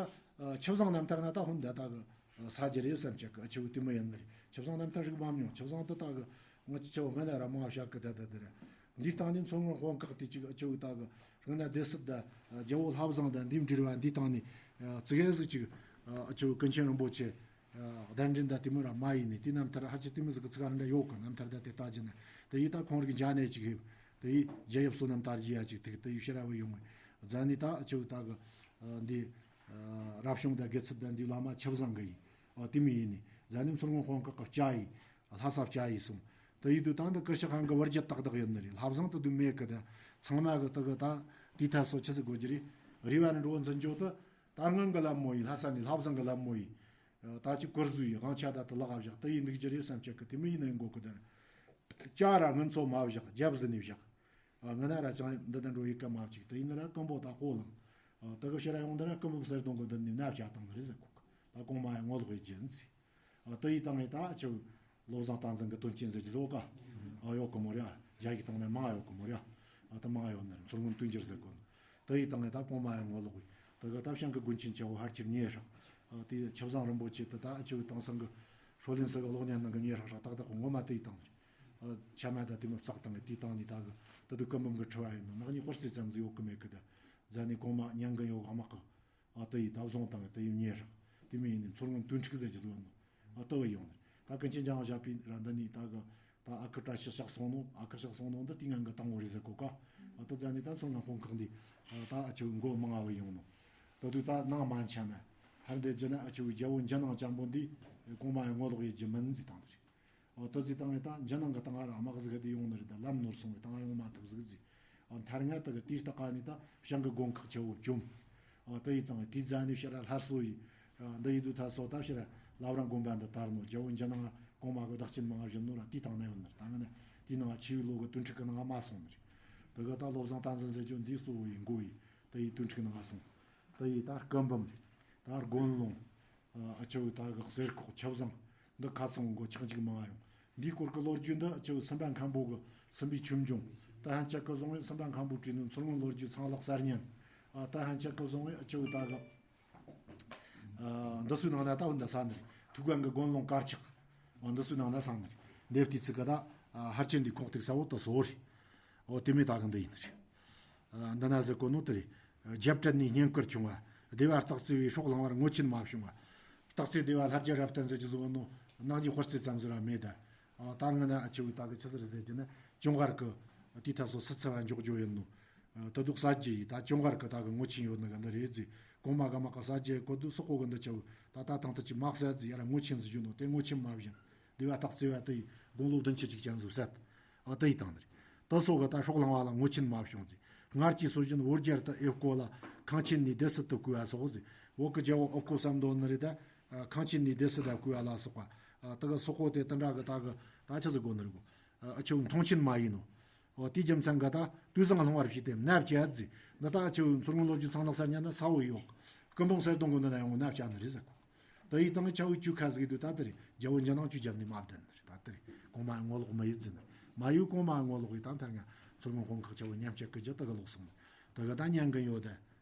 ཆབ་བཟང་རྣམ་ཐར་ན་ད་ཧུན་ད་ད་གི་ས་རྒྱ་རེད་བསམ་ཆེ་གི་ཆེ་བོ་དེ་མི་ཡིན་ནི་རེད། ཆབ་བཟང་རྣམ་ཐར་རིག་མ་མྱོང་། ཆབ་བཟང་དུ་ད་གི་ང་ཆེ་བོ་སྔོན་ན་ར་མང་བཤད་གི་ད་ད་དེ་རེད། འདི་སྟེང་ནས་མཚོ་སྔོན་དཔོན་ཁག་དེ་ཅིག་ཨ་ཆེ་བོ་ད་གི་སྔོན་ན་སྡེ་སྲིད་ད་རྒྱལ་བོ་ལྷ་བཟང་ད་འདི་འབྲེལ་བ་འདི་སྟེང་ནས་ཙིག་ཡ་ཟིག་ཅིག་ཨ་ཆེ་བོ་ཀུན་མཁྱེན་རིན་པོ་ཆེ། གདན་འདྲེན་ད་དེ་མོ་ར་མ་ཡིན་ནི་དེ་རྣམ་ཐར་ཧ་ཅི་དེ་མོ་ཟིག་གི་ཚིག་ར་འདྲ་ཡོད་གི། རྣམ་ཐར་ད་དེ་ལྟ་རྒྱུ་ན་དེ་ཡི་ད་ཁོང་རིག་འཇའ་ནས་ཅིག་ཧེབ་དེ་ཡི་རྒྱལ་ཡབ་བསོད་ནམས་དར་རྒྱས་ཡ་ཅིག་དེ་དེ་ཡི་ཕྱིར་ར་བུ་ཡོང་བས་རྫ་ནི་ད་ཨ་ཆེ་བོ་ད་གི་འདི་རབ་བྱུང་ད་དགེ་ཚུལ་ད་འདི་བླ་མ་ཆབ་བཟང་གི་ཡིན། དེ་མོ་ཡིན་ནི་རྫ་ནི་མཚོ་སྔོན་དཔོན་ཁག་གི་བཅའ་ཡིན། ལྷ་ས་བཅའ་ཡིན་གསུངས། དེ་ཡི་དུས་ད་འདི་ཀིར་ཤི་ཧན་གི་བུ་རྒྱུད་ཏག་ཏག་ཡོད་ནི་རེད། ལྷ་བཟང་དུ་དུ་མེད་གི་ད་ཚང་མ་གི་དེ་གི་ད་དེ་ཐ་སོ་ཆི་ཟིག་དགོས་རྒྱུ་རེད། རེ་བ་ནི་འགྲོ་འཛིན་འཇོག་ཏུ་ད་སྔོན་གི་ལམ་མོ་ཡིན། ལྷ་ས་ནི་ལྷ་བཟང་གི་ལམ་མོ་ཡིན། ད་ཅི་བཀུར་བཟོས་ཡི་དབང་ཆ་ད་དུ་ལག་བཞག་དེ་ཡིན་འདུག་རྒྱུ་རེད་བསམ་ཆེ་གི་དེ་མི་ཡིན་ནི་མགོ་གི་དར། ཅ་ར་ངན་ཚོ་མ་བཞག་རྒྱབ་ཟི་ནས་བཞག་ང་ན་ར་ཅང་འདི་དང་འགྲོ་ཡི་ཀ་མ་བཅུག་དེ་ཡིན་ན་ར་ཀམ་པོ་ད་ཧོ་ལང་། ད་གི་ཕྱིར་ར་ཡོང་འདི་ར་ཀམ་པོ་གསེར་སྡོང་གི་འདི་ནས་ན་བྱ་བཏང་ནི་རེད་ཟེར་གོ་གི་ད་གོང་མ་ཡང་ངོ་ལོག་ཡི་རྒྱུ་ཟེར། ཨ་དེ་ཡི་སྟེང་ནས་ད་ཨ་ཆུ་བློ་བཟང་བསྟན་འཛིན་གྱི་དོན་རྐྱེན་ཟེར་གྱི་ཟོ་ག་ཨ་ཡོད་གི་མོ་རེད། ཨ་རྒྱ་ཡིག་སྟེང་ནས་མང་ཡོད་གི་མོ་རེད། ཨ་ད་མང་ཡོད་ནི་རེད། མཚོ་སྔོན་དུང་འགྱུར་ཟེར་གོ་ནི། དེ་ཡི་སྟེང་ནས་ད་གོང་མ་ཡང་ངོ་ལོག་གི་དེ་ག་ད་བྱང་གི་དགོན་ཆེན་ཆེ་བོ་ཧར་ཆེར་ཉེ་ཧྲག་ཨ་དེ་ཆབ་བཟང་རིན་པོ་ཆེ་དེ་ད་ཨ་ཆུ་དེང་སང་གི་ཧྲོ་ལིན་སི་གི་གློག་བརྙན་ནང་གི་ཉེ་ཧྲག་ཧྲག་ཏག་ཏག་གི་ངོ་མ་དེ་ཡི་སྟེང་ནས་རེད། ཨ་ཆ་མ་ད་དེ་མོ་བཙག་བཏང་གི་དེའི་སྟེང་ནས་ད་གི་ད་དུ་ཀི་འབུམ་གི་ཁྲི་བ་ཡིན་ནོ། ནག་ཉེས་ཧོར་རྩེ་ཙམ་ཟིག་ཡོད་གི་མེད་གི་ད་རྫ་ནས་གོང་མ་ཉང་གི་ཡོད་གི་དམག་གི་ཨ་ཏི་ཡི་ད་བཟུང་བཏང་ཏི་ཡི་ཉེ་རག་དེ་མིན་ཡིན་ནི་མཚོ་སྔོན་དུན་ཁྲིག་ཟེར་གྱི་ཟིག་ནོ། ཨ་ཏི་བ་ཡོང་ནི་ད་ཀུན་མཁྱེན་འཇང་བ་ཞབས་པའི་ར་འདི་ནི་ད་གི་ད་ཨ་ཁུ་བཀྲ་ཤིས་ཕྱག་སོང་ནོ། ཨ་ཁུ་ཕྱག་སོང་ནོ་འདི་ཏི་ངང་གི་དང་བོ་རེད་ཟེར་གོ་ཀ་ཨ་ཏི་རྫ་ནི་ད་མཚོ་སྔོན་དཔོན་ཁག་འདི་ད་ཨ་ཆུ་མགོ་མང་ང་བ་ཡོང་ནོ། ད་དུས་ད་ནང་མ་འཆམ་མ་ཧར་འདི་རྒྱུ་ན་ཨ་ཆུ་བའི་རྒྱལ་བོ་འཇིགས་སྣང་ཅན་པོ་འདི་གོང་མ་ཡང་ངོ་ལོག་ཡེ་རྒྱུ་མིན་ཟེར་བཏང་འདི་རེད། ཨོ་ཏི་ཟི་བཏང་ངས་ད་འཇིགས་སྣང་གི་སྟེང་ང་ར་དམག་ཟིག་དེ་ཡོང་ནི་རེད། ད་ལམ་ནོར་སོང་བའི་སྟེང་ང་ཡོང་མ་ཐུབ་ཟིག་ཟི། ཨོ་མཐར་ང་ད་གི་དེའི་ལྟག་ཀ་ནས་ད་བྱང་གི་དགོན་ཁག་ཆེ་བོ་བཅོམ། ཨོ་ཏི་ཡི་སྟེང་དེའི་རྫ་ནས་ཕྱིར་ར་སླར་གསོ་ཡི། འདི་ཡི་དུས་ད་སོ་ད་ཕྱིར་ར་བླ་བྲང་དགོན་པ་འདི་དར་ནོ། རྒྱལ་བོ་འཇིགས་སྣང་གོང་མ་གི་བདག་ཆེན་མང་བཞིན་ནོ་ར་དེའི་སྟེང་ན་ཡོད་ནི་རེད། ད་ང་ན་དེའི་ནང་ཆེ་བའི་ལོ་གི་དུན་ཁྲིག་གི་ནང་མ་སོང་ནི་རེད། ད་གི་ད་བློ་བཟང་བསྟན་འཛིན་ཟེར་རྒྱུ་འདི་གཙོ་བོ་ཡི་མགོ་ཡི་ད་ཡི་དུན་ཁྲིག་ནང་སོང་། ད་ཡི་ད་སྐུ་འབུམ། ད་དགོན་ལུང་། ཨ་ཆུ་ད་གི་གསེར་ཁོག་ཆབ་བཟང་། འདི་ཁ་ཚང་མགོ་ཆག་ཅིག་མང་ཡོང་། འདིའི་སྐོར་གི་ལོ་རྒྱུས་འདི་ཨ་ཆུ་སེམས་དཔའ་མཁན་པོ་གི་སེམས་པའི་ཆོས་འབྱུང་། ད་ཧན་ཆད་གི་བཟུང་བའི་སེམས་དཔའ་མཁན་པོ་བྲིས་ནི་མཚོ་སྔོན་ལོ་རྒྱུས་ཚང་ལག་གསར་རྙིང་། ཨ་ད་ཧན་ཆད་གི་བཟུང་བའི་ཨ་ཆུ་ད་གི་ཨ་འདི་ཚོའི་ནང་ན་ད་འོ་འདི་ས་ནི་རེད། ཐུའུ་བཀྭན་གི་དགོན་ལུང་དཀར་ཆག་ཨ་འདི་ཚོའི་ནང་ན་ས་ནི་རེད། འདེབས་དུས་ཚིག་གི་ད་ཨ་ཧར་ཆེན་འདི་ཁོག་ཏིག་ས་བོ་ད་སོ་རེད། འོ་དེ་མོ་ད་གི་འདི་ཡིན་ནི་རེད། ཨ་འདི་ན་ཟེར་གོ་ནོ་དེ་རེད། རྒྱབ་བྲལ་ནས་བསྙེན་བཀུར་བྱུང་བ། སྡེ་བ་སྟག་རྩེ་བའི་སྲོག་བླངས་པར་ངོ་ཆེན་མ་བྱུང་བ། སྟག་རྩེ་སྡེ་བ་ལྷ་རྒྱལ་རབ་བརྟན་ཟེར་གྱི་བཟོ་ནོ། ནང་གི་ཧོར་རྩེ་ཙམ་ཟེར་བ་མེད་ད། ཨ་ད་ང་ན་ཨ་ཆུ་བའི་ད་གི་ཆི་ཟེར་ཟེར་གྱི་ན་ཅུང་གར་གི་དེའི་ཐ་སོ་སི་ཚ་བ་འཇོག་རྒྱུ་ཡིན་ནོ། ཨ་ད་དུག་ས་རྒྱུ་ཡི་ད་ཅུང་གར་གི་ད་གི་ངོ་ཆེན་ཡོད་ནི་ག་འདི་རེད་ཟེར། གོང་མ་ག་མ་ག་ས་རྒྱུ་གོ་དུ་སོ་ཀོ་གི་འདི་ཆུ་ད་ད་ཐང་ད་ཅི་མག་ས་ཟེར་ཡ་ར་ངོ་ཆེན་ཟེར་རྒྱུ་ནོ། དེ་ངོ་ཆེན་མ་བཞིན་སྡེ་བ་སྟག་རྩེ་བ་དེ་ཡི་དགུང་ལོ་བདུན་ཅུ་གཅིག་ཅན་ཟིག་བསད། ཨ་དེ་ཡི་དང་ནི་རེད། ད་སོ་ག་ད་སྲོག་བླང་བ་ལ་ངོ་ཆེན་མ་བྱུང་ཟིག་སྔར་གྱི་སྲོལ་བཞིན་བོད་རྒྱལ་དུ་ཨེ་བསྐོ་ལ་ཁང་ཆེན་ནས་སྡེ་སྲིད་དུ་བསྐོས་པ་སོགས་ཟིག་བོད་ཀྱི་རྒྱལ་བོ་ཨེ་བསྐོ་བསམ་འདོད་ནི་རེད་ད། ཁང་ཆེན་ནས་སྡེ་སྲིད་དུ་བསྐོས་པ་ལ་སོགས་པ། ད་གི་སོ་ཀོ་དེ་དེ་འདྲ་གི་ད་གི་ད་ཆི་ཟིག་གོ་ནི་རེད་གོ་ཨ་ཆུ་མཐོང་ཆེན་མ་ཡིན་ནོ། འོ་དེའི་རྒྱུ་མཚན་ག་ད་དུས་བཟང་སློང་བར་བྱས་ཏེ་ནབ་ཅི་ཨ་ཟིག་འདི་ད་ཨ་ཆུ་མཚོ་སྔོན་ལོ་རྒྱུས་ཚང་ལག་གསར་རྙིང་ན་ས་བོ་ཡོད། སྐུ་འབུམ་གསེར་སྡོང་གི་འདི་ན་ཡང་ནབ་ཅི་ཨ་ནི་རེད་ཟེར་གོ་ད་ཡི་དང་ཆ་བོའི་ཆུ་ཁ་ཟིག་དུས་ད་དེ་རེད། རྒྱལ་བོ་འཇིགས་སྣང་ཆུ་རྒྱབ་ནས་མ་བསྡད་ནི་རེད། ད་དེ་རེད། གོང་མ་ངོ་ལོག་མི་ཡིད་ཟིན་ནི་མ་ཡུལ་གོང་མ་ངོ་ལོག་ཡི་དང་ཐར་ང་མཚོ་སྔོན་དཔོན་ཁག་ཆ་བོ་ཉམས་ཆག་གི་རྒྱུ་ད་གི་ལོག་སོང་ནི་ད་གི་ད་ཉན་གི་ཡོད་ད།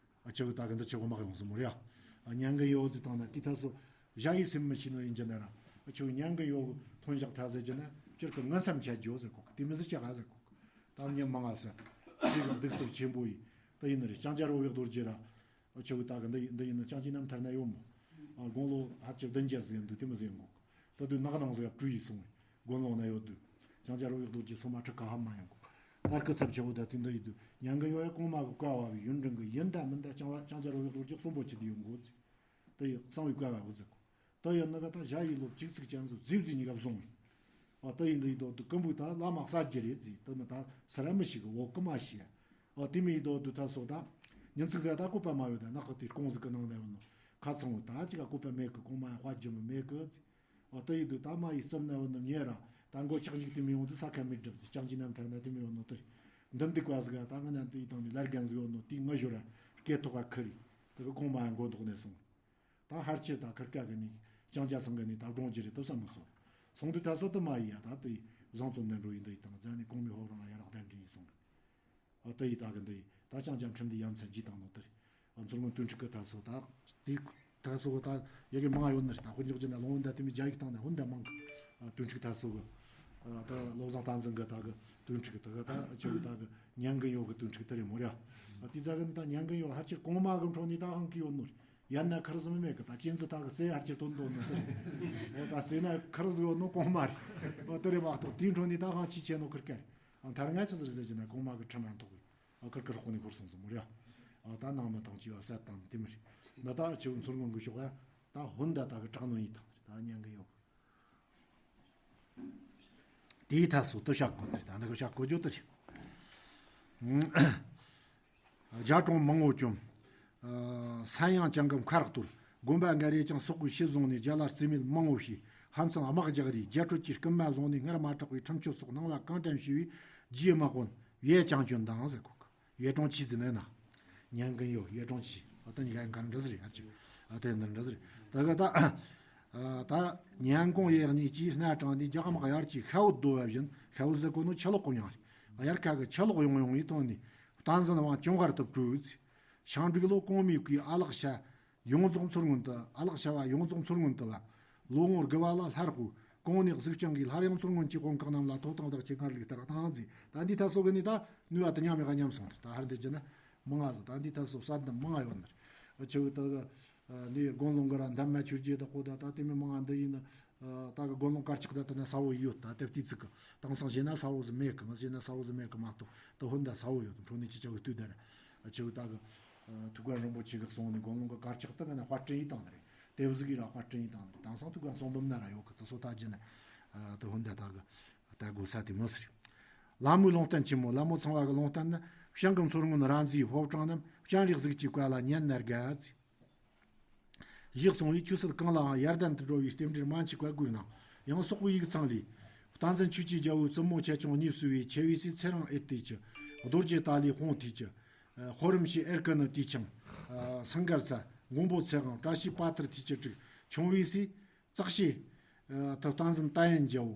ཨ་ཆ་བོ་ད་གི་འདི་ཆ་བོ་མ་ཡོང་སོང་མོ་རེད་ཨ། ཉན་གི་ཡོད་ཟིག་དང་ན་དེ་ཐ་སོ་ཞ་ཡི་སེམས་མི་ཤེས་ནོ་ཡིན་གྱི་ན་ར། ཨ་ཆ་བོ་ཉན་གི་ཡོད་ཐོན་བཞག་ཐ་ཟེར་གྱི་ན་སྤྱིར་གི་ངན་སེམས་ཆ་རྒྱུ་ཟེར་གོ་གི་དེ་མི་ཟེར་ཆ་ག་ཟེར་གོ་གི་ད་ཉན་མ་ང་ཟེར། དེ་གི་གདུག་རྩུབ་ཆེན་པོ་ཡི་ད་ཡིན་ནི་རེད། ལྕང་སྐྱ་རོ་བའི་རྡོ་རྗེ་ར། ཨ་ཆོས་ཀྱི་ད་གི་འདི་ཡིན་འདི་ཡིན་ན་ཅང་ཅིག་རྣམ་ཐར་ན་ཡོད་མོ། ཨ་དགུང་ལོ་ཕལ་ཆེར་བདུན་བརྒྱད་ཟིག་ཡིན་འདུག་དེ་མི་ཟིག་ཡིན་གོ། ད་དུས་ནག་ནང་ཟིག་བྲོས་ཡིས་སོང་བས་དགུང་ལོ་ན་ཡོད་དུས། ཅང་ཅ་རོ་ཡག་རྡོ་རྗེ་སོ་མ་ཁྲི་ཁ་ཧ་མ་ཡོང་གོ། ད་སྐུ་ཚབ་ཆེ་བོ་ད་དེ་འདི་ཡིན་དུས་ཉན་གི་ཡོད་ཡ། གོང་མ་གི་བཀའ་བ་བའི་ཡུན་རིང་གི་ཡིན་ད་མིན་ད་ཅང་བ་ཅང་ཅ་རོ་ཡག་རྡོ་རྗེ་གསོན་པོ་ཅི་དུ་ཡོང་གོ་ཟིག་དེ་ཡི་གསང་བའི་བཀའ་བ་བུ་ཟིག་གོ། ད་ཡང་ནི་ག་ད་ཞྭ་ཡི་ལོ་བཅུ་གཅིག་ཅན་ཟིག་རྫིབ་རྫིབ་གཉིས་ཀ་བཟུང་བས། ཨ་ད་ཡིན་འདི་ཡི་དོ་དུ་ཀུན་པོ་ད་བླ་མ་གསར་རྒྱུ་རེད་ཟིག་ད་མི་ད་སི་ར་མི་ཞིག་གི་འོག་གི་མ་ཤི་ཡ། ཨ་དེ་མི་ཡི་དོ་དུ་ད་སོ་ད་ཉིན་ཚིག་ཟ་ད་བཀོད་པ་མ་ཡོད་ད་ནག་གི་དེ་ཀོང་ཟིག་གི་ནང་ན་ཡོད་ནོ། ཁ་ཚང་བོ་ད་ཅི་ག་བཀོད་པ་མེད་གི། གོང་མ་ཡང་དཔའ་རྒྱུ་མི་མེད་གི་ཟིག་ཨ་ད་ཡི་དུ་ད་མ་ཡི་རྩིབ་ན་ཡོད་ནོ་ཉེ་ར་ད་མགོ་ཆག་འཇིག་དེ་མི་ཡོང་དུ་ས་ཁ་མི་སྒྲུབ་ཟིག་ཅང་ཅི་རྣམ་ཐར་ན་དེ་མི་ཡོད་ནོ་དེ་རེད། འདི་འདི་བཀའ་ཟིག་ག་ད་ང་ན་དུ་ཡི་དང་ནི་ལར་རྒན་ཟིག་ཡོད་ནོ་དེ་ང་ཞོ་ར་སྐེ་ཐོག་ག་ཁི་རི་དེ་གི་གོང་མ་ཡང་མགོ་འདོགས་ནས་སོང་། ད་ཧར་ཆེར་ད་ཁིར་ཀ་གི་ནི་ཅང་ཅ་སང་གི་ནི་ད་སྒྲོང་ཅི་རེད་དུ་བསམ་མི་སོང་། སོང་དུས་ད་སོ་དུ་མ་ཡི་ཡ་ད་དུ་ཡི་བཟང་བཙོན་ནས་འགྲོ་ཡི་འདི་ཡི་དང་ཛ་ནི་གོང་མའི་ཧོབ་རང་ཡ་རག་གདན་འདྲེན་ཡི་སོང་། ཨ་དུ་ཡི་ད་གི་འདི་ཡི་ད་ཅང་ཅ་ཁྲིམས་འདི་ཡ་མཚན་ཇི་དང་ནོ་དུ་རེད། ཨ་མཚོ་སྔོན་དོན་ཁྲིད་གི་ད་སོ་ད་དེ་ད་སོ་གི་ད་ཡ་གི་མང་ཡོད་ནི་རེད། ད་དཔེ་འཇོག་རྒྱུ་ན་ལོང་བོ་འདི་དེ་མི་རྒྱ་ཡིག་དང་ནི་ཧུན་ད་མང་གི། ཨ་དོན་ཁྲིད་ད་སོ་གི་ཨ་ད་བློ་བཟང་བསྟན་འཛིན་གི་ད་གི་དོན་ཁྲིད་གི་ད་གི་ད་ཆོས་གི་ད་གི་ཉན་གི་ཡོད་གི་དོན་ཁྲིད་དུ་རེད་མོ་ར། ཨ་དེ་ཙ་གི་ནི་ད་ཉན་གི་ཡོད་ཧར་ཆེར་གོང་མ་གི་འཕྲོ་ནི་ད་ཧང་གི་ཡོད་ནོ་རེད། ཡང་ན་ཁར་ཟིམ་མེད་གི་ད་ཅན་ཙི་ད་གི་རྩེ་ཧར་གྱི་དོན་དོན་ནི་དེ་རེད། ད་རྩེ་ན་ཁར་ཟིམ་ཡོད་ནོ་གོང་མ་རེད། འོ་དེ་རེད་མ་གཏོགས་དེའི་འཕྲོ་ནི་ད་གང་ཅི་བྱས་ནོ་ཁིར་ཀ་རེད། ཨ་མཐར་ང་ཅི་ཟེར་ཟེར་གྱི་ན་གོང་མ་གི་ཁྲིམས་རང་ཐོག་གི་ཨ་ཁིར་ཀ་རོགས་ནི་ཤོར་སོང་ཟིག་མོ་རེད། ཨ་ད་ནང་མི་དང་ཅི་ཡོད་སད་དང་དེ་མི་རེད། ན་ད་ཆེ་བོ་མཚོ་སྔོན་གི་ཕྱོགས་ཡ་ད་ཧུན་ད་ད་གི་དྲག་ནོ་ཡིན་དང་རེད། ད་ཉན་གི་ཡོད་གི། དེའི་ཐད་སོ་དུ་བཤད་དགོས་ནི་རེད། ད་འདི་གི་བཤད་དགོས་རྒྱུ་དེ་རེད། རྒྱ་གྲོང་མང་བོ་བཅོམ། ཨ་ས་ཡང་ཅང་གི་མཁར་གཏོར། དགོན་པ་འགའ་རེ་ཀྱང་སོག་པོའི་ཕྱིར་བཟུང་ནས་རྒྱ་ལ་རྩིས་མེད་མང་བོ་བྱས། ཧན་སང་དམག་རྒྱག་རེས་རྒྱ་སྤྲོད་ཀྱི་རྐུན་མ་བཟུང་ནས་སྔར་མ་གྲགས་པའི་ཁྲིམས་གཅོད་སོགས་སྣང་བ་གང་དྲན་ཞུ་བའི་རྗེའི་དམག་དཔོན་ཡེ་ཅང་ཅོན་དང་ཟེར་གོ། ཡེ་ཀྲོང་ཆི་ཟེར་ནས་ན། ཉན་གིན་ཡོད་ཡེ་ཀྲོང་ཆི། ཨ་ད་ཉི་ག་གང་འདྲ་ཟེར་ཡར་ཅིག་ཨ་དེ་འདི་འདྲ་ཟེར། ད་ག་ད། ཨ་ད་ཉན་གོང་ཡེ་གཉིས་ཀྱིས་སྣ་དྲངས་ནས་རྒྱ་དམག་ཡར་གྱི་ཤ་བོ་རྡོ་བ་བཞིན་ཤ་བོ་ཟེར་གོ་ནོ་ཆ་ལོག་གོ་མྱང་རེད། ཡར་ཁ་གི་ཆ་ལོག་ཡོང་ཡོང་ཡི་ཐོག་ནས་བསྟན་འཛིན་དབང་ཅུང་ཧར་དུ་བྲོས་ཚེ། ཞང་འབྲུག་ལོ་གོང་མའི་གི་ཨ་ལགས་ཤ། ཡོངས་རྫོགས་མཚོ་སྔོན་དུ་ཨ་ལགས་བྱ་བ་ཡོངས་རྫོགས་མཚོ་སྔོན་དུ་བ། ལོ་ངོར་དགུ་བ་ལ་སླར་དཔོག་གོང་ནས་གཟིགས་སྐྱོང་གིས་སླར་ཡང་མཚོ་སྔོན་གྱི་དཔོན་ཁག་རྣམས་ལ་ཐོབ་ཐང་བདག་གི་སྔར་ལུགས་ལྟར་བཏང་མཛད། ད་འདི་ད་སོ་གི་ནི་ད་ནུས་པ་དུ་མཉམ་མེད་ཀ་མཉམ་སོང་རེད། ད་ཧར་འདི་ཅི་ན་མང་ང་ཟིག་ད་འདི་ད་སོ་གསར་འདི་མང་ང་ཡོད་ནི་རེད། ཆུ་བོ་ད་གི་འདི་དགོན་ལུང་གི་ར་འདམ་མ་ཆུར་རྒྱས་ད་ཁོ་ད་ད་དེ་མི་མང་ང་འདི་ཡིན་ནི། ད་གི་དགོན་ལུང་དཀར་ཆག་ད་ད་ན་ས་བོ་ཡོད་ད་དེབ་དུས་ཚིག་གི་དེང་སང་བྱས་ན་ས་བོ་ཟིག་མེད་གི། ང་བྱས་ན་ས་བོ་ཟིག་མེད་གི་མ་གཏོགས་ད་ཧོན་ད་ས་བོ་ཡོད་འཕྲོ་ནས་ཅི་ཆ་གི་ལྟོས་ད་ར། ཆེ་བོ་ད་གི་ཐུགས་ཀར་རིན་པོ་ཆེ་གི་གསུང་ནི་དགོན་ལུང་གི་དཀར་ཆག་ད་ང་ན་དཔར་སྐྲུན་ཡིན་དང་ནི་རེད། དེབ་ཟིག་གི་ར་དཔར་སྐྲུན་ཡིན་དང་ནི་རེད། དེང་སང་ཐུགས་ཀར་གསུང་འབུམ་ན་ར་ཡོད་གི། དེ་སོ་ད་རྒྱུ་ན་ད་ཧོན་ད་ད་གི་ད་དགོས་ས་དེ་མོ་ཟིག་རེད། ལ་མོའི་ལུང་བསྟན་ཆེན་མོ། ལ་མོ་ཚངས་པ་གི་ལུང་བསྟན་ནི་བྱང་གི་མཚོ་སྔོན་ར་མཛེས་ཕོ་བྲང་རྣམས་སྤྱན་རས་གཟིགས་ཀྱི་བཀའ་ལ་ཉན་ནས་དགའ་ཟེར། ཞེས་གསུངས་པས་ཆོས་སྲིད་གང་ལའང་ཡར་ལྡན་དུ་འགྲོ་བའི་རྟེན་འབྲེལ་མན་ཆད་བཀའ་བསྒོས་གནང་། ཡང་སོག་པོའི་ཡིག་ཚང་ལས། བསྟན་འཛིན་ཆོས་ཀྱི་རྒྱལ་པོའི་བཙུན་མོ་ཆེ་ཆུང་གཉིས་སུ་བའི་ཆེ་བའི་སྲས་ཚེ་རིང་ཨེ་ཏེ་ཅི། རྡོ་རྗེ་ཏཱ་ལའི་དཔུང་ཐུགས་ཀྱི། ཧོ་རམ་ཤི་ཨེར་ཀི་ནི་ཏི་ཆང་། སིང་གར་ཚ། མགོན་པོ་ཚེ་དབང་། བཀྲ་ཤིས་པ་ཐུར་ཐུགས་ཀྱི་དྲུག་ཆུང་བའི་སྲས། ཙག་ཤེ། ཐུབ་བསྟན་འཛིན་ཏཱ་ཡན་རྒྱལ་པོ།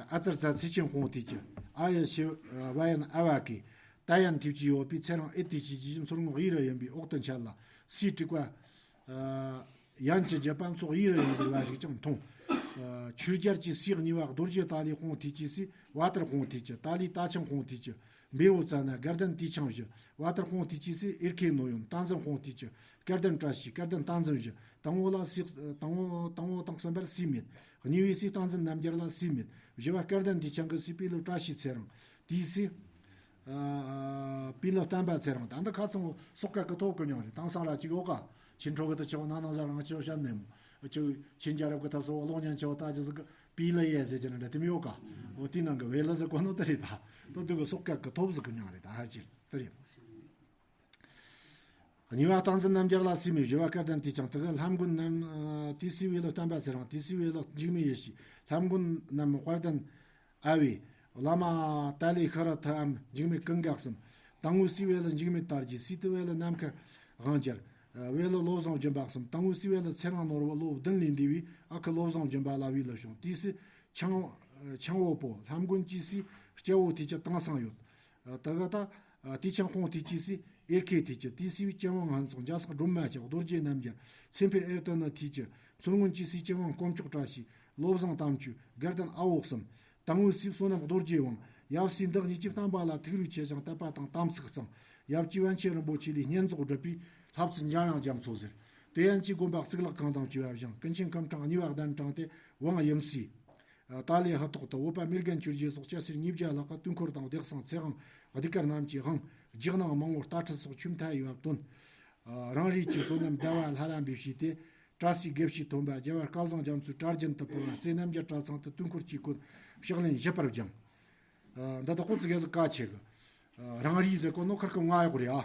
ཨ་ཙར་ཚ་ཚེ་ཆེན་དཔུང་ཐུགས་ཀྱི། ཨ་ཡ་ཤི་བ་ཡན་ཨ་བ་ཀི། ཏཱ་ཡན་ཐུགས་ཀྱི་ཡོད་པའི་ཚེ་རིང་ཨེ་ཏི་ཅི་ཀྱི་མཚོ་སྔོན་གཡས་རུ་ཡིན་པའི་འོག་ཏུ་འཆད་ལ་སྲས་དྲུག་པ། ཡན་གྱི་རྒྱུད་པ་མཚོ་གཡས་རུ་ཡིན་ཟེར་བ་ཞིག་ཀྱང་མཐོང་། ཆོས་རྒྱལ་གྱི་སྲས་གཉིས་པ་རྡོ་རྗེ་ཏཱ་ལའི་དཔུང་ཐུགས་ཀྱི་སྲས་བ་ཏར་དཔུང་ཐུགས་ཀྱི་ཏཱ་ལའི་ཏཱ་ཆང་དཔུང་ཐུགས་ཀྱི། འབེ་བོ་ཙ་ན་དགའ་ལྡན་ཏི་ཆང་བཞི། བ་ཏར་དཔུང་ཐུགས་ཀྱི་སྲས་ཨེར་ཁེ་ནོ་ཡོན་བསྟན་འཛིན་དཔུང་ཐུགས་ཀྱི། སྐལ་ལྡན་བཀྲ་ཤིས་སྐལ་ལྡན་བསྟན་འཛིན་བཞི། དང་བོ་ལ་སྲས་དང་བོ་དང་བོ་དང་གསུམ་པར་སྲས་མེད། གཉིས་པའི་སྲས་བསྟན་འཛིན་རྣམ་རྒྱལ་ལ་སྲས་མེད། བཞི་བ་སྐལ་ལྡན་ཏི་ཆང་གི་སྲས་སྤོས་ལོ་བཀྲ་ཤིས་ཚེ་རིང་། དེའི་སྲས། ཨ་སྤོས་ལོ་བསྟན་པ་ཚེ་རིང་། ད་འདི་ཁ་ཚང་བོ་སོག་སྐད་ཀྱི་ཐོབ་གི་མྱོང་རེད། དེང་སང་ར་ཅིག་ཡོད་ཀ་ཆིན་ཁྲོ་གི་ད་ཆེ་བ་ན་ནང་ཟ་རང་ཆེ་བ་བཤད་ནས་མོ། ཆེ་ཆིན་རྒྱལ་རབས་ཀྱི་ད་སོ་བ་གློག་བརྙན་ཆེ་བ་ད་ཅི་ཟིག་གི་སྤོས་ལོ་ཡས་ཟེར་གྱི་ན་འདྲ་དེ་མི་ཡོད་ཀ་འོ་དེའི་ནང་གི་བེ་ལོ་ཟེར་གོ་ནོ་ད་རེད། ད་ད་འདི་གི་སོག་སྐད་ཀྱི་ཐོབ་ཟིག་གི་མྱོང་རེད། ད་ཧ་ཅིར་ད་རེད། གཉིས་པ་བསྟན་འཛིན་རྣམ་རྒྱལ་ལ་སྲས་མེད། བཞི་བ་སྐལ་ལྡན་ཏི་ཆང་། དེ་གི་ལྷ་མགོན་རྣམས་ཏི་སི་བེ་ལོ་བསྟན་པ་ཚེ་རིང་། ཏི་སི་བེ་ལོ་འཇིགས་མེད་ཡེ་ཤེས། ལྷ་མགོན་རྣམས་དཔལ་ལྡན་ཨ་བེ། བླ་མ་ཏཱ་ལའི་ཤི་ར་ཐི་འམ་འཇིགས་མེད་ཀུན་དགའ་གསུམ། དང་པོའི་སྲས་བེ་ལོ་འཇིགས་མེད་དར་རྒྱས། སྲས་དེ་བེ་ལོ་ནམ་མཁའ་དབང་རྒྱལ། བེ་ལོ་བློ་བཟང་སྦྱིན་པ་གསུམ། དང་པོའི་སྲས་བེ་ལོ་ཚེ་རིང་ནོར་བུ་ལོ་བདུན་ལས་འདས་པས་ཨ་ཁུ་བློ་བཟང་སྦྱིན་པ་ལ་བེ་ལོ་བྱུང་། ཏི་སི་ཆང་ཆང་བོ་པོ། ལྷ་མགོན་གྱི་སྲས་སྐྱ་བོ་ཐུགས་ཀྱི་དེང་སང་ཡོད། ད་ག་ད། ཏི་ཆང་དཔུང་ཐུགས་ཀྱི་སྲས་ཨེར་ཁེ་ཐུགས་ཀྱི། ཏི་སི་བའི་ཅི་ཝང་ངན་སོང་། རྒྱ་སོག་སྒྲོལ་མ་ལྕགས། རྡོ་རྗེ་རྣམ་རྒྱལ། ཚེ་འཕེལ་ཨེར་ཏི་ནི་ཐུགས་ཀྱི། མཚོ་སྔོན་གྱི་སྲས་ཅི་ཝང་དཀོན་མཆོག་བཀྲ་ཤིས། བློ་བཟང་དམ་ཆོས། དགའ་ལྡན་ཨ་བོ་གསུམ། དང་པོའི་སྲས་བསོད་ནམས་རྡོ་རྗེ་དབང་། ཡབ་སྲས་འདི་གཉིས་ཀྱི་བསྟན་པ་ལ་ཐུགས་རུས་ཆེ་ཞིང་དད་པ་དང་དམ་ཚིག་གཙང་། ཡབ་ཀྱིས་པཎ་ཆེན་རིན་པོ་ཆེ་ལས་བསྙེན་རྫོགས་བསྒྲུབས་པས་ ཐབ་ཚུལ་འཇམ་དབྱངས་རྒྱ་མཚོ་ཟེར། དེ་ཡན་གྱི་དགོན་པ་གཙུག་ལག་ཁང་དང་བཅས་པ་བཞེངས། ཀུན་མཁྱེན་སྐུ་ཕྲེང་གཉིས་པ་གདན་དྲངས་ཏེ་ཝང་ཡུམ་སྲས། ཏཱ་ལའི་ཧུ་ཐོག་ཏུ་བོད་པ་མི་རྒན་ཆོས་རྗེ་སོགས་སྐྱ་སེར་ཉིས་བརྒྱ་ལྷག་གིས་དུས་འཁོར་དང་སྡེ་གསང་ཚེ་དབང་ཟློས་གར་རྣམས་ཀྱི་དབང་། རྒྱུགས་སྣང་མང་བོ་རྟ་ཁྲིད་སོགས་ཆོས་མཐའ་ཡས་པ་བཏོན། རང་རེའི་ཆོས་བསོད་ནམས་ཟླ་བ་ལྷ་རམས་པས་ཞུས་ཏེ། བཀྲ་ཤིས་དགེ་བཤེས་ཐོན་པ་རྒྱལ་བ་སྐལ་བཟང་རྒྱ་མཚོའི་གྲྭ་རྒྱུན་དུ་ཕུལ་བ། རྩེ་རྣམ་རྒྱལ་གྲྭ་ཚང་དུ་དུས་འཁོར་གྱི་སྐོར་ཕྱག་ལེན་བཞི་པར་སྦྱངས། འདི་དག་ཁོ་ཚིག་གེ་ཟིག་གལ་ཆེ་གི། རང་རེའི་ཟེར་གོ་ནོ་ཁིར་ཀི་ང་ཡོག་རེད་ཨ།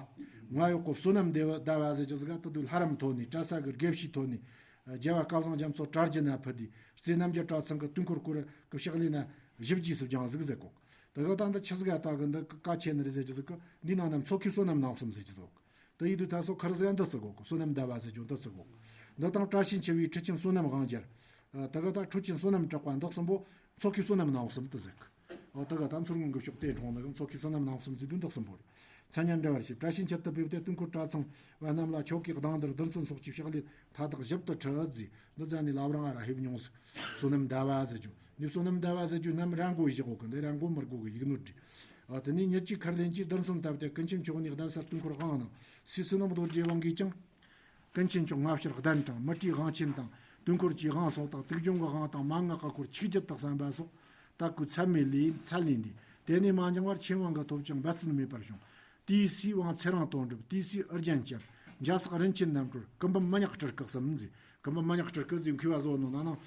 ང་ཡོག་གོ་བསོད་ནམས་ཟླ་བ་ཟེར་རྒྱུ་ཟིག་ག་དུ་དུས་ལྷ་རམས་ཐོན་ནི། གྲྭ་ས་གི་དགེ་བཤེས་ཐོན་ནི། རྒྱལ་བ་སྐལ་བཟང་རྒྱ་མཚོ་གྲྭ་རྒྱུན་ན་ཕུལ་དུས་རྩེ་རྣམ་རྒྱལ་གྲྭ་ཚང་གི་དུས་འཁོར་སྐོར་གི་ཕྱག་ལེན་ན་ཞིབ་རྒྱས་སུ་སྦྱངས་ཟིག་ཟེར་གོ། དེ་ག་ད་འདི་ཆི་ཟིག་ག་ད་གི་འདི་གལ་ཆེ་ནི་རེད་ཟེར་རྒྱུ་ཟིག་གི། འདི་ནང་ན་མཚོ་ཁའི་བསོད་ནམས་སྣང་གསུམ་ཟེར་རྒྱུ་ཟིག་གོ། དེ་ཡིན་དུས་ད་སོ་ཁར་ཟིག་འདི་ཚིག་གོ། བསོད་ནམས་ཟླ་བ་ཟེར་རྒྱུ་འདི་ཚིག་གོ། འདི་དང་བཀྲ་ཤིས་འཁྱིལ་བའི་ཁྲི་ཆེན་བསོད་ནམས་དབང་རྒྱལ། ཨ། དེ་ག་ད་ཁྲི་ཆེན་བསོད་ནམས་གྲགས་པ་འདི་གསུམ་པོ་མཚོ་ཁའི་བསོད་ནམས་སྣང་གསུམ་དུ་ཟེར་གི། ཨོ་དེ་ག་ད་མཚོ་སྔོན་གྱི་ཕྱོགས་དེ་འཁྲུངས་ནི་གི་མཚོ་ཁའི་བསོད་ནམས་སྣང་གསུམ་ཟེར་དུས་འདི་གསུམ་པོ་རེད། མཚན་སྙན་འདྲ་བར་བྱེད། བཀྲ་ཤིས་འཁྱིལ་དུ་ཕེབས་ཏེ་དུས་འཁོར་གྲྭ་ཚང་བ་རྣམས་ལ་ཆོ་གའི་གདངས་བསྡུར་རྡུལ་ཚོན་སོགས་ཀྱི་ཕྱག་ལེན་མཐའ་དག་ཞིབ་ཏུ་ཁྲིད་ཟེར། འདི་ཙམ་ནས་ལབ་རང་ཨ་ར་ཕེབས་མྱོང་ཟིག། བསོད་ནམས་ཟླ་བ་ཟེར་རྒྱུ་འདི། བསོད་ནམས་ཟླ་བ་ཟེར་རྒྱུ་རྣམ་ར་མགོ་བཞག་གོ་གི། འདི་ར་མགོ་མི་དགོ་གི་ཡིག་ནོར་བྲིས། ཨ། དེ་ནས་ཉིད་ཀྱིས་ཁར་ལེན་གྱིས་རྡུལ་ཚོན་བཏབ་སྟེ་ཀུན་མཁྱེན་མཆོག་ནས་གདན་སར་དུས་འཁོར་དབང་གནང་། སྲས་བསོད་ནམས་རྡོ་རྗེ་དབང་གིས་ཀྱང་། ཀུན་མཁྱེན་མཆོག་སྔ་ཕྱིར་གདན་དྲངས། མི་ཏྲིའི་དབང་ཆེན་དང་དུས་འཁོར་གྱི་དབང་སོགས་དང་དུག་སྦྱོང་གི་དབང་དང་མན་ངག་གི་སྐོར་ཆིག་བརྒྱུད་དུ་གསན་པ་སོགས་དད་གུས་ཚད་མེད་ལས་ཚད་ལས་འདས། དེ་ནས་མ་འགྱངས་པར་ཆོས་དབང་གི་ཐོབ་ཅིང་འབད་བརྩོན་མེད་པར་བྱུང་། དེའི་སྲས་དབང་ཚེ་རིང་དོན་གྲུབ། དེའི་སྲས་ཨོ་རྒྱན་སྐྱབས། འཇའ་སག་རིན་ཆེན་རྣམ་གྲོལ། སྐུ་འབུམ་མི་ཉག་སྤྲུལ་སྐུ་གསུམ་མཛད། སྐུ་འབུམ་མི་ཉག་སྤྲུལ་སྐུ་ཟེར་མཁས་པ་བཟོ་ནོ་ན་ནང་།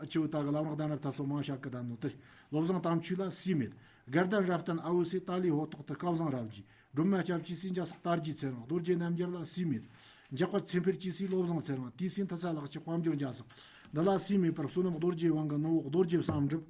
ཨ། ཆུ་བོ་ད་གི་ལམ་རག་གདན་རབ་ད་སོ་མང་ཤར་གི་ད་ནོ་དེ། བློ་བཟང་དམ་ཆོས་ལ་སྲས་མེད། དགའ་ལྡན་རབ་བརྟན་ཨ་བོའི་སྲས་ཏཱ་ལའི་ཧོ་ཐོག་ཏུ་སྐལ་བཟང་རབ་རྒྱས། སྒྲོལ་མ་སྐྱབས་ཀྱི་སྲས་འཇའ་སག་དར་རྒྱས་ཚེ་རིང་། རྡོ་རྗེ་རྣམ་རྒྱལ་ལ་སྲས་མེད། འཇག་པ་ཚེ་འཕེལ་གྱི་སྲས་བློ་བཟང་ཚེ་རིང་། དེའི་སྲས་མཐུ་ས་ལག་ཆེ་དཔལ་འབྱོར་འཇའ་སག། འདི་ལ་སྲས་མེད་པར་བསོད་ནམས་རྡོ་རྗེ་དབང་གི་ནུ་བོ་རྡོ་རྗེ་བསམ་གྲུབ་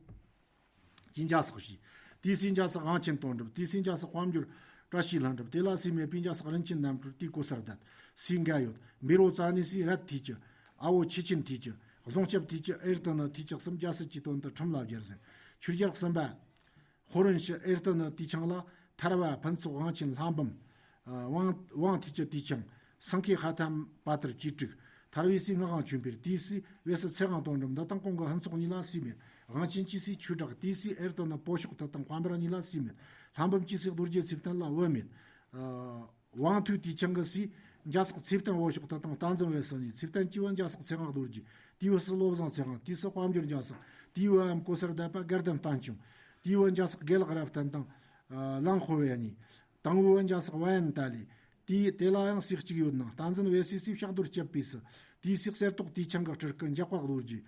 ཀྱིས་འཇའ་སག་བྱས། དེའི་སྲས་འཇའ་སག་དབང་ཆེན་དོན་གྲུབ། དེའི་སྲས་འཇའ་སག་དཔལ་འབྱོར་བཀྲ་ཤིས་ལྷུན་གྲུབ། དེ་ལ་སྲས་མེད་པའི་འཇའ་སག་རིན་ཆེན་རྣམ་གྲོལ། དེའི་གོ་སར་བསྡད། སྲས་འགའ་ཡོད། བཻ་རོ་ཙ་ནའི་སྲས་རད་ཐེའུ་ཅི། ཨ་བོ་ཆུ་ཆེན་ཐེའུ་ཅི། གཟུངས་སྐྱབས་ཐེའུ་ཅི། ཨེར་ཏི་ནི་ཐེའུ་ཅི་གསུམ་རྒྱལ་སྲིད་ཀྱི་དོན་དུ་ཁྲིམས་ལ་སྦྱར་ཟེར། ཆོས་རྒྱལ་གསུམ་པ། ཧོ་རུན་ཤི་ཨེར་ཏི་ནི་དེའི་ཆང་ལ་ཐར་བ་ཕུན་ཚོགས་དབང་ཆེན་ལྷ་འབུམ། ཨ། ཝང་ཝང་ཐེའུ་ཅི་དེའི་ཆང་། སེང་གེ་ཧ་ཐམ་པ་ཏར་གྱིས་དྲུག། ཐར་བའི་སྲས་ངག་དབང་ཆོས་འཕེལ། དེའི་སྲས་བེ་སི་ཚེ་དབང་དོན་གྲུབ། འདི་དང་གོང་གི་ཕུན་ཚོགས་གཉིས་ལ་སྲས་མེད། དབང་ཆེན་གྱི་སྲས་ཆོས་གྲགས། དེའི་སྲས་ཨེར་ཏི་ནི་པོ་ཤོག་ཐུབ་དང་དཔལ་འབར་གཉིས་ལ་སྲས་མེད། ལྷ་འབུམ་གྱི་སྲས་རྡོ་རྗེ་ཚེ་བརྟན་ལ་བུ་མེད། ཨ། ཝང་ཐུའུ་དེའི་ཆང་གི་སྲས་འཇའ་སག་ཚེ་བརྟན་བོ་ཤོག་ཐུབ་དང་བསྟན་འཛིན་བེ་སི་གཉིས། ཚེ་བརྟན་གྱི་བུ་འཇའ་སག་ཚེ་དབང་རྡོ་རྗེ། དེའི་བུ་སྲས་བློ་བཟང་ཚེ་དབང་། དེའི་སྲས་དཔལ་འབྱོར་འཇའ་སག། དེའི་བུའམ་གོ་སར་བསྡད་པ་དགའ་ལྡན་བསྟན་སྐྱོང་། དེའི་བུ་འཇའ་སག་དགེ་ལེགས་རབ་བརྟན་དང་། ཨ། གླང་ཧོ་བེ་གཉིས། དང་བོའི་བུ་འཇའ་སག་ཝ་ཡན་ཏཱ་ལི། དེའི་དེ་ལ་ཡང་སྲས་གཅིག་ཡོད་ནང་བསྟན་འཛིན་བེ་སིའི་སྲས་ཕྱག་རྡོར་གྱི་བུ་སྲས། དེའི་སྲས་གསེར་ཏོག་དེའི་ཆང་གི་སྤྲུལ་སྐུ་འཇག་པ་རྡོ་རྗེ།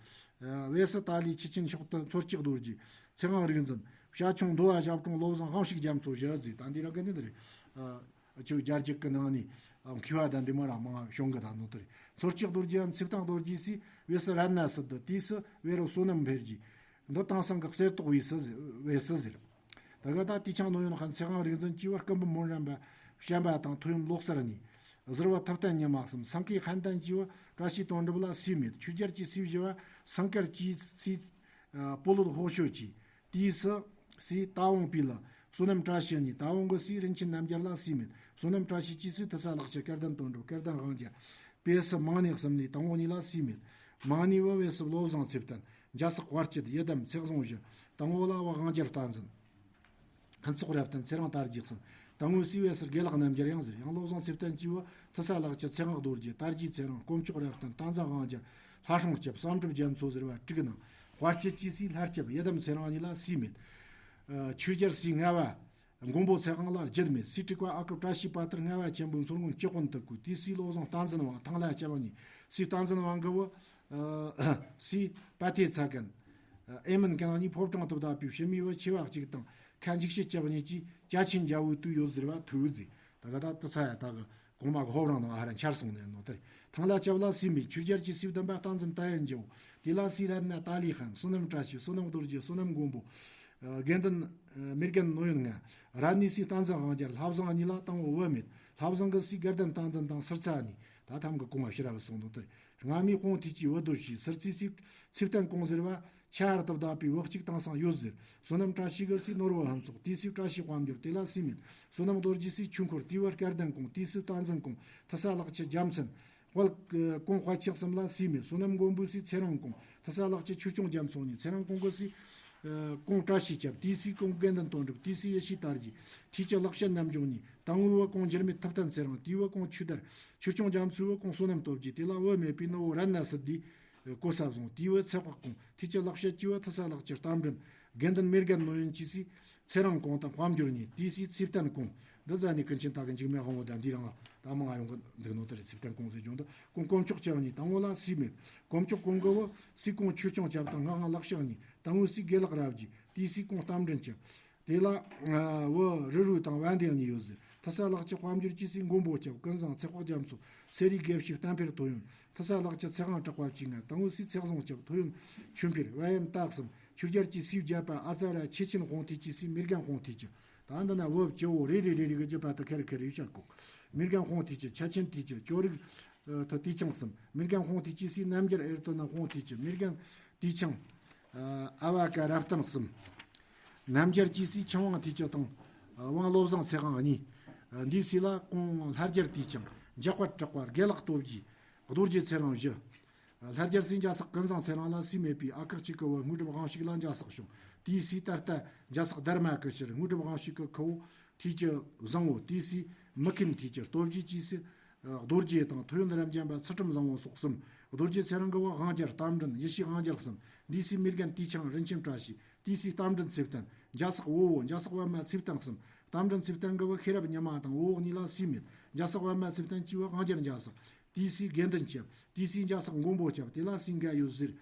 ཨ། བེ་སི་ཏཱ་ལི་ཆུ་ཆེན་ཕྱོགས་དུ་མཚོ་སྐྱེས་རྡོ་རྗེ། ཚེ་དབང་རིག་འཛིན། བྱ་ཁྱུང་མདོ་བ་ཞབས་དྲུང་བློ་བཟང་དབང་ཕྱུག་རྒྱ་མཚོ་བཞི་ཟེར། ད་འདི་རང་གི་ནི་འདི་རེད། ཨ། ཆུ་བརྒྱ་རྒྱུད་ཀྱི་ནང་ནས་མཁས་པ་དང་འདི་མོ་རང་མང་བ་བྱུང་གི་ད་ནོ་དེ་རེད། མཚོ་སྐྱེས་རྡོ་རྗེའམ་ཚེ་བརྟན་རྡོ་རྗེའི་སྲས་བེ་སི་རཏྣ་སིདྡྷི། དེའི་སྲས་བཻ་རོ་བསོད་ནམས་འཕེལ་རྒྱས། འདི་དེང་སང་གི་གསེར་ཏོག་བེ་སི་ཟེར། བེ་སི་ཟེར། ད་ག་ད་དེའི་ཆང་ནོ་ཡོན་ཧན་ཚེ་དབང་རིག་འཛིན་གྱི་བུ་སྐུ་འབུམ་མོན་རམ་པ་བྱམས་པ་དང་ཐོ་ཡོམ་ལོག་གསར་གཉིས། ཟུར་པ་ཐུབ་བསྟན་ཉི་མ་གསུམ། སེང་གེ་ཧན་ཏན་གྱི་བུ་བཀྲ་ཤིས་དོན་གྲུབ་ལ་སྲས་མེད། ཆོས་རྒྱལ་གྱི་སྲས་བཞི་བ་སེང་དཀར་གྱི་སྲས། ཨ། སྤོ་ལོད་ཧོ་ཤོ་གྱིས། དེའི་སྲས་སྲས་ཏཱ་ཝང་པི་ལི། བསོད་ནམས་བཀྲ་ཤིས་གཉིས། ཏཱ་ཝང་གི་སྲས་རིན་ཆེན་རྣམ་རྒྱལ་ལ་སྲས་མེད། བསོད་ནམས་བཀྲ་ཤིས་ཀྱི་སྲས་ཐུ་ས་ལག་ཆ་སྐལ་ལྡན་དོན་གྲུབ། སྐལ་ལྡན་དབང་རྒྱལ། བེ་སི་མང་ནེ་གསུམ་ལས་དང་བོ་གཉིས་ལ་སྲས་མེད། མང་ནེའི་བུ་བེ་སི་བློ་བཟང་ཚེ་བརྟན། འཇའ་སག་དཔལ་སྐྱིད། ཡི་དམ་ཚེ་བཟང་བཞི། དང་བོ་ལ་བུ་དབང་རྒྱལ་བསྟན་འཛིན། ཕུན་ཚོགས་རབ་བརྟན། ཚེ་རིང་དར་རྒྱས་གསུམ། དང་བོའི་སྲས་བེ་སི་དགེ་ལེགས་རྣམ་རྒྱལ་ཡང་ཟེར། ཡང་བློ་བཟང་ཚེ་བརྟན་གྱི་བུ་ཐུ་ས་ལག་ཆ་ཚེ་དབང་རྡོ་རྗེ། དར་རྒྱས་ཚེ་རིང་། དཀོན་མཆོག་རབ་བརྟན། བསྟན་འཛིན་དབང་རྒྱལ། ལྷ་སྲུང་སྐྱབས། བསམ་གྲུབ་རྒྱ་མཚོ་ཟེར་བ་དྲུག་གི་ནང་། དཔལ་སྐྱིད་ཀྱི་སྲས་ལྷ་སྐྱབས། ཡི་དམ་ཚེ་རིང་གཉིས་ལ་སྲས་མེད། ཨ། ཆོས་རྒྱལ་སྲས་ལྔ་བ་མགོན་པོ་ཚེ་དབང་ལ་རྒྱུད་མེད། སྲས་དྲུག་པ་ཨ་ཁུ་བཀྲ་ཤིས་པ་ཏིར་ལྔ་བ་ཆེན་པོའི་མཚོ་སྔོན་སྤྱི་དཔོན་དུ་བསྐོས། དེའི་སྲས་བློ་བཟང་བསྟན་འཛིན་དབང་། ཐང་ལྷ་སྐྱབས་གཉིས། སྲས་བསྟན་འཛིན་དབང་གི་བུ། ཨ། སྲས་པ་ཏེ་ཚ་ཀན། ཨེ་མིན་ཀན་གཉིས་ཕོ་བྲང་དུ་བདག་པོས་ཕྱི་མའི་བུ་ཆེ་བ་གཅིག་དང་ཁ་འཇིགས་བྱེད་སྐྱབས་གཉིས་ཀྱིས་ཅ་ཆེན་རྒྱལ་པོའི་དུས་ཡོད་ཟེར་བ་ཐུག་ཟེར། ད་ག་ད་དུ་ཚ་ཡ་ད་གི་གོང་མ་གི་ཕོ་བྲང་ནང་ཨ་ར་འཆར་སོང་ནས་ནོ་དེར། ཐང་ལྷ་སྐྱབས་ལ་སྲས་མེད། ཆོས་རྒྱལ་གྱི་སྲས་བདུན་པ་བསྟན་འཛིན་ཏཱ་ཡན་རྒྱལ་པོ། དེ་ལ་སྲས་རཏྣ་ཏཱ་ལའི་ཧན། བསོད་ནམས་བཀྲ་ཤིས། བསོད་ནམས་རྡོ་རྗེ། བསོད་ནམས་མགོན་པོ། ཨ། དགེ་འདུན། ཨ། མི་རྒན་ནོ་ཡོན་ལྔ། རཏྣའི་སྲས་བསྟན་འཛིན་དབང་རྒྱལ། ལྷ་བཟང་གཉིས་ལ་དང་བོ་བུ་མེད། ལྷ་བཟང་གི་སྲས་དགའ་ལྡན་བསྟན་འཛིན་དང་ཟུར་ཚ་གཉིས། ད་ཐམ་གི་གོང་མ་ཕྱི་ར་བུད་སོང་ནོ་དེར། སྔ་མའི་དཔུང་ཐུགས་ཀྱི་བུ་རྡོ་ཞིག། ཟུར་རྩེའི་སྲས་ཚེ་བརྟན་ཀོང་ཟེར་བ། ཆ་ཧར་དུ་བདག་པོའི་བུ་གཅིག་དེང་སང་ཡོད་ཟེར། བསོད་ནམས་བཀྲ་ཤིས་ཀྱི་སྲས་ནོར་བུ་ཕུན་ཚོགས། དེའི་སྲས་བཀྲ་ཤིས་དཔལ་འབྱོར། དེ་ལ་སྲས་མེད། བསོད་ནམས་རྡོ་རྗེའི་སྲས་ཆོས་འཁོར། དེའི་བུ་སྐལ་ལྡན་ཀོང་། དེའི་སྲས་བསྟན་འཛིན་ཀོང་། ཐུ་ས་ལག་ཆ་རྒྱལ་མཚན། དཔལ་ཀོང་དཔལ་ཆེན་གསུམ་ལ་སྲས་མེད། བསོད་ནམས་མགོན་པོའི་སྲས་ཚེ་རིང་ཀོང་། ཐུ་ས་ལག་ཆ་ཆོས་སྐྱོང་རྒྱ་མཚོ་གཉིས། ཚེ་རིང་ཀོང་གི་སྲས་ ཨ་ཀོང་བཀྲ་ཤིས་སྐྱབས། ཏི་སི་ཀོང་དགེ་འདུན་དོན་གྲུབ། ཏི་སི་ཡེ་ཤེས་དར་རྒྱས། ཐི་ཅི་ལེགས་བཤད་རྣམ་འབྱོར་གཉིས། དང་པོའི་བུ་ཀོང་འགྱུར་མེད་ཐུབ་བསྟན་ཚེ་རིང་། དེའི་བུ་ཀོང་ཆོས་དར། ཆོས་སྐྱོང་རྒྱ་མཚོའི་བུ་ཀོང་བསོད་ནམས་སྟོབས་རྒྱས། དེ་ལ་བུ་མེད་པའི་ནུ་བོ་རཏྣ་སིདྡྷི་གོ་ས་བཟུང་། དེའི་བུ་ཚེ་དཔག་ཀོང་། ཐི་ཅི་ལེགས་བཤད་ཀྱི་བུ་ཐི་ས་ལེགས་བཅུ་རྟ་མགྲིན། དགེ་འདུན་མེ་རྒན་ནོ་ཡོན་གྱི་སི་ཚེ་རིང་ཀོང་དང་དཔལ་འབྱོར་གཉིས། ཏི་སི་ཚེ་བརྟན་ཀོང་། འདི་ཟ་ནས་ཀུན་མཁྱེན་ད་གི་འཇིགས་མེད་དབང་པོ་དང་འདི་རང་ད་མང་ང་ཡོང་གི་འདུག་ནོ། དེ་རེད། ཚེ་བརྟན་ཀོང་ཟེར་རྒྱུ་འདི་ཀོང་དཀོན་མཆོག་སྐྱབས་གཉིས། དང་པོ་ལ་སི་མེད། དཀོན་མཆོག་ཀོང་གི་བུ་སི་ཀོང་ཆོས་སྐྱོང་སྐྱབས་དང་ངག་དབང་ལེགས་བཤད་གཉིས། དང་པོ་སི་དགེ་ལེགས་རབ་རྒྱས། ཏི་སི་ཀོང་རྟ་མགྲིན་སྐྱབས། དེ་ལ་ཨ་བུ་རི་རུ་དང་དབལ་ལྡན་གཉིས་ཡོད་ཟེར། ཐི་ས་ལེགས་བཅུ་དཔལ་འབྱོར་གྱི་སི་མགོན་པོ་སྐྱབས། ཀུན་བཟང་ཚེ་དཔག་རྒྱ་མཚོ། སེ་རའི་དགེ་བཤེས་བསྟན་འཕེལ་ཐོ་ཡོན། ཐི་ས་ལེགས་བཅུ་ཚེ་དབང་གྲགས་པ་བཅས་ལྔ། དང་པོ་སི་ཚེ་བཟང་སྐྱབས། ཐོ་ཡོན་ཆོས་འཕེལ། བལ་ཡུལ་སྟག་གསུམ། ཆོས་རྒྱལ་གྱི་སི་བརྒྱད་པ་ཨ་ཙ་ར་ཆེ་ཆེན་དཔུང་ཐིག་གྱི་སི་མེ་རྒན་དཔུང་ཐིག་གྱི། ད་འདི་ན་བུ་བཅུ་བོ་རེ་རེ་རེ་རེ་གི་བརྒྱུད་པ་དུ་ཁེར་ཁེར་ཡོད་ཤག་གོ། མེ་རྒན་དཔུང་ཐིག་གྱི། ཆ་ཆེན་ཐིག་གྱི། ཅོ་རིག་ཨ་ཐི་ཆང་གསུམ། མེ་རྒན་དཔུང་ཐིག་གྱི་སི་རྣམ་རྒྱལ་ཨེར་ཏི་ན་དཔུང་ཐིག་གྱི། མེ་རྒན་ཐིག་ཆང་ཨ་བ་ཀ་རབ་བརྟན་གསུམ། རྣམ་རྒྱལ་གྱི་སི་ཆང་དབང་ཐིག་གྱི་དང་ཨ་དབང་བློ་བཟང་ཚེ་དབང་གཉིས། ཨ་འདིའི་སི་ལ་ཀོང་ལྷ་རྒྱལ་ཐིག་ཆང་། འཇག་པ་གྲགས་པ། དགེ་ལེགས་སྟོབས་རྒྱས། རྡོ་རྗེ་ཚེ་རིང་བཞི། ལྷ་རྒྱལ་སྲས་འཇའ་སོགས་ཀུན་བཟང་ཚེ་རིང་ལ་སྲས་མེད་པའི་ཨ་ཁུ་གཅིག་གི་བུ་དངོས་གྲུབ་དབང་ཕྱུག་ལ་འཇའ་སོགས་བྱུང་། དེའི་སྲས་ད་ལྟ་འཇའ་སོགས་དར་མ་ཀི་ཤར། དངོས་གྲུབ་དབང་ཕྱུག་གི་ཁུ་བོ་ཐིག་གྱི་བཟང་བོ། དེའི་སྲས་མི་ཁེན་ཐིག་གྱི་སྟོབས་རྒྱས་ཀྱི་སྲས་རྡོ་རྗེ་དང་ཐོ་ཡོན་རབ་འབྱམས་པ་ཚུལ་ཁྲིམས་བཟང་བོ་སོགས་གསུམ། རྡོ་རྗེ་ཚེ་རིང་གི་བུ་དབང་རྒྱལ་རྟ་མགྲིན། ཡེ་ཤེས་དབང་རྒྱལ་གསུམ། དེའི་སྲས་མེ་རྒན་ཏི་ཆང་། རིན་ཆེན་བཀྲ་ཤིས། དེའི་སྲས་རྟ་མགྲིན་ཚེ་བརྟན། འཇའ་སོགས་བོ་བོ། འཇའ་སོགས་པད་མ་ཚེ་བརྟན་གསུམ། རྟ་མགྲིན་ཚེ་བརྟན་གི་བུ་ཤེས་རབ་ཉི་མ་དང་བོ་བོ་གཉིས་ལ་སྲས་མེད། འཇའ་སོགས་པད་མ་ཚེ་བརྟན་གྱི་བུ་དབང་རྒྱལ་འཇའ་སོགས། དེའི་སྲས་དགེ་འདུན་སྐྱབས། དེའི་སྲས་འཇའ་སོགས་མགོན་པོ་སྐྱབས། དེ་ལ་སྲས་འགའ་ཡོད་ཟེར།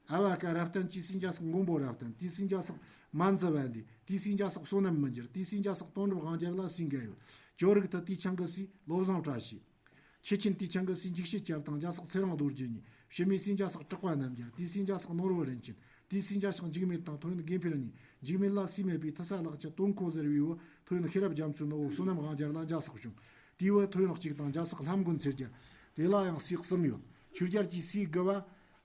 ཨ་བ་ཀ་རབ་བརྟན་གྱི་སྲས་འཇའ་སོགས་མགོན་པོ་རབ་བརྟན། དེའི་སྲས་འཇའ་སོགས་མ་འཛི་བ་འདི། དེའི་སྲས་འཇའ་སོགས་བསོད་ནམས་མི་འགྱུར། དེའི་སྲས་འཇའ་སོགས་དོན་གྲུབ་དབང་རྒྱལ་ལ་སྲས་འགའ་ཡོད། ཅོ་རིག་ཐི་ཏི་ཆང་གི་སྲས་བློ་བཟང་བཀྲ་ཤིས། ཆེ་ཆེན་ཏི་ཆང་གི་སྲས་འཇིགས་བྱེད་སྐྱབས་དང་འཇའ་སོགས་ཚེ་རིང་རྡོ་རྗེ་གཉིས། ཕྱི་མའི་སྲས་འཇའ་སོགས་གྲགས་པ་རྣམ་རྒྱལ། དེའི་སྲས་འཇའ་སོགས་ནོར་བུ་རིན་ཆེན། དེའི་སྲས་འཇའ་སོགས་འཇིགས་མེད་དང་ཐོ་ཡོན་དགེ་འཕེལ་གཉིས། འཇིགས་མེད་ལ་སྲས་མེད་པའི་ཐི་ས་ལེགས་བཅུ་དོན་ཁོ་ཟེར་བའི་བུ་ཐོ་ཡོན་ཤེས་རབ་རྒྱ་མཚོའི་ནུ་བོ་བསོད་ནམས་དབང་རྒྱལ་ལ་འཇའ་སོགས་བྱུང་། དེའི་བུ་ཐོ་ཡོན་གཅིག་དང་འཇའ་སོགས་ལྷ་མགོན་ཚེ་རྒྱལ། དེ་ལ་ཡང་སྲས་གསུམ་ཡོད། ཆོས་རྒྱལ་གྱི་སྲས་དགུ་བ་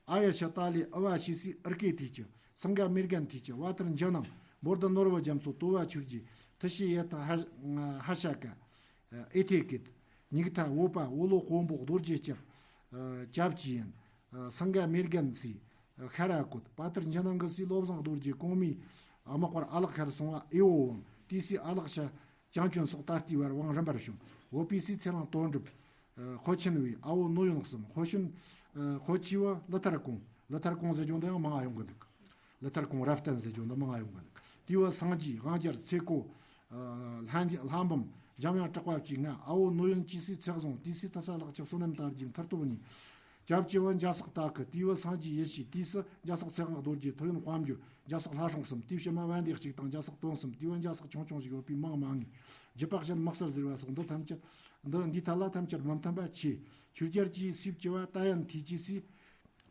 ཨ་ཡ་ཤ་ཏཱ་ལའི་ཨུ་བ་ཤི་སི་ཨིར་ཀེ་ཐིག་གྱི། སིང་ག་མེ་རྒན་ཐིག་གྱི། བ་ཐུར་འཇུ་ནང་། འབོར་དུ་ནོར་བུ་རྒྱ་མཚོ། ཏོ་བ་ཆོས་རྒྱལ། ཐི་ཤི་ཡེ་ཐི་ཧ་ཧ་ཤ་ཀ། ཨེ་ཐེ་ཀེད། ཉིག་ཐ་བོ་པ། བོ་ལོ་དཔོན་པོ། རྡོ་རྗེ་སྐྱབས། སྐྱབས་ཀྱི་ཡིན། སིང་ག་མེ་རྒན་སི། ཤ་ར་ཀོད། བ་ཐུར་འཇུ་ནང་གི་སི་བློ་བཟང་རྡོ་རྗེ། གོང་མའི་དམག་བར་ཨ་ལགས་ཤར་སོང་བ་ཨེ་བོ་དབང་། དེའི་སི་ཨ་ལགས་ཤ། ཅང་ཅུན་སོགས་ད་ལྟའི་བར་དབང་རིམ་པར་བྱུང་། བོད་པའི་སྲས་ཚེ་རིང་དོན་གྲུབ། ཨ་ཧོ་ཆིན་བུའི་ཨ་བོ་ནོ་ཡོན་གསུམ། ཧོ་ཤུན། ཨ་ཧོ་ཆི་བུ་ལི་ཐར་ཀོང་། ལི་ཐར་ཀོང་ཟེར་རྒྱུ་འདི་ཡང་མང་ང་ཡོང་གི་འདུག་ལི་ཐར་ཀོང་རབ་བརྟན་ཟེར་རྒྱུ་འདི་མང་ང་ཡོང་གི་འདུག་དེའི་བུ་སངས་རྒྱས། དབང་རྒྱལ། ཚེ་ཀོ། ཨ་ལྷ་ལྷ་འབུམ། འཇམ་དབྱངས་གྲགས་པ་བཅས་ལྔ། ཨ་བོ་ནོ་ཡོན་གྱི་སྲས་ཚེ་བཟང་། དེའི་སྲས་ཐི་ས་ལེགས་བཅུ་བསོད་ནམས་དར་རྒྱས། མཐུ་སྟོབས་གཉིས། སྐྱབས་ཀྱི་བུ་འཇའ་སོགས་ཏཱ་ཁུ། དེའི་བུ་སངས་རྒྱས་ཡེ་ཤེས། དེའི་སྲས་འཇའ་སོགས་ཚེ་དབང་རྡོ་རྗེ། ཐོ་ཡོན་དཔལ་འབྱོར། འཇའ་སོགས་ལྷ་སྲུང་གསུམ། དེའི་ཕྱི་མ་བན་དེ་གཅིག་དང་འཇའ་སོགས་དོན་གསུམ། དེའི་བུ་འཇའ་སོགས་ཆུང་ཆུང་ཞིག་ཡོད་པའི་མིང་མ་ངེས། རྒྱུད་པ་གཞན་དམག་སར་ཟེར་བ་སོགས་འདི་ཐམས་ཅད། འདི་འདི་ཐད་ལ་ཐམས་ཅད་མི་མཐུན་པ་ཆེ། ཆོས་རྒྱལ་གྱི་སྲས་བཅུ་བ་ཏཱ་ཡན་ཐིག་གི་སྲས།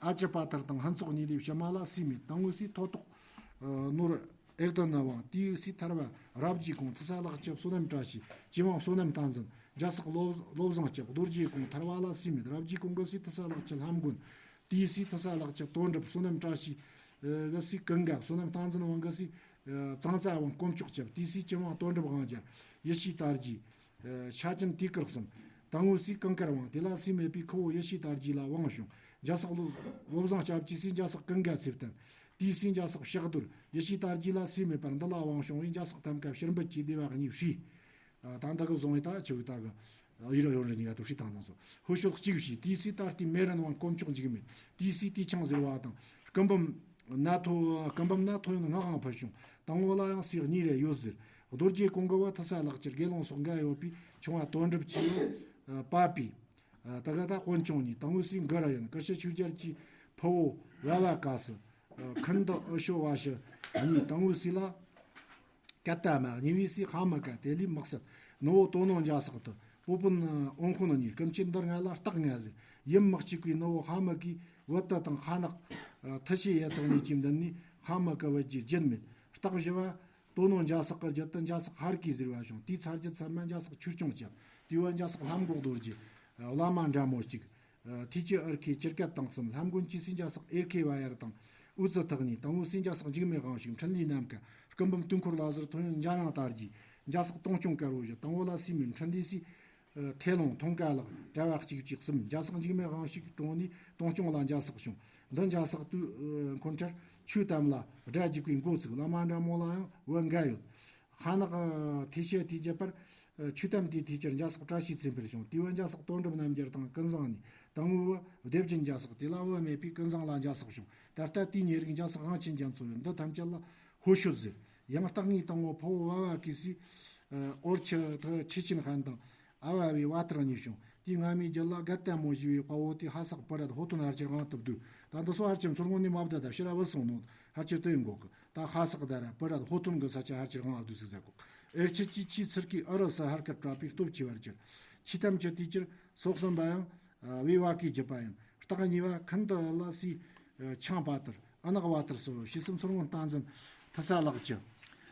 ཨ་ཅི་པ་ཐར་དང་ཧན་ཚོགས་གཉིས་ལས་ཕྱི་མ་ལ་སྲས་མེད། དང་པོའི་སྲས་ཐོ་ཐོག་ནོར་ཨེར་ཏི་ནི་དབང་། དེའི་སྲས་ཐར་བ་རབ་རྒྱས་ཀོང་། ཐི་ས་ལེགས་བཅུ་བསོད་ནམས་བཀྲ་ཤིས། ཅི་དབང་བསོད་ནམས་བསྟན་འཛིན། འཇའ་སོགས་བློ་བློ་བཟང་སྐྱབས། རྡོ་རྗེ་ཀོང་ཐར་བ་ལ་སྲས་མེད། རབ་རྒྱས་ཀོང་གི་སྲས་ཐི་ས་ལེགས་བཅུ་ལྷ་མགོན། དེའི་སྲས་ཐི་ས་ལེགས་བཅུ་དོན་གྲུབ། བསོད་ནམས་བཀྲ་ཤིས་གི་སྲས་ཀུན་དགའ། བསོད་ནམས་བསྟན་འཛིན་དབང་གི་སྲས་གཙང་རྩ་དབང་དཀོན་མཆོག་སྐྱབས། དེའི་སྲས་ཅི་དབང་དོན་གྲུབ་དབང་རྒྱལ། ཡེ་ཤེས་དར་རྒྱས། ཨ་ཤ་ཅན་དུས་དཀར་གསུམ། དང་པོའི་སྲས་ཀུན་དཀར་དབང་། དེ་ལ་སྲས་མེད་པའི་ཁུ་བོ་ཡེ་ཤེས་དར་རྒྱས་ལ་དབང་བྱུང་། འཇའ་སོགས་བློ་བློ་བཟང་སྐྱབས་ཀྱི་སྲས་འཇའ་སོགས་ཀུན་དགའ་ཚེ་བརྟན། དེའི་སྲས་འཇའ་སོགས་ཕྱག་རྡོར། ཡེ་ཤེས་དར་རྒྱས་ལ་སྲས་མེད་པར་འདི་ལ་དབང་བྱུང་བས་འཇའ་སོགས་ཐམ་ཀ་ཕྱིར་འབུད་ཀྱི་སྡེ་བ་གཉིས་བསྲེས། ཨ་ད་འདི་གི་བཟུང་བས་ད་ཆུ་བོའི་ད་གི་ཡུ་རོ་ཡོང་རེ་གཉིས་ཀ་དུ་བསྲེས་བཏང་ནང་སོ། ཧུ་ཤོད་གཅིག་བྱས། དེའི་སྲས་ད་ལྟའི་མེ་རན་དབང་དཀོན་མཆོག་འཇིགས་མེད། དེའི་སྲས་ཏི་ཆང་ཟེར་བ་དང་སྐུ་འབུམ་ན་ཐོ་སྐུ་འབུམ་ན་ཐོ་ཡོན་ངག་དབང་ཕུལ་བྱུང་། དང་པོ་ལ་ཡང་སྲས་གཉིས་རེ་ཡོད་ཟེར། རྡོ་རྗེ་ཀོང་གི་བུ་ཐི་ས་ལེགས་བཅུ་དགེ་སློང་སོགས་འགའ་ཡོད་པའི་ཆུང་བ་དོན་གྲུབ་ཀྱི་བུ་པ་པི། ད་ག་ད་དཔོན་ཆུང་གཉིས། དང་པོའི་སྲས་མགུ་ར་ཡོན། ཀིར་ཤི་ཆོས་རྒྱལ་གྱི་ཕུ་བོ་བ་བ་ཀ་སི། ཁུན་ཏི་ཨུ་ཤོ་བ་ཤི་གཉིས། དང་པོའི་སྲས་ལ་ཀ་ཏ་མ། གཉིས་པའི་སྲས་ཧ་མི་ཀ། དེ་ལས་དམག་སད། ནུ་བོ་དོ་ནོ་འཇའ་སོགས་དུ། པོ་པུན་ཨོང་ཁུན་གཉིས། སྐུ་མཆེད་འདི་ལྔ་ལ་སྟག་ལྔ་ཟེར། ཡུམ་དམག་གཅིག་པའི་ནུ་བོ་ཧ་མི་ཀའི་བུ་དུ་དང་ཁ་ནག་ཐི་ཤེས་ཡེ་དང་གཉིས་ཀྱི་མདུན་ནས་ཧ་མི་ཀ་བུ་རྒྱུད་རྒྱུད་མེད། སྟག་བཞི་བ་དོ་ནོ་འཇའ་སོགས་ཀྱི་རྒྱུད་དུ་འཇའ་སོགས་ཧར་ཀི་ཟེར་བ་བྱུང་། དེའི་ཚར་རྒྱུད་ཚད་མ་འཇའ་སོགས་ཆོས་སྐྱོང་སྐྱབས། དེའི་བུ་འཇའ་སོགས་ལྷ་མགོ་རྡོ་རྗེ། བླ་མ་འདྲ་མོ་གཅིག་ཐེ་ཅི་ཨར་ཁེ་ཅིར་ཀད་དང་གསུམ། ལྷ་མགོན་གྱི་སྲས་འཇའ་སོགས་ཨེར་ཁེ་བ་ཡར་དང་ཨུ་ཙི་ཐག་གཉིས། དང་པོའི་སྲས་འཇའ་སོགས་འཇིགས་མེད་དབང་ཕྱུག། འཕྲིན་ལས་ནམ་མཁའ། སྐུ་འབུམ་དུས་འཁོར་ལ་ཟུར་ཐོ་ཡོན་འཇམ་དབྱངས་དར་རྒྱས། འཇའ་སོགས་སྟོང་སྐྱོང་དཀར་བོ་བཞི། དང་པོ་ལ་སྲས་མེད། འཕྲིན་ལས་སྲས་ཐེ་ལོང་མཐོང་ཀ་ལག་གྲྭ་བ་གཅིག་བཅས་གསུམ། འཇའ་སོགས་འཇིགས་མེད་དབང་ཕྱུག་གྲོང་ནས་སྟོང་སྐྱོང་ལ་འཇའ་སོགས་བྱུང་། འདི་འཇའ་སོགས་དུས་འཁོར་འཕྲལ་ ཆོས་གཏམ་ལ་སྒྲ་འཇུག་པའི་འགོ་བཙུགས། བླ་མ་འདྲ་མོ་ལའང་བུ་འགའ་ཡོད། ཤ་ནག་ཐེ་ཤེ་དེའི་རྒྱུད་པར་ཆོས་གཏམ་དེའི་ཐེ་ཆེར་འཇའ་སོགས་བཀྲ་ཤིས་ཚེ་འཕེལ་བྱུང་། དེའི་བུ་འཇའ་སོགས་དོན་གྲུབ་རྣམ་རྒྱལ་དང་ཀུན་བཟང་གཉིས། དང་པོའི་བུ་སྡེ་བརྒྱད་འཇའ་སོགས། དེ་ལ་བུ་མེད་པས་ཀུན་བཟང་ལ་འཇའ་སོགས་བྱུང་། ད་ལྟ་དེའི་ཉེ་རིགས་འཇའ་སོགས་དབང་ཆེན་རྒྱ་མཚོ་ཡོད། འདི་ཐམས་ཅད་ལ་ཕོ་ཤོད་ཟེར། ཡང་སྟག་ངའི་དང་པོ་ཕོ་བོ་བ་བ་ཀི་སི། ཨོ་ཆི་ཐི་ཆི་ཆིན་ཧན་དང་། ཨ་བ་བའི་བ་ཐར་གཉིས་བྱུང་། དེའི་སྔ་མའི་རྒྱུད་ལ་རྒད་ལྟད་མོ་ཞེས་པའི་དཔའ་བོ་དེ་ཧ་སག་པུ་རད་ཧོ་ཐུན་ཧར་ཆེར་དབང་དུ་བསྡུས། ད་འདི་སོ་ཧར་ཆེར་མཚོ་སྔོན་ནས་མ་བསྡད་ད་ཕྱིར་བུད་སོང་ནོ། ཧར་ཆེར་དོ་ཡིན་གོ་གི། ད་ཧ་སག་ད་ར་པུ་རད་ཧོ་ཐུན་གི་ས་ཆ་ཧར་ཆེར་དབང་བསྡུས་ཟིག་ཟེར་གོ། ཨེར་ཆི་ཅི་ཆི་ཚིར་གི་ཨུ་རུ་སུ་ཧར་ཁར་གྲགས་པའི་སྟོབས་ཆེ་བར་གྱུར། ཆི་ཐམ་ཆི་དེའི་ཕྱིར་སོག་གསུམ་པ་ཡང་བའི་བ་ཀི་རྒྱུད་པ་ཡིན། སྟག་གཉིས་པ་ཁན་ཏི་ལ་སི་ཆང་པ་ཏར། ཨ་ནག་བ་ཏར་སོ་ཕྱིས་སུ་མཚོ་སྔོན་བསྟན་འཛིན་ཐི་ས་ལག་ཅི།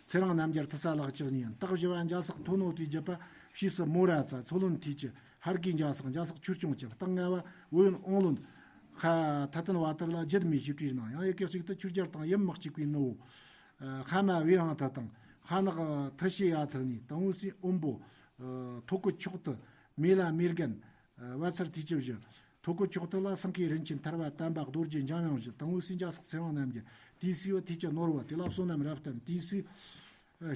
ཚེ་རིང་རྣམ་རྒྱལ་ཐི་ས་ལག་ཅི་གཉིས་ཡིན། སྟག་བཞི་བ་འཇའ་སོགས་ཐོ་ནོ་དེའི་རྒྱུད་པ་ཕྱིས་སུ་མོ་ར་ཙ་མཚོ་ལོན་ཐི་ཅི་ཧར་གི་འཇའ་སོགས་འཇའ་སོགས་ཆོས་སྐྱོང་ཅི། སྟག་ལྔ་བ་བུ་ཡོན་ཨོང་ལོན་ཁ་ཐ་ཐན་བ་ཏར་ལ་རྒྱུད་མི་ཤེས་བྲིས་ནང་ཡང་ཡི་གེ་གཅིག་ཏུ་ཆོས་རྒྱལ་དང་ཡུམ་མི་གཅིག་པའི་ནུ་བོ། ཁ་མ་བའི་ཧང་ཐ་དང་ཁ་ནག་ཐི་ཤེ་ཡ་ཐི་གཉིས། དང་པོ་སི་ཨོམ་པོ། ཐོ་ཀོ་ཆོག་ཏུ་མེ་ལ་མེ་རྒན། བ་ཚར་དུས་ཀྱི་བཞི། ཐོ་ཀོ་ཅོག་ཏུ་ལ་སེང་གེ་རིན་ཆེན་ཐར་བ་བསྟན་པ་རྡོ་རྗེ་འཇམ་དབྱངས་བཞི། དང་པོ་སྲིད་འཇའ་སོགས་ཚེ་དབང་རྣམ་རྒྱལ། དེའི་སྲིད་བུ་ཐེག་ཆེན་ནོར་བུ། དེ་ལ་བསོད་ནམས་རབ་བརྟན། དེའི་སྲིད་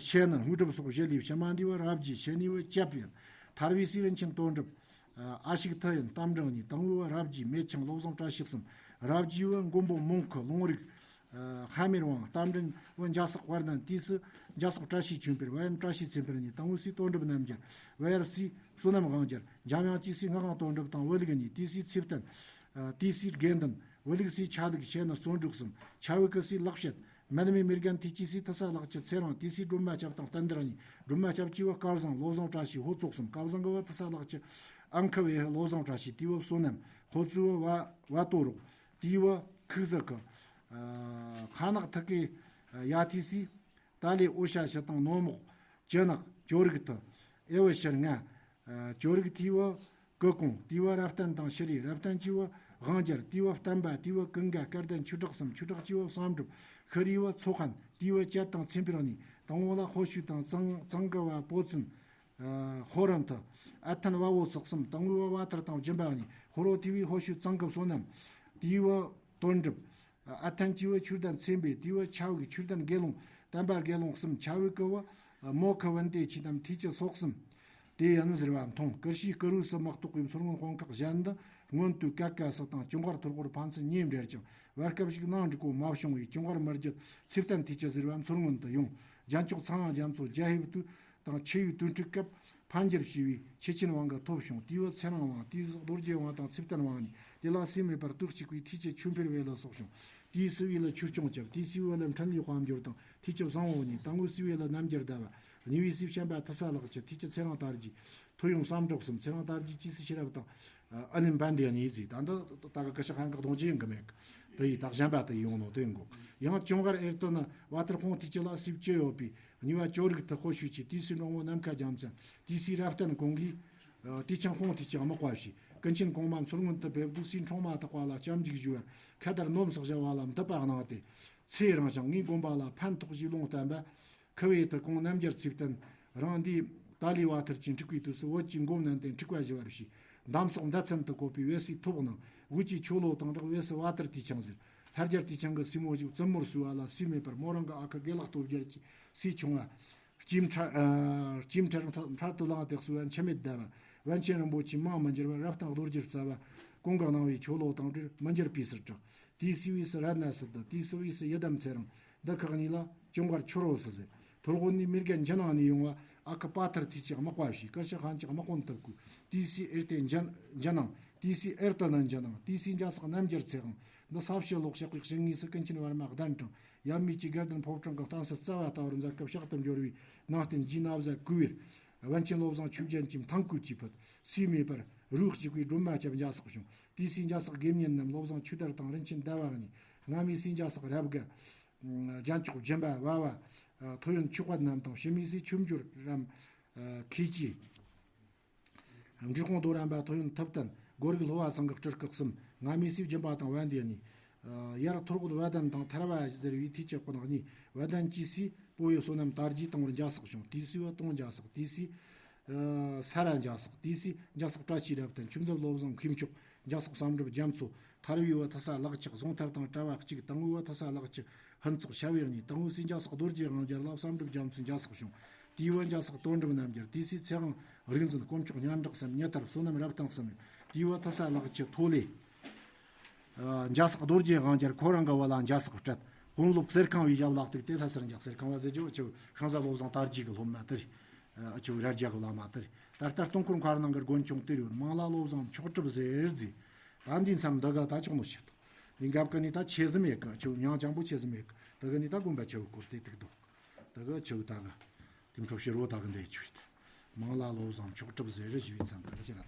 ཤེས་ནི་དངོས་གྲུབ་སོགས་བཞི་ལས་ཕྱི་མ་འདིའི་བུ་རབ་རྒྱས། ཕྱི་ནས་བུ་སྐྱབས་ཡིན། ཐར་བའི་སྲིད་རིན་ཆེན་དོན་གྲུབ། ཨ་ཤིག་ཐུ་ཡིན། རྟ་མགྲིན་གཉིས། དང་པོའི་བུ་རབ་རྒྱས་མེ་ཆང་བློ་བཟང་བཀྲ་ཤིས་གསུམ། རབ་རྒྱས་བུ་མགོན་པོ་མོང་ཁུ་ལུང་རིགས། ཧ་མེར་དབང་། རྟ་མགྲིན་བུ་འཇའ་སོགས་དཔལ་ལྡན། དེའི་སྲིད་འཇའ་སོགས་བཀྲ་ཤིས་ཆོས་འཕེལ། བུ་ཡན་བཀྲ་ཤིས་ཚེ་འཕེལ་གཉིས། དང་པོའི་སྲིད་དོན་གྲུབ་རྣམ་རྒྱལ། བུ་ཡར་སྲིད་བསོད་ནམས་དབང་རྒྱལ། འཇམ་དབྱངས་ཀྱི་སྲིད་ངག་དབང་དོན་གྲུབ་དང་བུ་ལུག་གཉིས། དེའི་སྲིད་ཚེ་བརྟན། དེའི་སྲིད་དགེ་འདུན། བུ་ལུག་སྲིད་ཆ་ལུགས་ཤེས་ནི་བརྩོན་འགྲུས་གསུམ། ཆ་བུ་གི་སྲིད་ལག་བཤད། མེད་མེད་མེ་རྒན་ཐེག་ཆེན་སྲིད་ཐི་ས་ལག་ཆུ་ཚེ་རིང་། དེའི་སྲིད་སྒྲོལ་མ་སྐྱབས་དང་བསྟན་དར་གཉིས། སྒྲོལ་མ་སྐྱབས་ཀྱི་བུ་སྐལ་བཟང་བློ་བཟང་བཀྲ་ཤིས་ཧོ་ཙོག་གསུམ། སྐལ་བཟང་གི་བུ་ཐི་ས་ལག་ཆུ་ཨང་ཁ་བའི་བློ་བཟང་བཀྲ་ཤིས། དེའི་བུ་བསོད་ནམས་ཧོ་ཙུ་བུ་བ་བ་ཏོ་རོག། དེའི་བུ་ཁུག་ཟི་ཁུ། ཁ་ནག་ཐི་ཀི་ཡ་ཐི་སི། ཏཱ་ལའི་ཨོ་ཤ་ཤི་དང་ནོ་མོག་ཅི་ནག་ཅོ་རིག་ཐི། ཨེ་བུ་ཕྱིར་ང་། ཅོ་རིག་ཐི་བུ་ཀི་ཀོང་། དེའི་བུ་རབ་བརྟན་དང་ཤི་རི། རབ་བརྟན་གྱི་བུ་དབང་རྒྱལ། དེའི་བུ་བསྟན་པ། དེའི་བུ་ཀུན་དགའ་སྐལ་ལྡན། ཆོས་གྲགས་གསུམ། ཆོས་གྲགས་ཀྱི་བུ་བསམ་གྲུབ། ཤི་རིའི་བུ་ཚོ་ཁན། དེའི་བུ་བཅད་དང་ཚེ་འཕེལ་གཉིས། དང་བོ་ལ་ཧོ་ཤུ་དང་ཙང་ཙང་གི་བུ་པོ་ཙིན། ཧོ་རན་ཐི། ཨ་ཐན་བ་བོ་ཚོགས་གསུམ། དང་བོའི་བུ་བ་ཐར་དང་སྦྱིན་པ་གཉིས། ཧོ་རོ་ཐི་བུའི་ཧོ་ཤུ་ཙང་གི་བསོད་ནམས། དེའི་བུ་དོན་གྲུབ། ཨ་ཐན་གྱི་བུ་ཆོས་ལྡན་ཚེ་འབེ། དེའི་བུ་ཆ་བུ་གི་ཆོས་ལྡན་དགེ་སློང་། བསྟན་པ་དགེ་སློང་གསུམ། ཆ་བུ་གི་བུ་མོ་ཁི་བན་དེ་ཆི་དམ་ཐི་ཅི་སོགས་གསུམ། དེ་ཡིན་ཟེར་བ་མཐོང་། ཀུ་ཤུའི་ཀུ་རུ་སུ་མ་གཏོགས་པའི་མཚོ་སྔོན་དཔོན་ཁག་གཞན་འདི་སྔོན་དུས་ཀ་ཀ་སི་དང་ཅུང་གར་ཐོར་གོར་ཕན་ཚུན་ཉེ་འབྲེལ་ཅིང་བར་སྐབས་ཤིག་ནང་འགྲིག་གོ་མ་བྱུང་བས་ཅུང་གར་མི་རྒྱུད་ཚེ་བརྟན་ཐི་ཅི་ཟེར་བ་མཚོ་སྔོན་དུ་ཡོང་། རྒྱན་མཆོག་ཚངས་དབྱངས་རྒྱ་མཚོ་རྒྱ་ཧེབ་ཏུ་དང་ཆེ་ཡུལ་དོན་ཁྲིད་སྐབས་ཕན་སྦྱོར་བྱས་པའི་ཆེ་ཆེན་དབང་གི་ཐོབ་བྱུང་། དེའི་བུ་ཚེ་རིང་དབང་། དེའི་སྲིད་རྡོ་རྗེ་དབང་དང་ཚེ་བརྟན་དབང་གཉིས། དེ་ལ་སྲས་མེད་པར་སྟོབས་གཅིག་པའི་ཐེག་ཆེན་ཆོས་འཕེལ་བའི་ལ་སོགས་བྱུང་། དེའི་སྲིད་བུའི་ལ་ཆོས་སྐྱོང་བཅུ། དེའི་སྲིད་བུ་ལ་འཕྲིན་ལས་དཔལ་འབྱོར་དང་ཐེག་ཆེན་བཟང་བོ་གཉིས། དང་པོའི་སྲིད་བུ་ལ་རྣམ་རྒྱལ་ཟླ་བ། གཉིས་པའི་སྲིད་བྱམས་པ་ཐི་ས་ལག་ཆུ། ཐེག་ཆེན་ཚེ་རིང་དར་རྒྱས། ཐོ་ཡོང་བསམ་གྲུབ་གསུམ། ཚེ་རིང་དར་རྒྱས་ཀྱི་སྲིད་ཤེས་རབ་དང་ཨ་ནེམ་བན་དེ་གཉིས་ཟིག་ད་འདི་ད་གི་ཀི་ཤ་ཧན་གི་གདོང་ཅན་ཡིན་གི་མེད་གི། དེ་ཡི་ད་གཞན་པ་དེ་ཡོང་ནོ་དེ་ཡིན་གོ། ཡང་ཅུང་གར་ཨེར་ཏི་ནི་བ་ཐར་ཁོང་ཐེག་ཆེན་ལ་སྲིད་བཅུ་ཡོད་པའི། གཉིས་པ་ཅོ་རིག་ཐི་ཧོ་ཤུ་ཆེ། དེའི་སྲིད་འབྲོང་བུ་ནམ་མཁའ་རྒྱལ་མཚན། དེའི་སྲིད་རབ་བརྟན་གོང་གིས། དེ་ཆང་ཁོང་ཐེག་ཆེན་དམག་པ་བྱས། ཀུན་མཁྱེན་གོང་མ་མཚོ་སྔོན་དུ་ཕེབས་དུས་སྲིད་འཕྲོག་མ་ཐག་པ་ལ་སྐྱབས་འཇུག་ཞུ་བར་ཁ་དར་ནོམ་སོགས་བྱ་བ་ལ་འདི་པ་གནང་སྟེ། ཚེ་རིང་ཞིང་ངའི་དགོན་པ་ལ་ཕན་ཐོགས་ཞེས་ལུང་བསྟན་པ། ཁི་བེ་ཐི་གོང་རྣམ་རྒྱལ་ཚེ་བརྟན་རང་འདི་ཏཱ་ལའི་བ་ཐར་གྱི་འཁྲུག་པའི་དུས་སུ་བོད་ཀྱི་མགོ་མནན་ཏེ་འཁྲུག་པ་ཞི་བར་བྱས། འདམ་སོགས་མདའ་ཚན་དུ་བཀོད་པའི་བེ་སི་ཐོབ་གནང་། བོད་ཀྱི་ཆོ་ལོ་དང་སྦྲགས་བེ་སི་བ་ཐར་དེའི་ཆང་ཟེར། ལྷ་རྒྱལ་དེའི་ཆང་གི་སྲིད་མོ་ཞིག་བཙུན་མོར་གསོས་པ་ལ་སྲིད་མེད་པར་མོ་རང་གི་ཨ་ཁུ་དགེ་ལེགས་སྟོབས་རྒྱལ་གྱི་སྲིད་ཆུང་བ། སྐྱེས་ཕྲ་ཨ་སྐྱེས་ཕྲ་མཐར་དུ་ལངས་ཏེ་གསོལ་བ་འཆི་མེད་བརྡལ་བ། པཎ་ཆེན་རིན་པོ་ཆེའི་མིང་མི་འགྱུར་བ་རབ་བརྟན་རྡོ་རྗེར་སྩལ་བ། གོང་གི་གནང་བའི་ཆོ་ལོ་དང་འབྲེལ་མི་འགྱུར་པའི་ཟུར་དྲངས། དེའི་སྲིད་བེ་སི་རཏྣ་སིདྡྷི། དེའི་སྲིད་བེ་སི་ཡི་དམ་ཚེ་རིང་། འདི་ཁག་གཉིས་ལ་ཅུང་གར་ཆོ་རོ་སི་ཟེར། ཐོར་གོ་ནས་མེ་རྒན་འཇིགས་སྣང་ནས་ཡོང་བ་ཨ་ཁུ་པ་ཐར་ཐེག་ཆེན་དམག་པ་བྱས། ཀུ་ཤུ་ཧན་གྱི་དམག་དཔོན་དུ་བསྐོས། དེའི་སྲིད་ཨེར་ཏེ་འཇིགས་འཇིགས་སྣང་། དེའི་སྲིད་ཨེར་ཏི་ནི་འཇིགས་སྣང་། དེའི་སྲིད་འཇའ་སོགས་རྣམ་རྒྱལ་ཚེ་དབང་། འདི་ས་བྱི་ལོག་ཞག་པའི་ཞིང་ངོས་སུ་ཀུན་མཁྱེན་བར་མ་གདན་དྲངས། ཡབ་མེས་ཀྱི་དགེ་ལྡན་ཕོ་བྲང་གི་གཏམ་སྲོལ་རྩ་བ་ལྟ་བུར་མཛད་སྐབས་ཕྱག་ཏུ་འབྱོར་བའི་ནང་བསྟན་རྗེ་ན་བཟའ་གུས་པར། པཎ་ཆེན་བློ་བཟང་ཆོས་རྒྱན་གྱི་མཐང་སྐུལ་གྱིས་ཕུལ། སྲིད་མེད་པར་རུས་གཅིག་པའི་སྒྲོལ་མ་སྐྱབས་འཇའ་སོགས་བྱུང་། དེའི་སྲིད་འཇའ་སོགས་དགེ་བསྙེན་རྣམས་བློ་བཟང་ཆོས་དར་དང་རིན་ཆེན་ཟླ་བ་གཉིས། སྔ་མའི་སྲིད་འཇའ་སོགས་རབ་དགའ། རྒྱན་མཆོག་སྦྱིན་པ་བ་བ། ཐོ་ཡོན་མཆོག་པ་རྣམས་དང་། ཕྱི་མའི་སྲིད་ཆོས་འབྱོར་རམ། མཁས་ཀྱི། འབྲི་གུང་རྡོ་རམ་པ། ཐོ་ཡོན་ཐུབ་བསྟན། སྒོ་རིགས་སློབ་པ་ཚང་གི་སྤྲུལ་སྐུ་གསུམ། སྔ་མའི་སྲིད་སྦྱིན་པ་དང་བན་དེ་གཉིས། ཡར་ཐོར་གོད་བ་དན་དང་ཐར་བ་ཟེར་བའི་ཐེག་ཆེན་དཔོན་གཉིས། བ་དན་གྱི་སྲིད་པོ་ཡི་བསོད་ནམས་དར་རྒྱས་དང་བོར་འཇའ་སོགས་བྱུང་། དེའི་སྲིད་བུ་སྟོང་འཇའ་སོགས། དེའི་སྲིད་ས་ར་འཇའ་སོགས། དེའི་སྲིད་འཇའ་སོགས་བཀྲ་ཤིས་རབ་བརྟན། ཆོས་མཛད་བློ་བཟང་མཁས་མཆོག། འཇའ་སོགས་བསམ་གྲུབ་རྒྱ་མཚོ། ཐར་བའི་བུ་ཐི་ས་ལག་ཆག། ཟུང་ཐར་དང་གྲྭ་བ་གཅིག། དང་པོའི་བུ་ཐི་ས་ལག་ཆུ། ཕུན་ཚོགས་ཞབས་གཡས་གཉིས། དང་པོ་སུས་འཇའ་སོགས་རྡོ་རྗེའི་དབང་རྒྱལ་ལ། བསམ་གྲུབ་རྒྱ་མཚོས་འཇའ་སོགས་ཕྱུང་། དེའི་བུ་འཇའ་སོགས་དོན་གྲུབ་རྣམ་རྒྱལ། དེའི་སྲས་ཚེ་དབང་རིག་འཛིན། དཀོན་མཆོག་སྙན་གྲགས་སམ་མྱི་ཐར། བསོད་ནམས་རབ་བརྟན་སམ་ཡོན། དེའི་བུ་ཐུ་ས་ལག་ཆུ་ཐོ་ལེ། ཨ། འཇའ་སོགས་རྡོ་རྗེའི་དབང་རྒྱལ། ཁོ་རང་གི་བུ་ལ་འཇའ་སོགས་སྤྲད། དཔོན་སློབ་གསེར་ཁང་བའི་ཞབས་ལ་གཏུགས་ཏེ། ལྷ་སར་འཇག། གསེར་ཁང་བ་ཟེར་རྒྱུ་ཨ་ཆུ་ཤིང་བཟའ་བློ་བཟང་དར་རྒྱས་ཀྱི་སློབ་མ་དེ་རེད། ཨ་ཆུ་རྭ་རྒྱ་གི་བླ་མ་དེ་རེད། ད་ལྟ་སྟོང་འཁོར་མཁར་ནང་གི་དགོན་ཆུང་དེར་ཡོད། མང་ལ་བློ་བཟང་མཆོག་གྲུབ་ཟེར་ཟིག། ད་འདི་མཚམས་འདི་ག་ད་ཅོག་ནོ་ཤི་ཏོ། འདི་འགབ་ཀ་ནི་ད་ཆེ་ཟིམ་ཡེ་གི་ཨ་ཆུ་མྱང་ཅང་པོ་ཆེ་ཟིམ་ཡེ་གི། འདི་ག་ནི་ད་དགོན་པ་ཆེ་བོ་སྐོར་དེ་ཐུག་དོ། འདི་ག་ཆུ་ད་ག་དེ་འཕྲོ་ཕྱི་རོ་ད་ག་འདི་ཆུ་ཡི་ད། མང་ལ་བློ་བཟང་མཆོག་གྲུབ་ཟེར་རེ་ཞུ་བའི་མཚམས་འདི་ག་ཅི་ན་